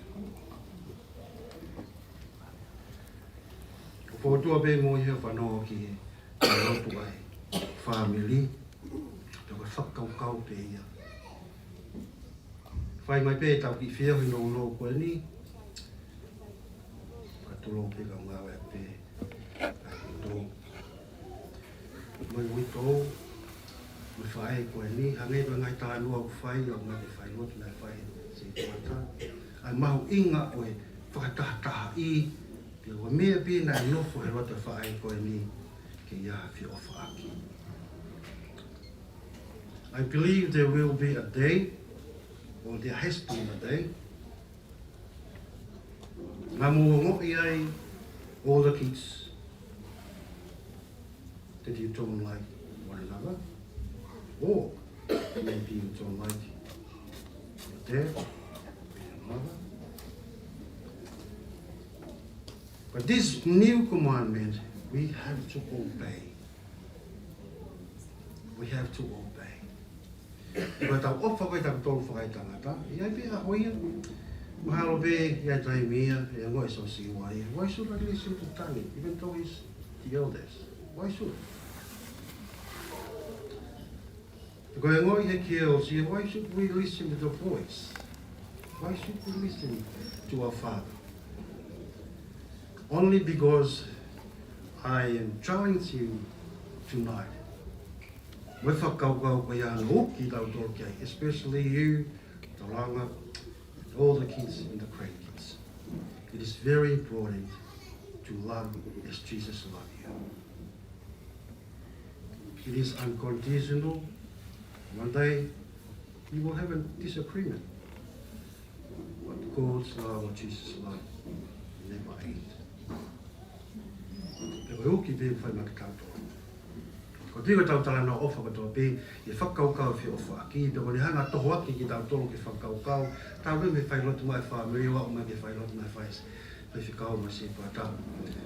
ʻOku ou fokotuʻu pē mo ia fanongo ki he lotu ʻa e fāmili, pea ko e fakakaukau pē ia. Fai mai pē ʻetau kiʻi feohi nounou ko eni, ka tulou pē ka ngāue pē ʻa e uitou. Mo e uitou, mo e faʻē ko eni, hangē ko e ngaahi talanoa ʻoku fai, ʻoku ngaahi failotu naʻe fai, siʻi kamata. ʻA e mahuʻinga ʻo e fakatahatahaʻi, pea ko e meʻa pē naʻe nofo he loto ʻo e faʻē ko eni, ke ʻi ai e feʻofaʻaki. I believe there will be a day, or there has been a day, naʻa mou ongoʻi ai, all the kids, that you don't like one another, or maybe you don't like your dad or your mother. But this new commandment, we have to obey. We have to obey. Ko ʻetau ʻofa ko ē ʻatautolu fakaetangata, ʻe ʻi ai pē ʻa e ʻaho ia, Mahalo pē ʻi he taimi ia, ʻe ongoʻi ʻe Siosiua ia, "Why should I listen to Tani, even though he's the eldest? Why should?" Ko e ongoʻi ʻe he kiʻi kiʻi, "Why should we listen to the boys? Why should we listen to our father? Only because I am challenging him tonight." Mo e fakakaukau ko ia naʻe uki kitautolu ki ai, especially you, Taulanga, and all the kids and the grandkids. It is very important to love as Jesus loved you. It is unconditional. One day, you will have a disagreement. But God's love or Jesus' love never ends. Pea ko e uki pē ʻoku fai maʻa kitautolu. Ko e tui ko ʻetau talanoa ʻofa kotoa pē, ʻi he fakakaukau feʻofaʻaki, pea ko ʻene hanga ʻo tohoakiʻi kitautolu ki he fakakaukau, tau pē mei he failotu mai fāmili, ʻo aʻu mai ki he failotu mai fai-, faifekau mo e sētuata.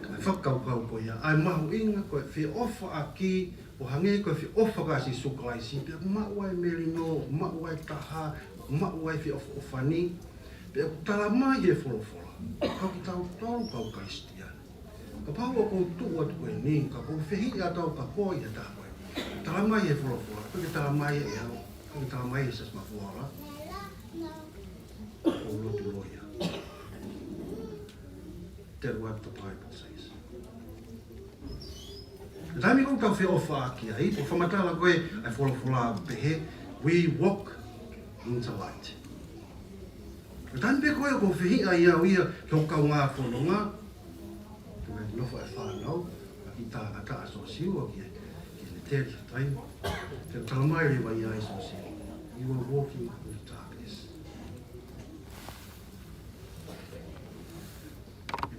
ʻA e fakakaukau ko ia, ʻa e mahuʻinga ko e feʻofaʻaki, ʻo hangē ko e feʻofa kia Sīsū Kalaisi, pea maʻu ai e melino, maʻu ai e taha, maʻu ai e feʻofaʻofani, pea ʻoku talamai ʻe he folofola, ka kitautolu kau Kalisitiane, kapau ʻoku ou tuʻu atu ko eni, ka ʻoku ou fehiʻa atu au kia koe ʻi he taha ko eni, talamai ʻe he folofola, ʻoku ʻikai ke talamai ia ʻe au, ʻoku ʻikai ke talamai ʻe Siaosi Mafuaola, ʻoku ou lotu loia. That's what the Bible says. Taimi ʻoku tau feʻofaʻaki ai, ʻoku fakamatala ko ē ʻa e folofola ʻo pehē, "We walk in the light." Taimi pē ko ē ʻoku ou fehiʻa ai au ia ki hoku kaungā fononga, ki he nofo ʻa e fānau, ʻa e kiʻi tangata ʻa Siosiua ki he, ki he teli ʻa e taimi. Pea talamai leva ia ʻe Siosiua, "You are walking in the darkness."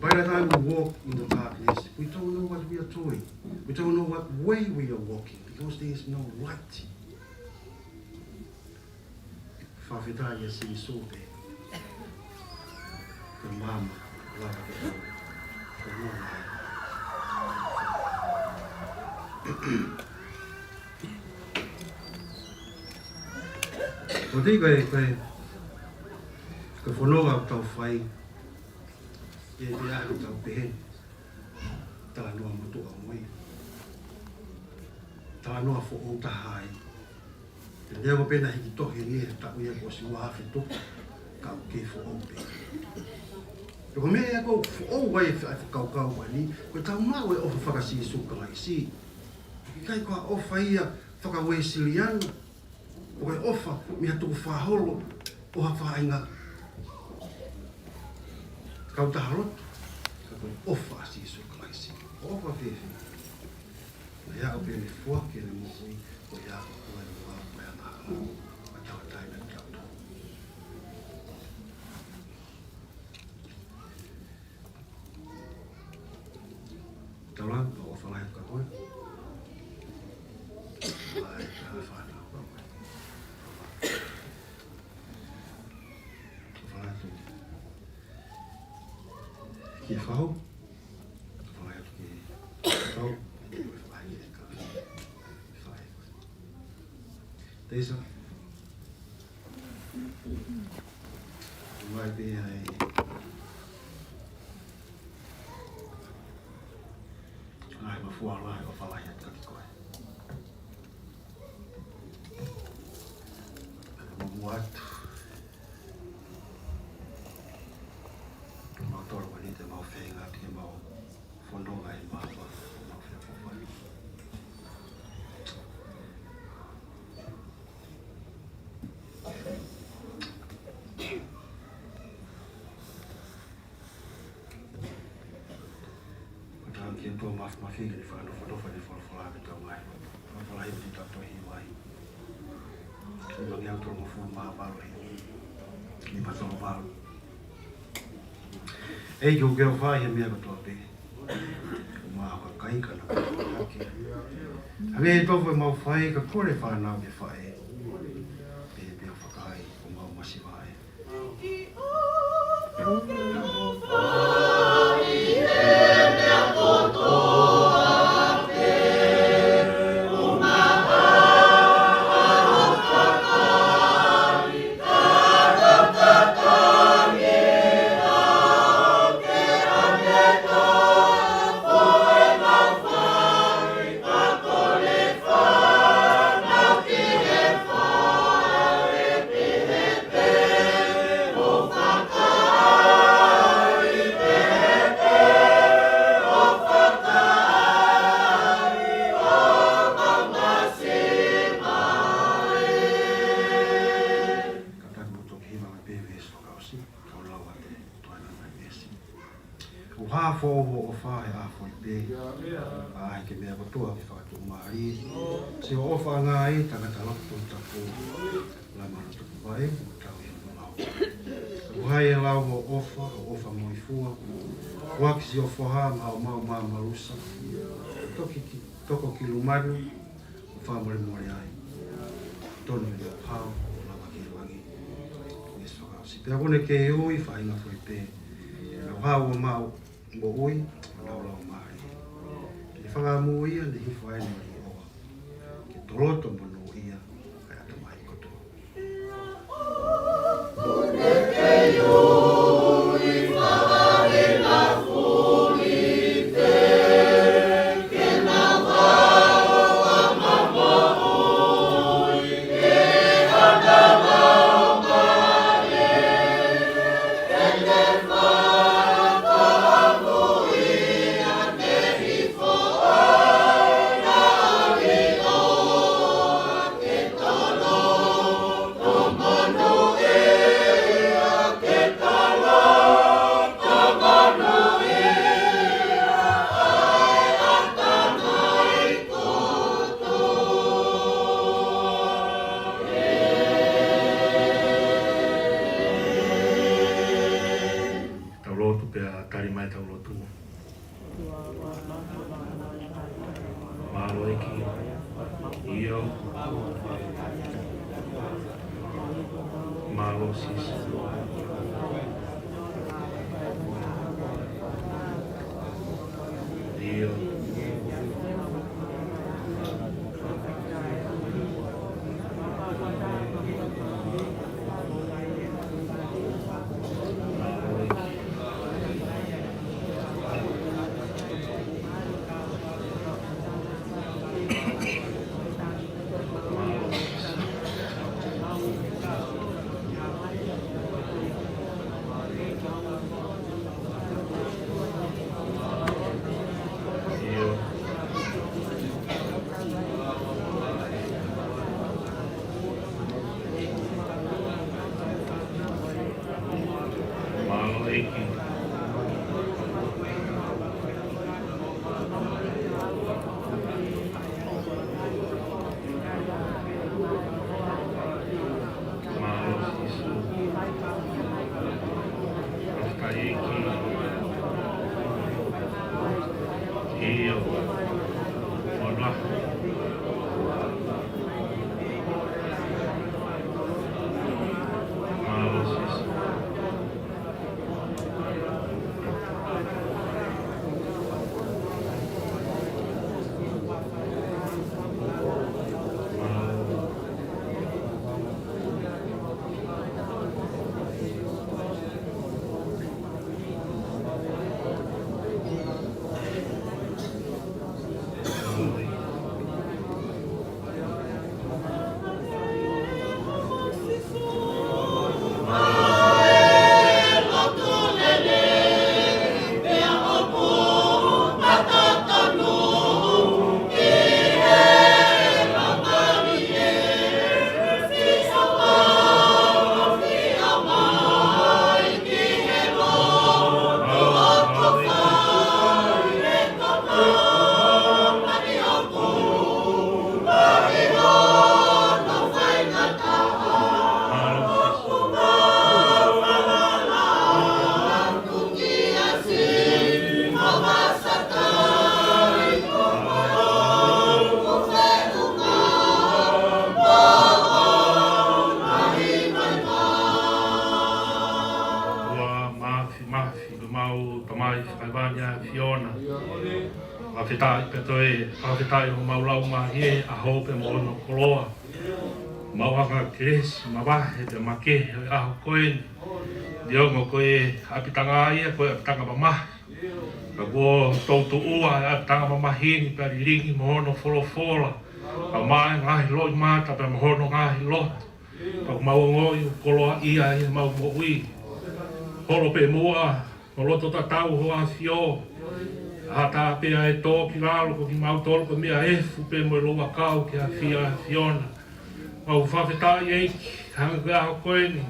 By the time we walk in the darkness, we don't know what we are doing. We don't know what way we are walking because there is no light. Fakafetaʻi kia Sīsū pē. Ko e maama lava ke tau. Ko e maama. Ko e tui ko e, ko e, ko e fononga ʻoku tau fai, ʻe, ʻe ʻai ke tau pehē, talanoa motuʻa mo ia. Talanoa foʻou taha ia. Pea neongo pē naʻe hiki tohi eni he taʻu ia kuo ʻosi ua afe tupu, ka ʻoku kei foʻou pē. Pea ko e meʻa ia ʻoku foʻou ai e fa-, fakakaukau ko eni, ko ʻetau maʻu e ʻofa faka-Sīsū Kalaisi. ʻIkai ko ha ʻofa ia faka-Uēsiliana, ʻo ko e ʻofa mei ha tukufakaholo ʻo ha faʻahinga kautaha lotu, ka ko e ʻofa ʻa Sīsū Kalaisi. ʻOfa fēfē? Naʻe aʻu pē ʻene foaki ʻene moʻui, ko ia ko e ʻuhinga ko e angahala, ʻa e tauʻatāina kitautolu. Taulanga, ʻofa lahi atu kia koe. Lahi atu ki he fānau kia koe. ʻOfa lahi atu ki he fahu. ʻOfa lahi atu ki he fahu. ʻOfa lahi atu ki he fahu. Teisa. Mai pē ai. Ai, Mafuaola, ʻofa lahi atu kiate koe. Muʻomuʻa atu. Mau tolo ko eni te mau feinga atu ke mau fononga ʻi he māmani, mau feinga ʻo fai. Ko e tala ki he ʻOtua Māfimafi ke ne fakanofonofo ʻene folofola ʻi hotau ngaahi loto. Folofola ʻi he tohi Hivaʻi. Hivaʻi ʻe tolungofulu mā valu, nima tolu valu. ʻEiki, ʻoku ke ʻofa ʻi he meʻa kotoa pē. ʻOku mau kakai ka naʻa mau hake. Hangē tofu ʻemau fai, ka kole fānau ke faʻē. Pea, pea ʻoku fakaʻai, ʻoku mau masiva ai. Kuo hā foʻou hoʻo ʻofa he ʻaho foʻi pē. ʻAi ke meʻa kotoa ke fakatuʻumālie. Siʻo ʻofaʻanga ʻa e tangata lotu Tongatapu, Laumālie Tukupaʻe, mo Tauhi mo Lau. Kuo hā e lau hoʻo ʻofa, hoʻo ʻofa mo e fua. Kuo ʻaki siʻo foha maʻa Maumau Malusa. Toki ki, toko ki lumanu, ʻo fakamolemole ai. Tonu e pau, ʻo lava ki langi. Yes, fakasi. Pea kuo ne kei ui, faʻahinga foʻi pē. Nau hā ua mau, moʻui, ʻo nau lau mai. Ke fakamui ia, ne hifo ai ne ʻi ʻoa. Ke toloto monūʻia, ʻa e ʻatamai kotoa. Tau lotu pea tali mai ʻetau lotu. Mālō ʻEiki. ʻIo. Mālō Sīsū. ʻIo. Mālō ʻEiki. Mālō Sīsū. Fakafetaʻi ʻEiki. ʻIo. Mālō. Mālō Sīsū. Ua mafi, mafi, ʻemau Tamai fakahēvani ʻa e ʻAfiona. Fakafetaʻi pē toe, fakafetaʻi homau laumālie, ʻa hoʻo pē mo hono koloa. Mau anga kelesi, mavahe pē makehe ʻo e ʻaho ko eni. Neongo ko e ʻapitanga ia, ko e ʻapitanga mamahi. Ka kuo toutuʻua ʻa e ʻapitanga mamahi ni pea lilingi mo hono folofola. Ka mai ngaahi loʻimata pea mo hono ngaahi lotu. Ka ʻoku mau ongoʻi ʻoku koloaʻia ʻemau moʻui. Holo pē muʻa, ʻo loto tatau ho ʻAfio. ʻAtā pē ʻa e tō ki lalo ko kimautolu ko e meʻa efu pē mo e louʻakau ke ʻafio ʻa e ʻAfiona. Mau fakafetaʻi ʻEiki, hangē ko e ʻaho ko eni.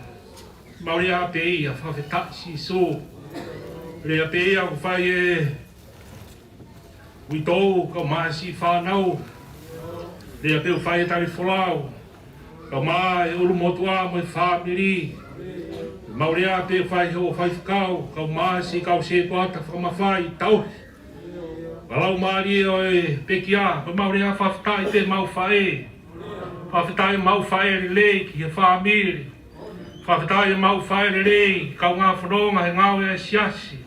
Mau lea pē ia, fakafetaʻi Sīsū. Lea pē ia ʻoku fai ʻe uitou, kae ʻumaʻā e siʻi fānau. Lea pē ʻoku fai ʻe talifolau, kae ʻumaʻā e ʻulumotuʻa mo e fāmili. Mau lea pē ʻoku fai ʻe hoʻo faifekau, kae ʻumaʻā e siʻi kau sētuata fakamafai, tauhi. Fakalaumālie ʻo e pekia, ko ʻemau lea fakafetaʻi pē ʻemau faʻē. Fakafetaʻi ʻemau faʻē lelei ki he fāmili. Fakafetaʻi ʻemau faʻē lelei, kaungā fononga he ngāue ʻa e siasi.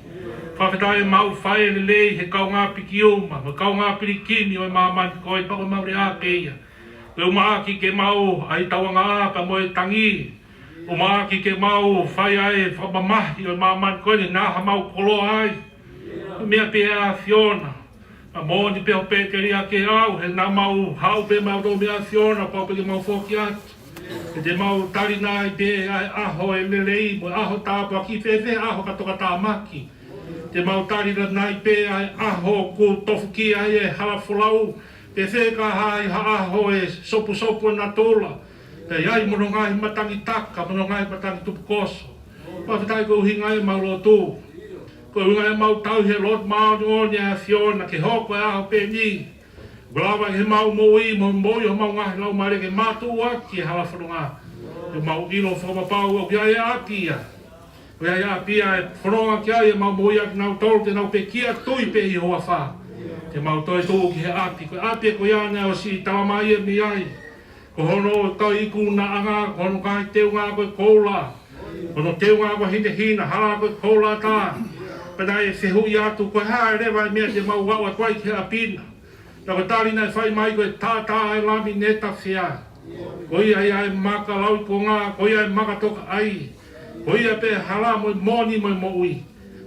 Fakafetaʻi ʻemau faʻē lelei he kaungā pikiuma, mo e kaungā pilikimi ʻo e māmani ko eni, pea ko ʻemau lea pē ia. Ko e ʻumaʻā ke mau ʻai tauangaʻa pea mo e tangi. ʻUmaʻā ke mau fai ʻa e fakamamahi ʻo e māmani ko eni naʻa mau koloa ai. Meʻa pē ʻa e ʻAfiona. Naʻe moʻoni pē ʻa Pēteli ʻaki au, he naʻa mau haʻu pē mautolu mei he ʻAfiona, pau pē ke mau foki atu. He te mau tali nai pē ʻa e ʻaho ʻo e lelei, mo e ʻaho tāpuaki, fēfē ʻaho ka tokatāmaki. Te mau tali nai pē ʻa e ʻaho kuo tofuki ai e hala folau, fēfē ka ʻi ai ha ʻaho ʻe sopusopu ʻa natula. Pea ʻi ai mo hono ngaahi matangi taka, mo hono ngaahi matangi tupukoso. Fakafetaʻi ko e ʻuhinga ia ʻemau lotu. Ko e ʻuhinga ia ʻemau tauhi e lotu māʻoniʻoni ʻa e ʻAfiona ke hoko e ʻaho pē ni. Kuo lava ke mau moʻui, mo moʻui homau ngaahi laumālie ke mātuʻaki e hala fononga. Ke mau ʻilo fakapapau ʻoku ʻi ai ʻa e ʻapi ia. ʻOku ʻi ai ʻa e ʻapi ia ʻe fononga ki ai ʻemau moʻui ʻa kinautolu te nau pekia tui pē ʻi ho huafa. Te mau toe tuʻu ki he ʻapi. Ko e ʻapi ko ia naʻe ʻosi talamai ia mei ai. Ko hono kau ikunaʻanga, ko hono ngaahi teunga ko e koula. Ko hono teunga ko e hinehina, hala ko e koula tā. Pea naʻe fehuʻi atu, ko e hā leva e meʻa te mau aʻu atu ai ki he ʻapi na. Naʻe ko e tali naʻe fai mai ko e taʻataʻa ʻa e lami ne tafea. Ko ia ia e maka lauikuonga, ko ia e maka tokaʻai. Ko ia pē hala mo e moʻoni mo e moʻui.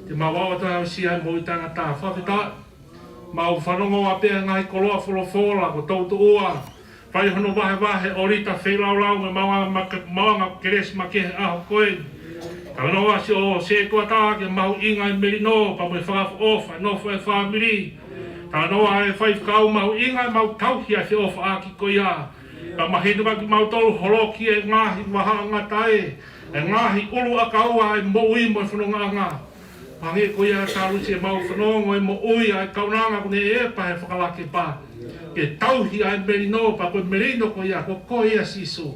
Te mau aʻu atu ai ʻo aʻusia e moʻui taʻengata. Fakafetaʻi. Mau fanongo ʻa pē ngaahi koloa folofola, ko e toutuʻua. Fai hono vahevahe ʻo e lita feilaulau mo e maʻuʻanga ma-, maʻuʻanga kelesi makehe he ʻaho ko eni. Talanoa siʻo sētuata ki he mahuʻinga e melino, pea mo e fakaʻofoʻofa, nofo e fāmili. Talanoa e faifekau mahuʻinga ʻemau tauhi ʻa e feʻofaʻaki ko ia. Pea mahino kiate kimautolu holoki e ngaahi vahaʻa ngataʻanga, e ngaahi ʻulu ʻakau ʻa e moʻui mo e fonongaʻanga. Hangē ko ia ʻa Talusi ʻemau fanongo e moʻui ʻa e kaunanga kuo ne ʻepa he fakalakepa. Ke tauhi ʻa e melino pea ko e melino ko ia, ko koe ia Sīsū.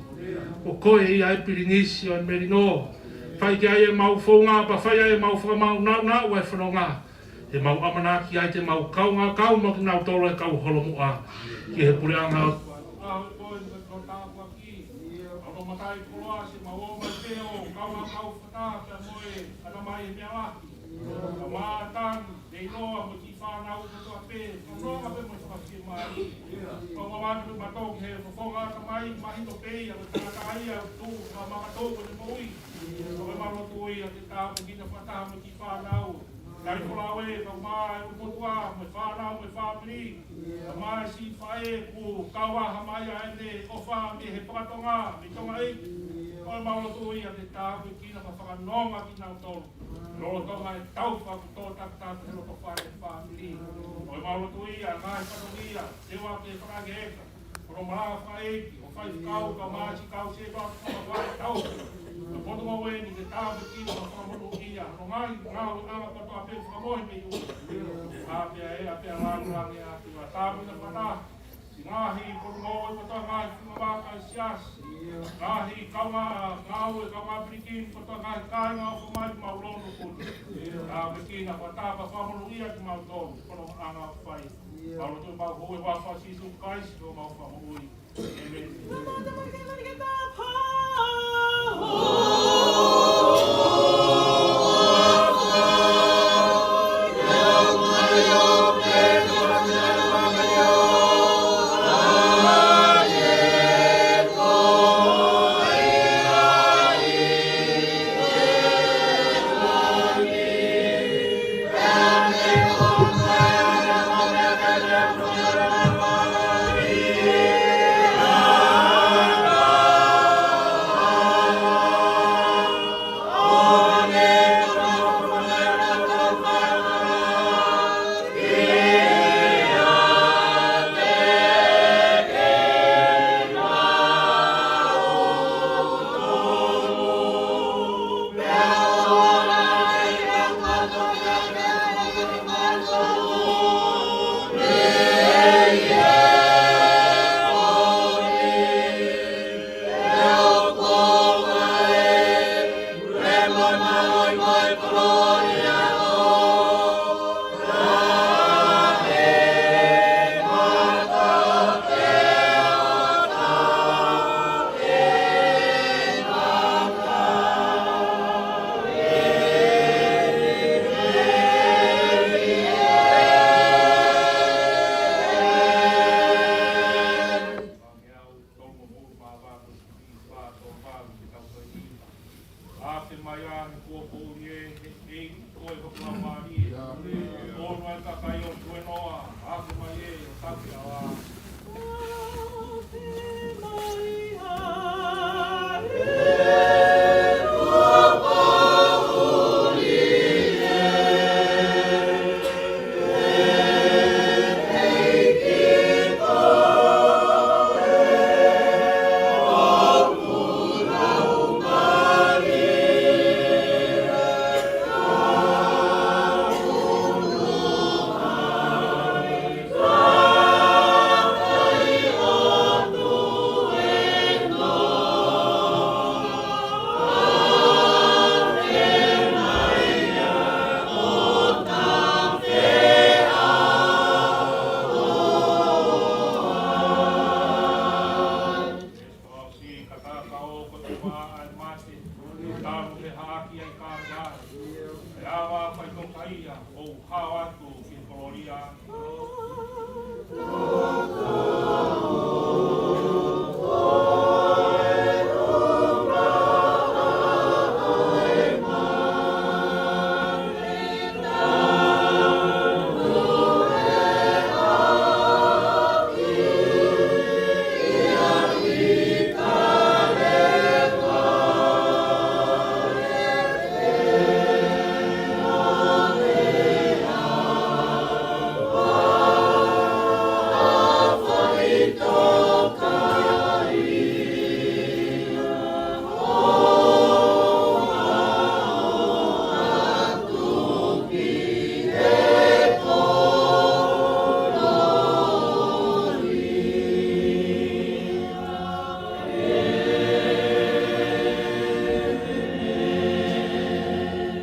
Ko koe ia e pilinisi ʻo e melino. Fai ki ai ʻemau founga pea fai ai ʻemau fakamaʻunauʻunau ʻa e fononga. Te mau ʻamanaki ai te mau kaungā kau mo kinautolu e kau holomuʻa. Ki he puleʻanga ʻo ʻAho ko eni ko e tāpuaki. ʻA hono mataʻikoloa siʻemau ō mai pē ʻo kaungā kau fakataha pea mo e ʻatamai e meʻa lahi. Ka mātani, te ʻiloa mo e kiʻi fānau kotoa pē, ka nonga pē mo e fakafiemālie. Kau mamato pē mautolu ki he fofonga ʻatamai, mahino pē ia, ko e tangata ia, tuʻu, ka mamato ko ʻene moʻui. Ko ʻemau lotu ia, ke tāpuekina fakataha mo e kiʻi fānau. Talifolau ē, kae ʻumaʻā e ʻulumotuʻa, mo e fānau, mo e fāmili. Kae ʻumaʻā e siʻi faʻē kuo kau ʻa e hā mai ʻa ʻene ʻofa mei he fakatonga, mei Tonga ē. Ko ʻemau lotu ia ke tāpuekina mo fakanonga kinautolu. Lolotonga e tau fakatō takitaha he loto fale fāmili. Ko ʻemau lotu ia, ngaahi fatongia, te ua ke fakakeeka. Ko hono malanga fakaʻeiki, ʻo faifekau, kae ʻumaʻā e siʻi kau sētuata fakamafai tau. Ko e potungāue ni ke tāpuekina mo fakamonūʻia, hono ngaahi ngāueʻanga kotoa pē fakamohe mei ʻolunga. ʻA pea ē, ʻa pea lāngilangi ʻa e ʻOtua, tāpuekina fakataha. Siʻi ngaahi potungāue kotoa, ngaahi funga vaka ʻa e siasi. Ngaahi kaungā ngāue, kaungā pilikimi kotoa, ngaahi kāinga ʻoku ʻomai mau lono kuni. Tāpuekina fakataha pea fakamonūʻia kimautolu, ko hono anga fai. Mau lotu mau hū he huafa ʻo Sīsū Kalaisi ko homau Fakamoʻui. ʻĒmeni. Kakai ʻo Tuenoa, ʻave mai ē ʻo tape ʻa. Siʻi kakaka ʻo kotoa ʻa e mate, ʻoku tau fehaʻaki ai ka ʻai. ʻE ava faitoka ia, ʻo hao atu ki he kolōlia.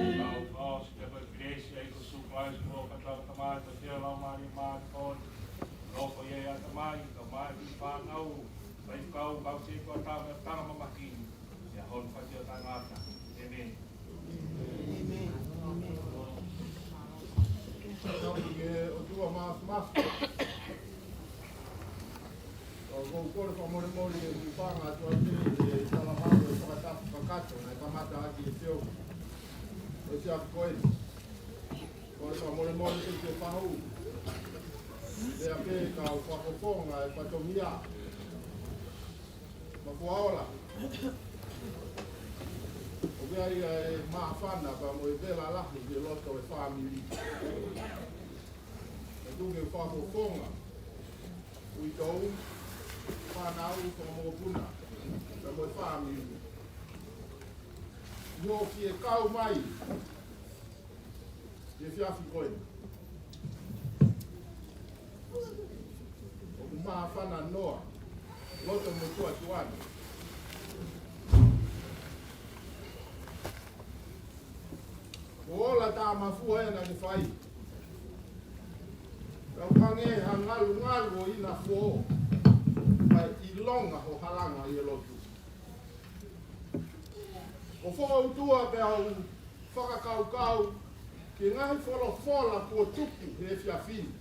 Kau ʻosi pē ko e kelesi ʻa e ʻEiki ko Sīsū Kalaisi, ko e ʻofa ʻa e Tamai, ko e feohi ʻa e Laumālie Māʻoniʻoni, nofo ia ʻi he ʻatamai, kae ʻumaʻā ʻa e fānau, faifekau, kau sētuata mo e tangata mamahiki, ʻi he ʻaho ni pea ʻo taʻengata. ʻĒmeni. ʻĒmeni. Tau ki he ʻOtua Māfimafi. ʻOku ou kole fakamolemole ʻi he hūfanga atu ʻi he talamalu ʻo e fakatapu kakato naʻe kamata ʻaki e feohi ʻo e efiafi ko eni. Kole fakamolemole ʻEiki ʻo e fahu. Pea pehē kau fakafofonga e fatongia. Mafuaola. ʻOku ʻi ai e māfana pea mo e vela lahi ʻi loto e fāmili. ʻOku ke fakafofonga uitou, fānau, fanga mokopuna, pea mo e fāmili. ʻI hoʻo fie kau mai ʻi he efiafi ko eni. ʻOku māfana noa loto mo tuʻa tuʻa ni. Ko e ola tā mafua ena ke fai. Kau hangē ha ngalungalu ʻo ʻIna Fō, ʻa e ʻilonga hoʻo halanga ʻi he lotu. ʻOku ou fakaʻutua pea u fakakaukau ki he ngaahi folofola kuo tuku he efiafi ni.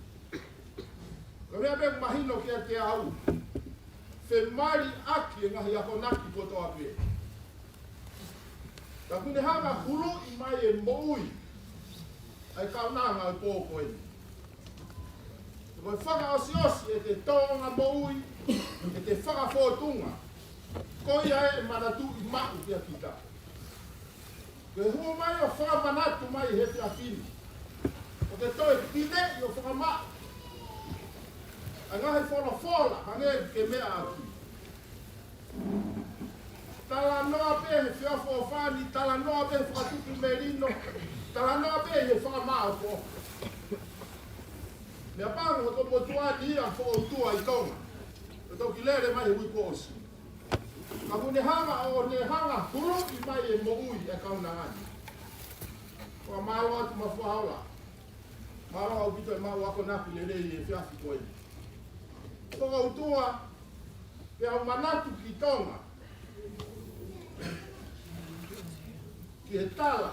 Ka meʻa pē ʻoku mahino kiate au, femaliʻaki e ngaahi akonaki kotoa pē. Ka ʻoku ne hanga ʻo huluʻi mai e moʻui ʻa e kaunanga ʻo e pō ko eni. Ko e fakaʻosiʻosi ʻete tōʻonga moʻui, ʻete fakafōtunga, ko ia ʻe manatuʻi maʻu kiate kita. Ke hū mai ʻo fakamanatu mai he efiafi ni. ʻOku ke toe pileʻi ʻo fakamaʻu ʻa e ngaahi folofola hangē ʻoku ke meʻa ʻaki. Talanoa pē he feʻofoʻofani, talanoa pē he fakatupu melino, talanoa pē he fakamaʻopoʻopo. Meʻapango ko e motuʻa ni ia fōtunga ʻi Tonga. Ko e toki lele mai he uike kuo ʻosi. Ka ʻoku ne hanga ʻo ne hanga huluʻi mai e moʻui e kaunanga ni. Fakamālō atu Mafuaola. Mālō ʻaupito e maʻu akonaki lelei he efiafi ko eni. Fakautua, pea u manatu ki Tonga. Ki he tala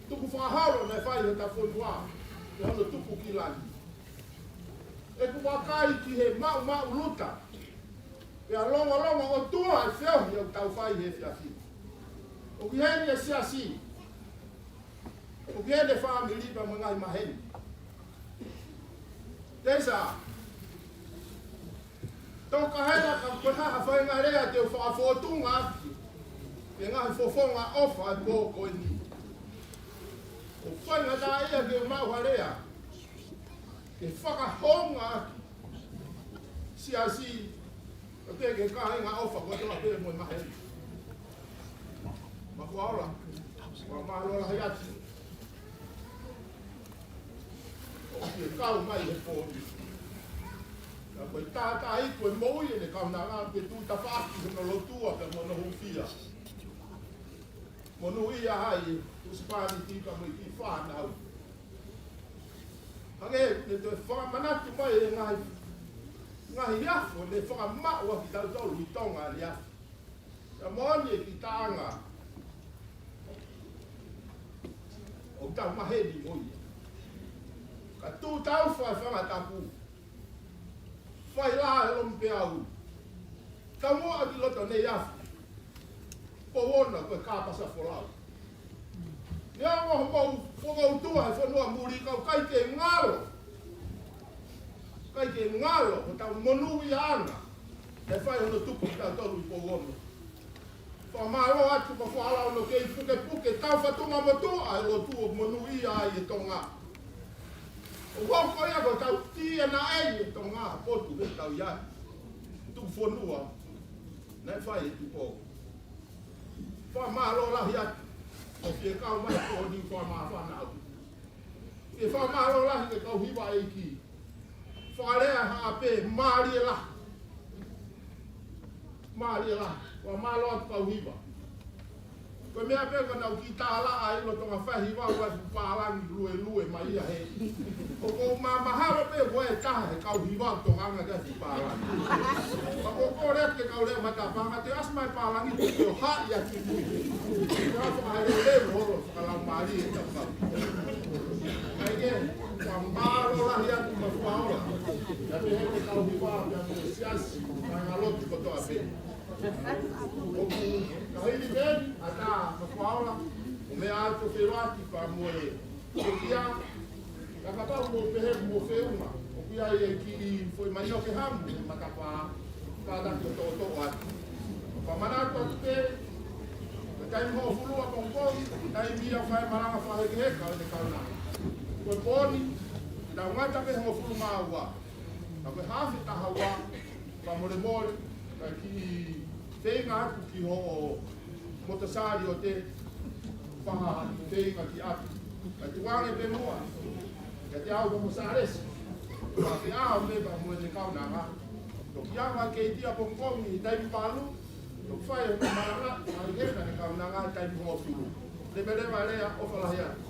tukufakaholo naʻe fai he tafonua, ki hono tupu ki langi. ʻEku vakai ki he maʻumaʻuluta, pea longolongo ʻOtua e feohi ʻoku tau fai he efiafi ni. ʻOku ʻi heni e siasi, ʻoku ʻi heni e fāmili pea mo e ngaahi maheni. Tesa. Toka hela ka ko e hā ha faʻahinga lea te u fakafōtunga ʻaki ki he ngaahi fofonga ʻofa ʻo e pō ko eni. ʻOku faingataʻaʻia ke maʻu ha lea ke fakahounga ʻaki e siasi, ʻo te ke kāinga ʻofa ko e toa pē mo e maheni. Mafuaola, fakamālō lahi atu ʻoku ke kau mai he pō ni. Ka ko e tātā ʻi he moʻui ʻene kaunanga ke tuʻu tafaʻaki hono lotua pea mo hono hūfia. Monūʻia ai e husepāniti pea mo e kiʻi fānau. Hangē ne toe fakamanatu mai e ngaahi, ngaahi afo ne fakamaʻu ʻaki kitautolu ʻi Tonga ʻaneafi. Pea moʻoni e kiʻi taʻanga ʻoku tau maheni mo ia. Ka tuʻu tau fai fanga tapu, fai lā e lomipeau, tau moʻa ki loto nei afi. Pou ono ko e kāpasa folau. Neongo hoʻomou fokoutua he fonua muli ka ʻoku ʻikai ke ngalo, ʻikai ke ngalo hotau monūʻiaʻanga ʻe fai hono tuku kitautolu ʻi pou ono. Fakamālō atu Mafuaola hono kei pukepuke tau fatunga motuʻa e lotu ʻo monūʻia ai e Tonga. ʻO hoko ia ko ʻetau tia naʻe ʻi e Tonga ha potu ke tau ʻi ai. Tuku fonua naʻe fai ʻe Tupou. Fakamālō lahi atu ʻo fie kau mai ko ni fakamāfana au. Fie fakamālō lahi ki he kau hiva ʻeiki. Fakalea ha pē mālie lahi. Mālie lahi. Fakamālō atu kau hiva. Ko e meʻa pē ko ʻenau kiʻi tālaʻa ʻi loto ngā fai hiva ua pālangi luelue mai ia he. ʻOku ou mahalo pē ko e taha he kau hiva ʻoku tokanga ki he pālangi. Ka ʻoku ou kole atu ki he kau lea matapā, te ʻasi mai pālangi, te u haʻi atu ki mui. Te u fakalelei holo fakalaumālie ʻetau kau. Kae kehe, fakamālō lahi atu Mafuaola. Pea pehē ki he kau hiva, pea mo e siasi, mo e kāingalotu kotoa pē. ʻOku ka hili pē eni, ʻatā Mafuaola, ʻo meʻa atu feʻiloaki pea mo e, ʻo kia, ka kapau mo pehē mo feʻunga, ʻoku ʻi ai e kiʻi foʻi manioke hamu he matapā, kātaki ʻo toʻotoʻo atu. Pea manatu atu pē, ko e taimi hongofulu ʻapongipongi, taimi ia fai malanga fakahekeheka ʻo e kaunanga. Ko e pō ni, tau ngata pē hongofulu mā ua. Ka ko e hafe taha ua, fakamolemole, ka kiʻi feinga atu ki hoʻo motosaliote, fai ha feinga ki ʻapi. Ka tuku ange pē muʻa kiate au mo Salesi, ka ke ʻaho pē pea mo e kaunanga. Toki ʻalu ʻa Keiti ʻapongipongi he taimi valu, toki fai e malanga, ʻa e hena he kaunanga he taimi hongofulu. Leveleva lea, ʻofa lahi atu.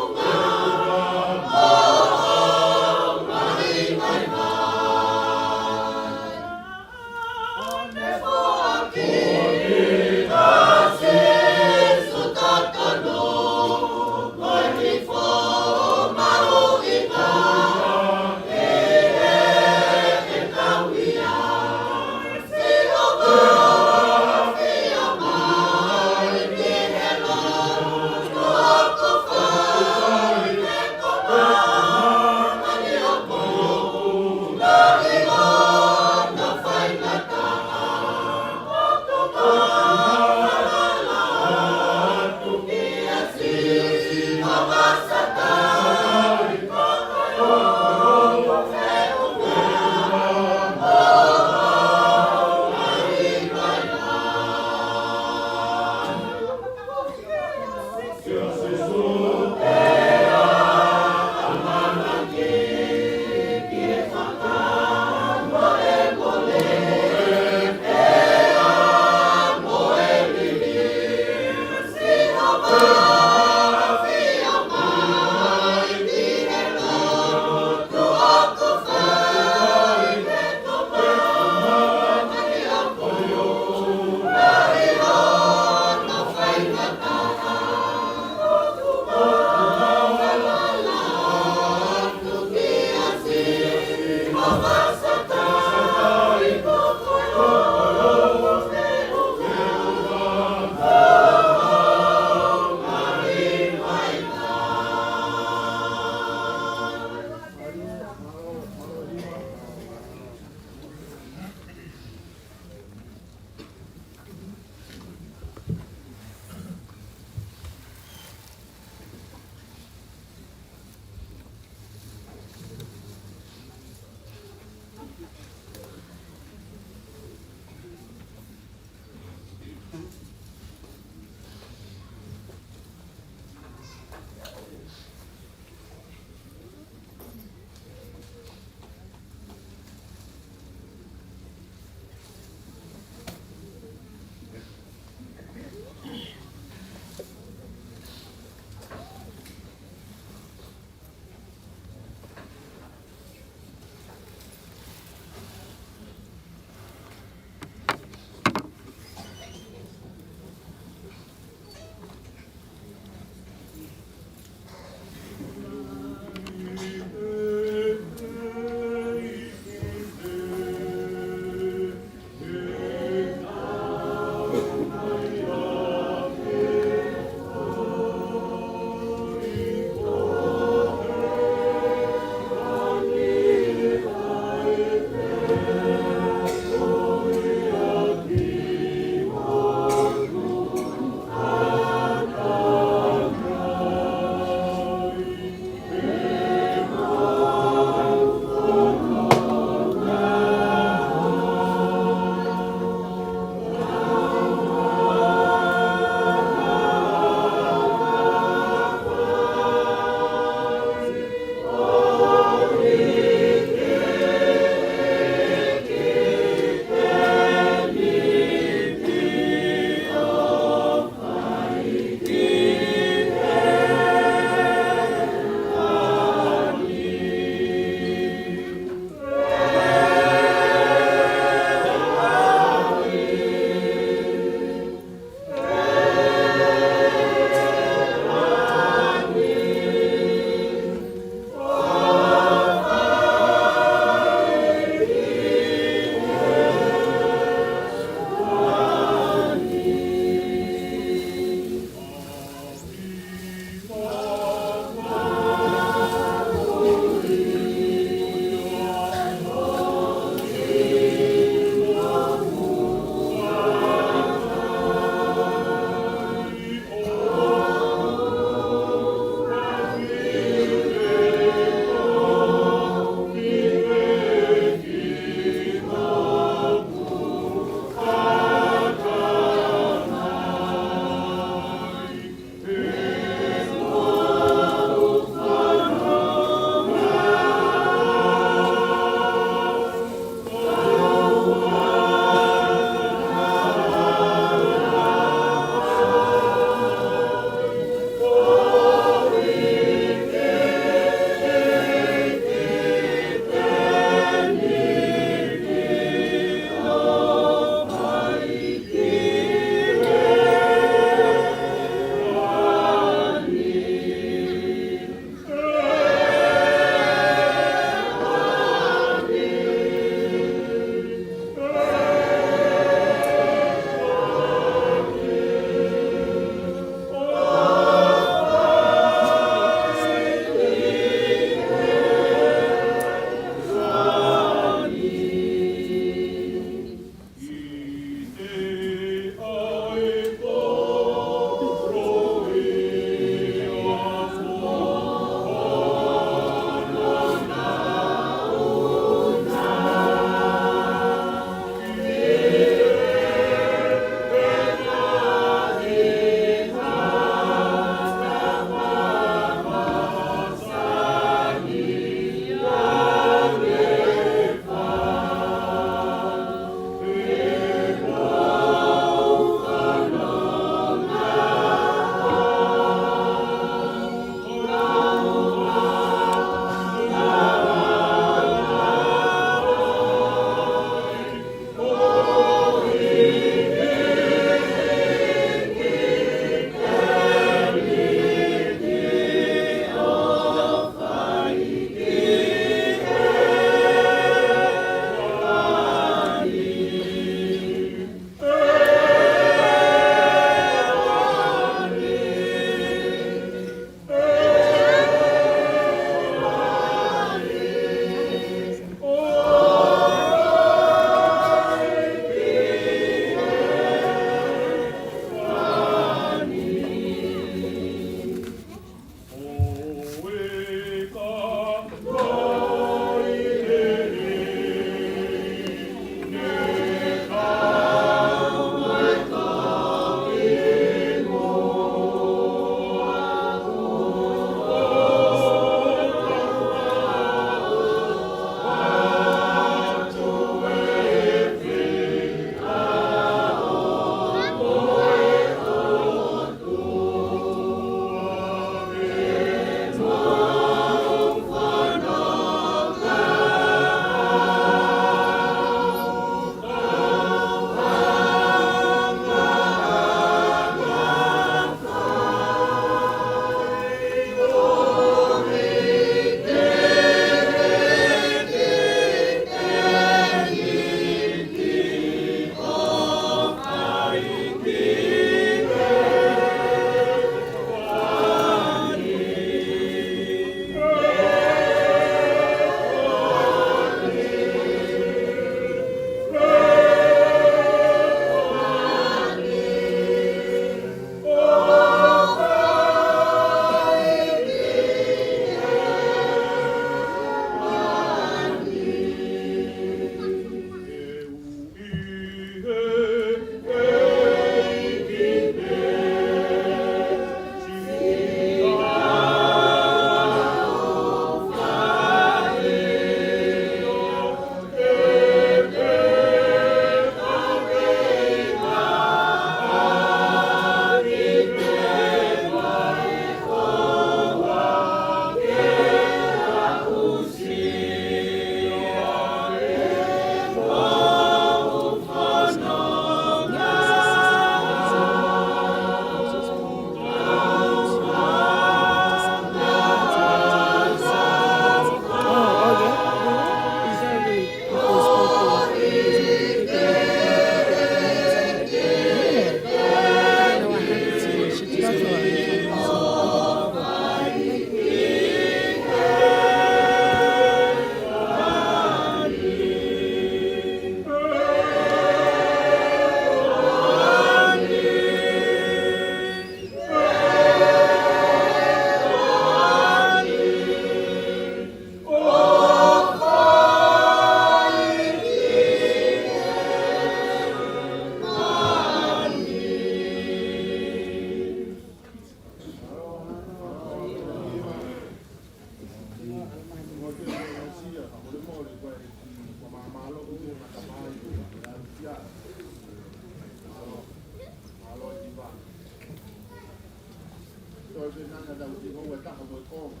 Toe fenanga tau ki hou e taha mo e konga.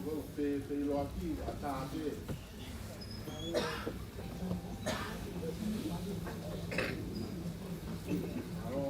Hou pe, pe ʻiloa ki a tā pe. Alo.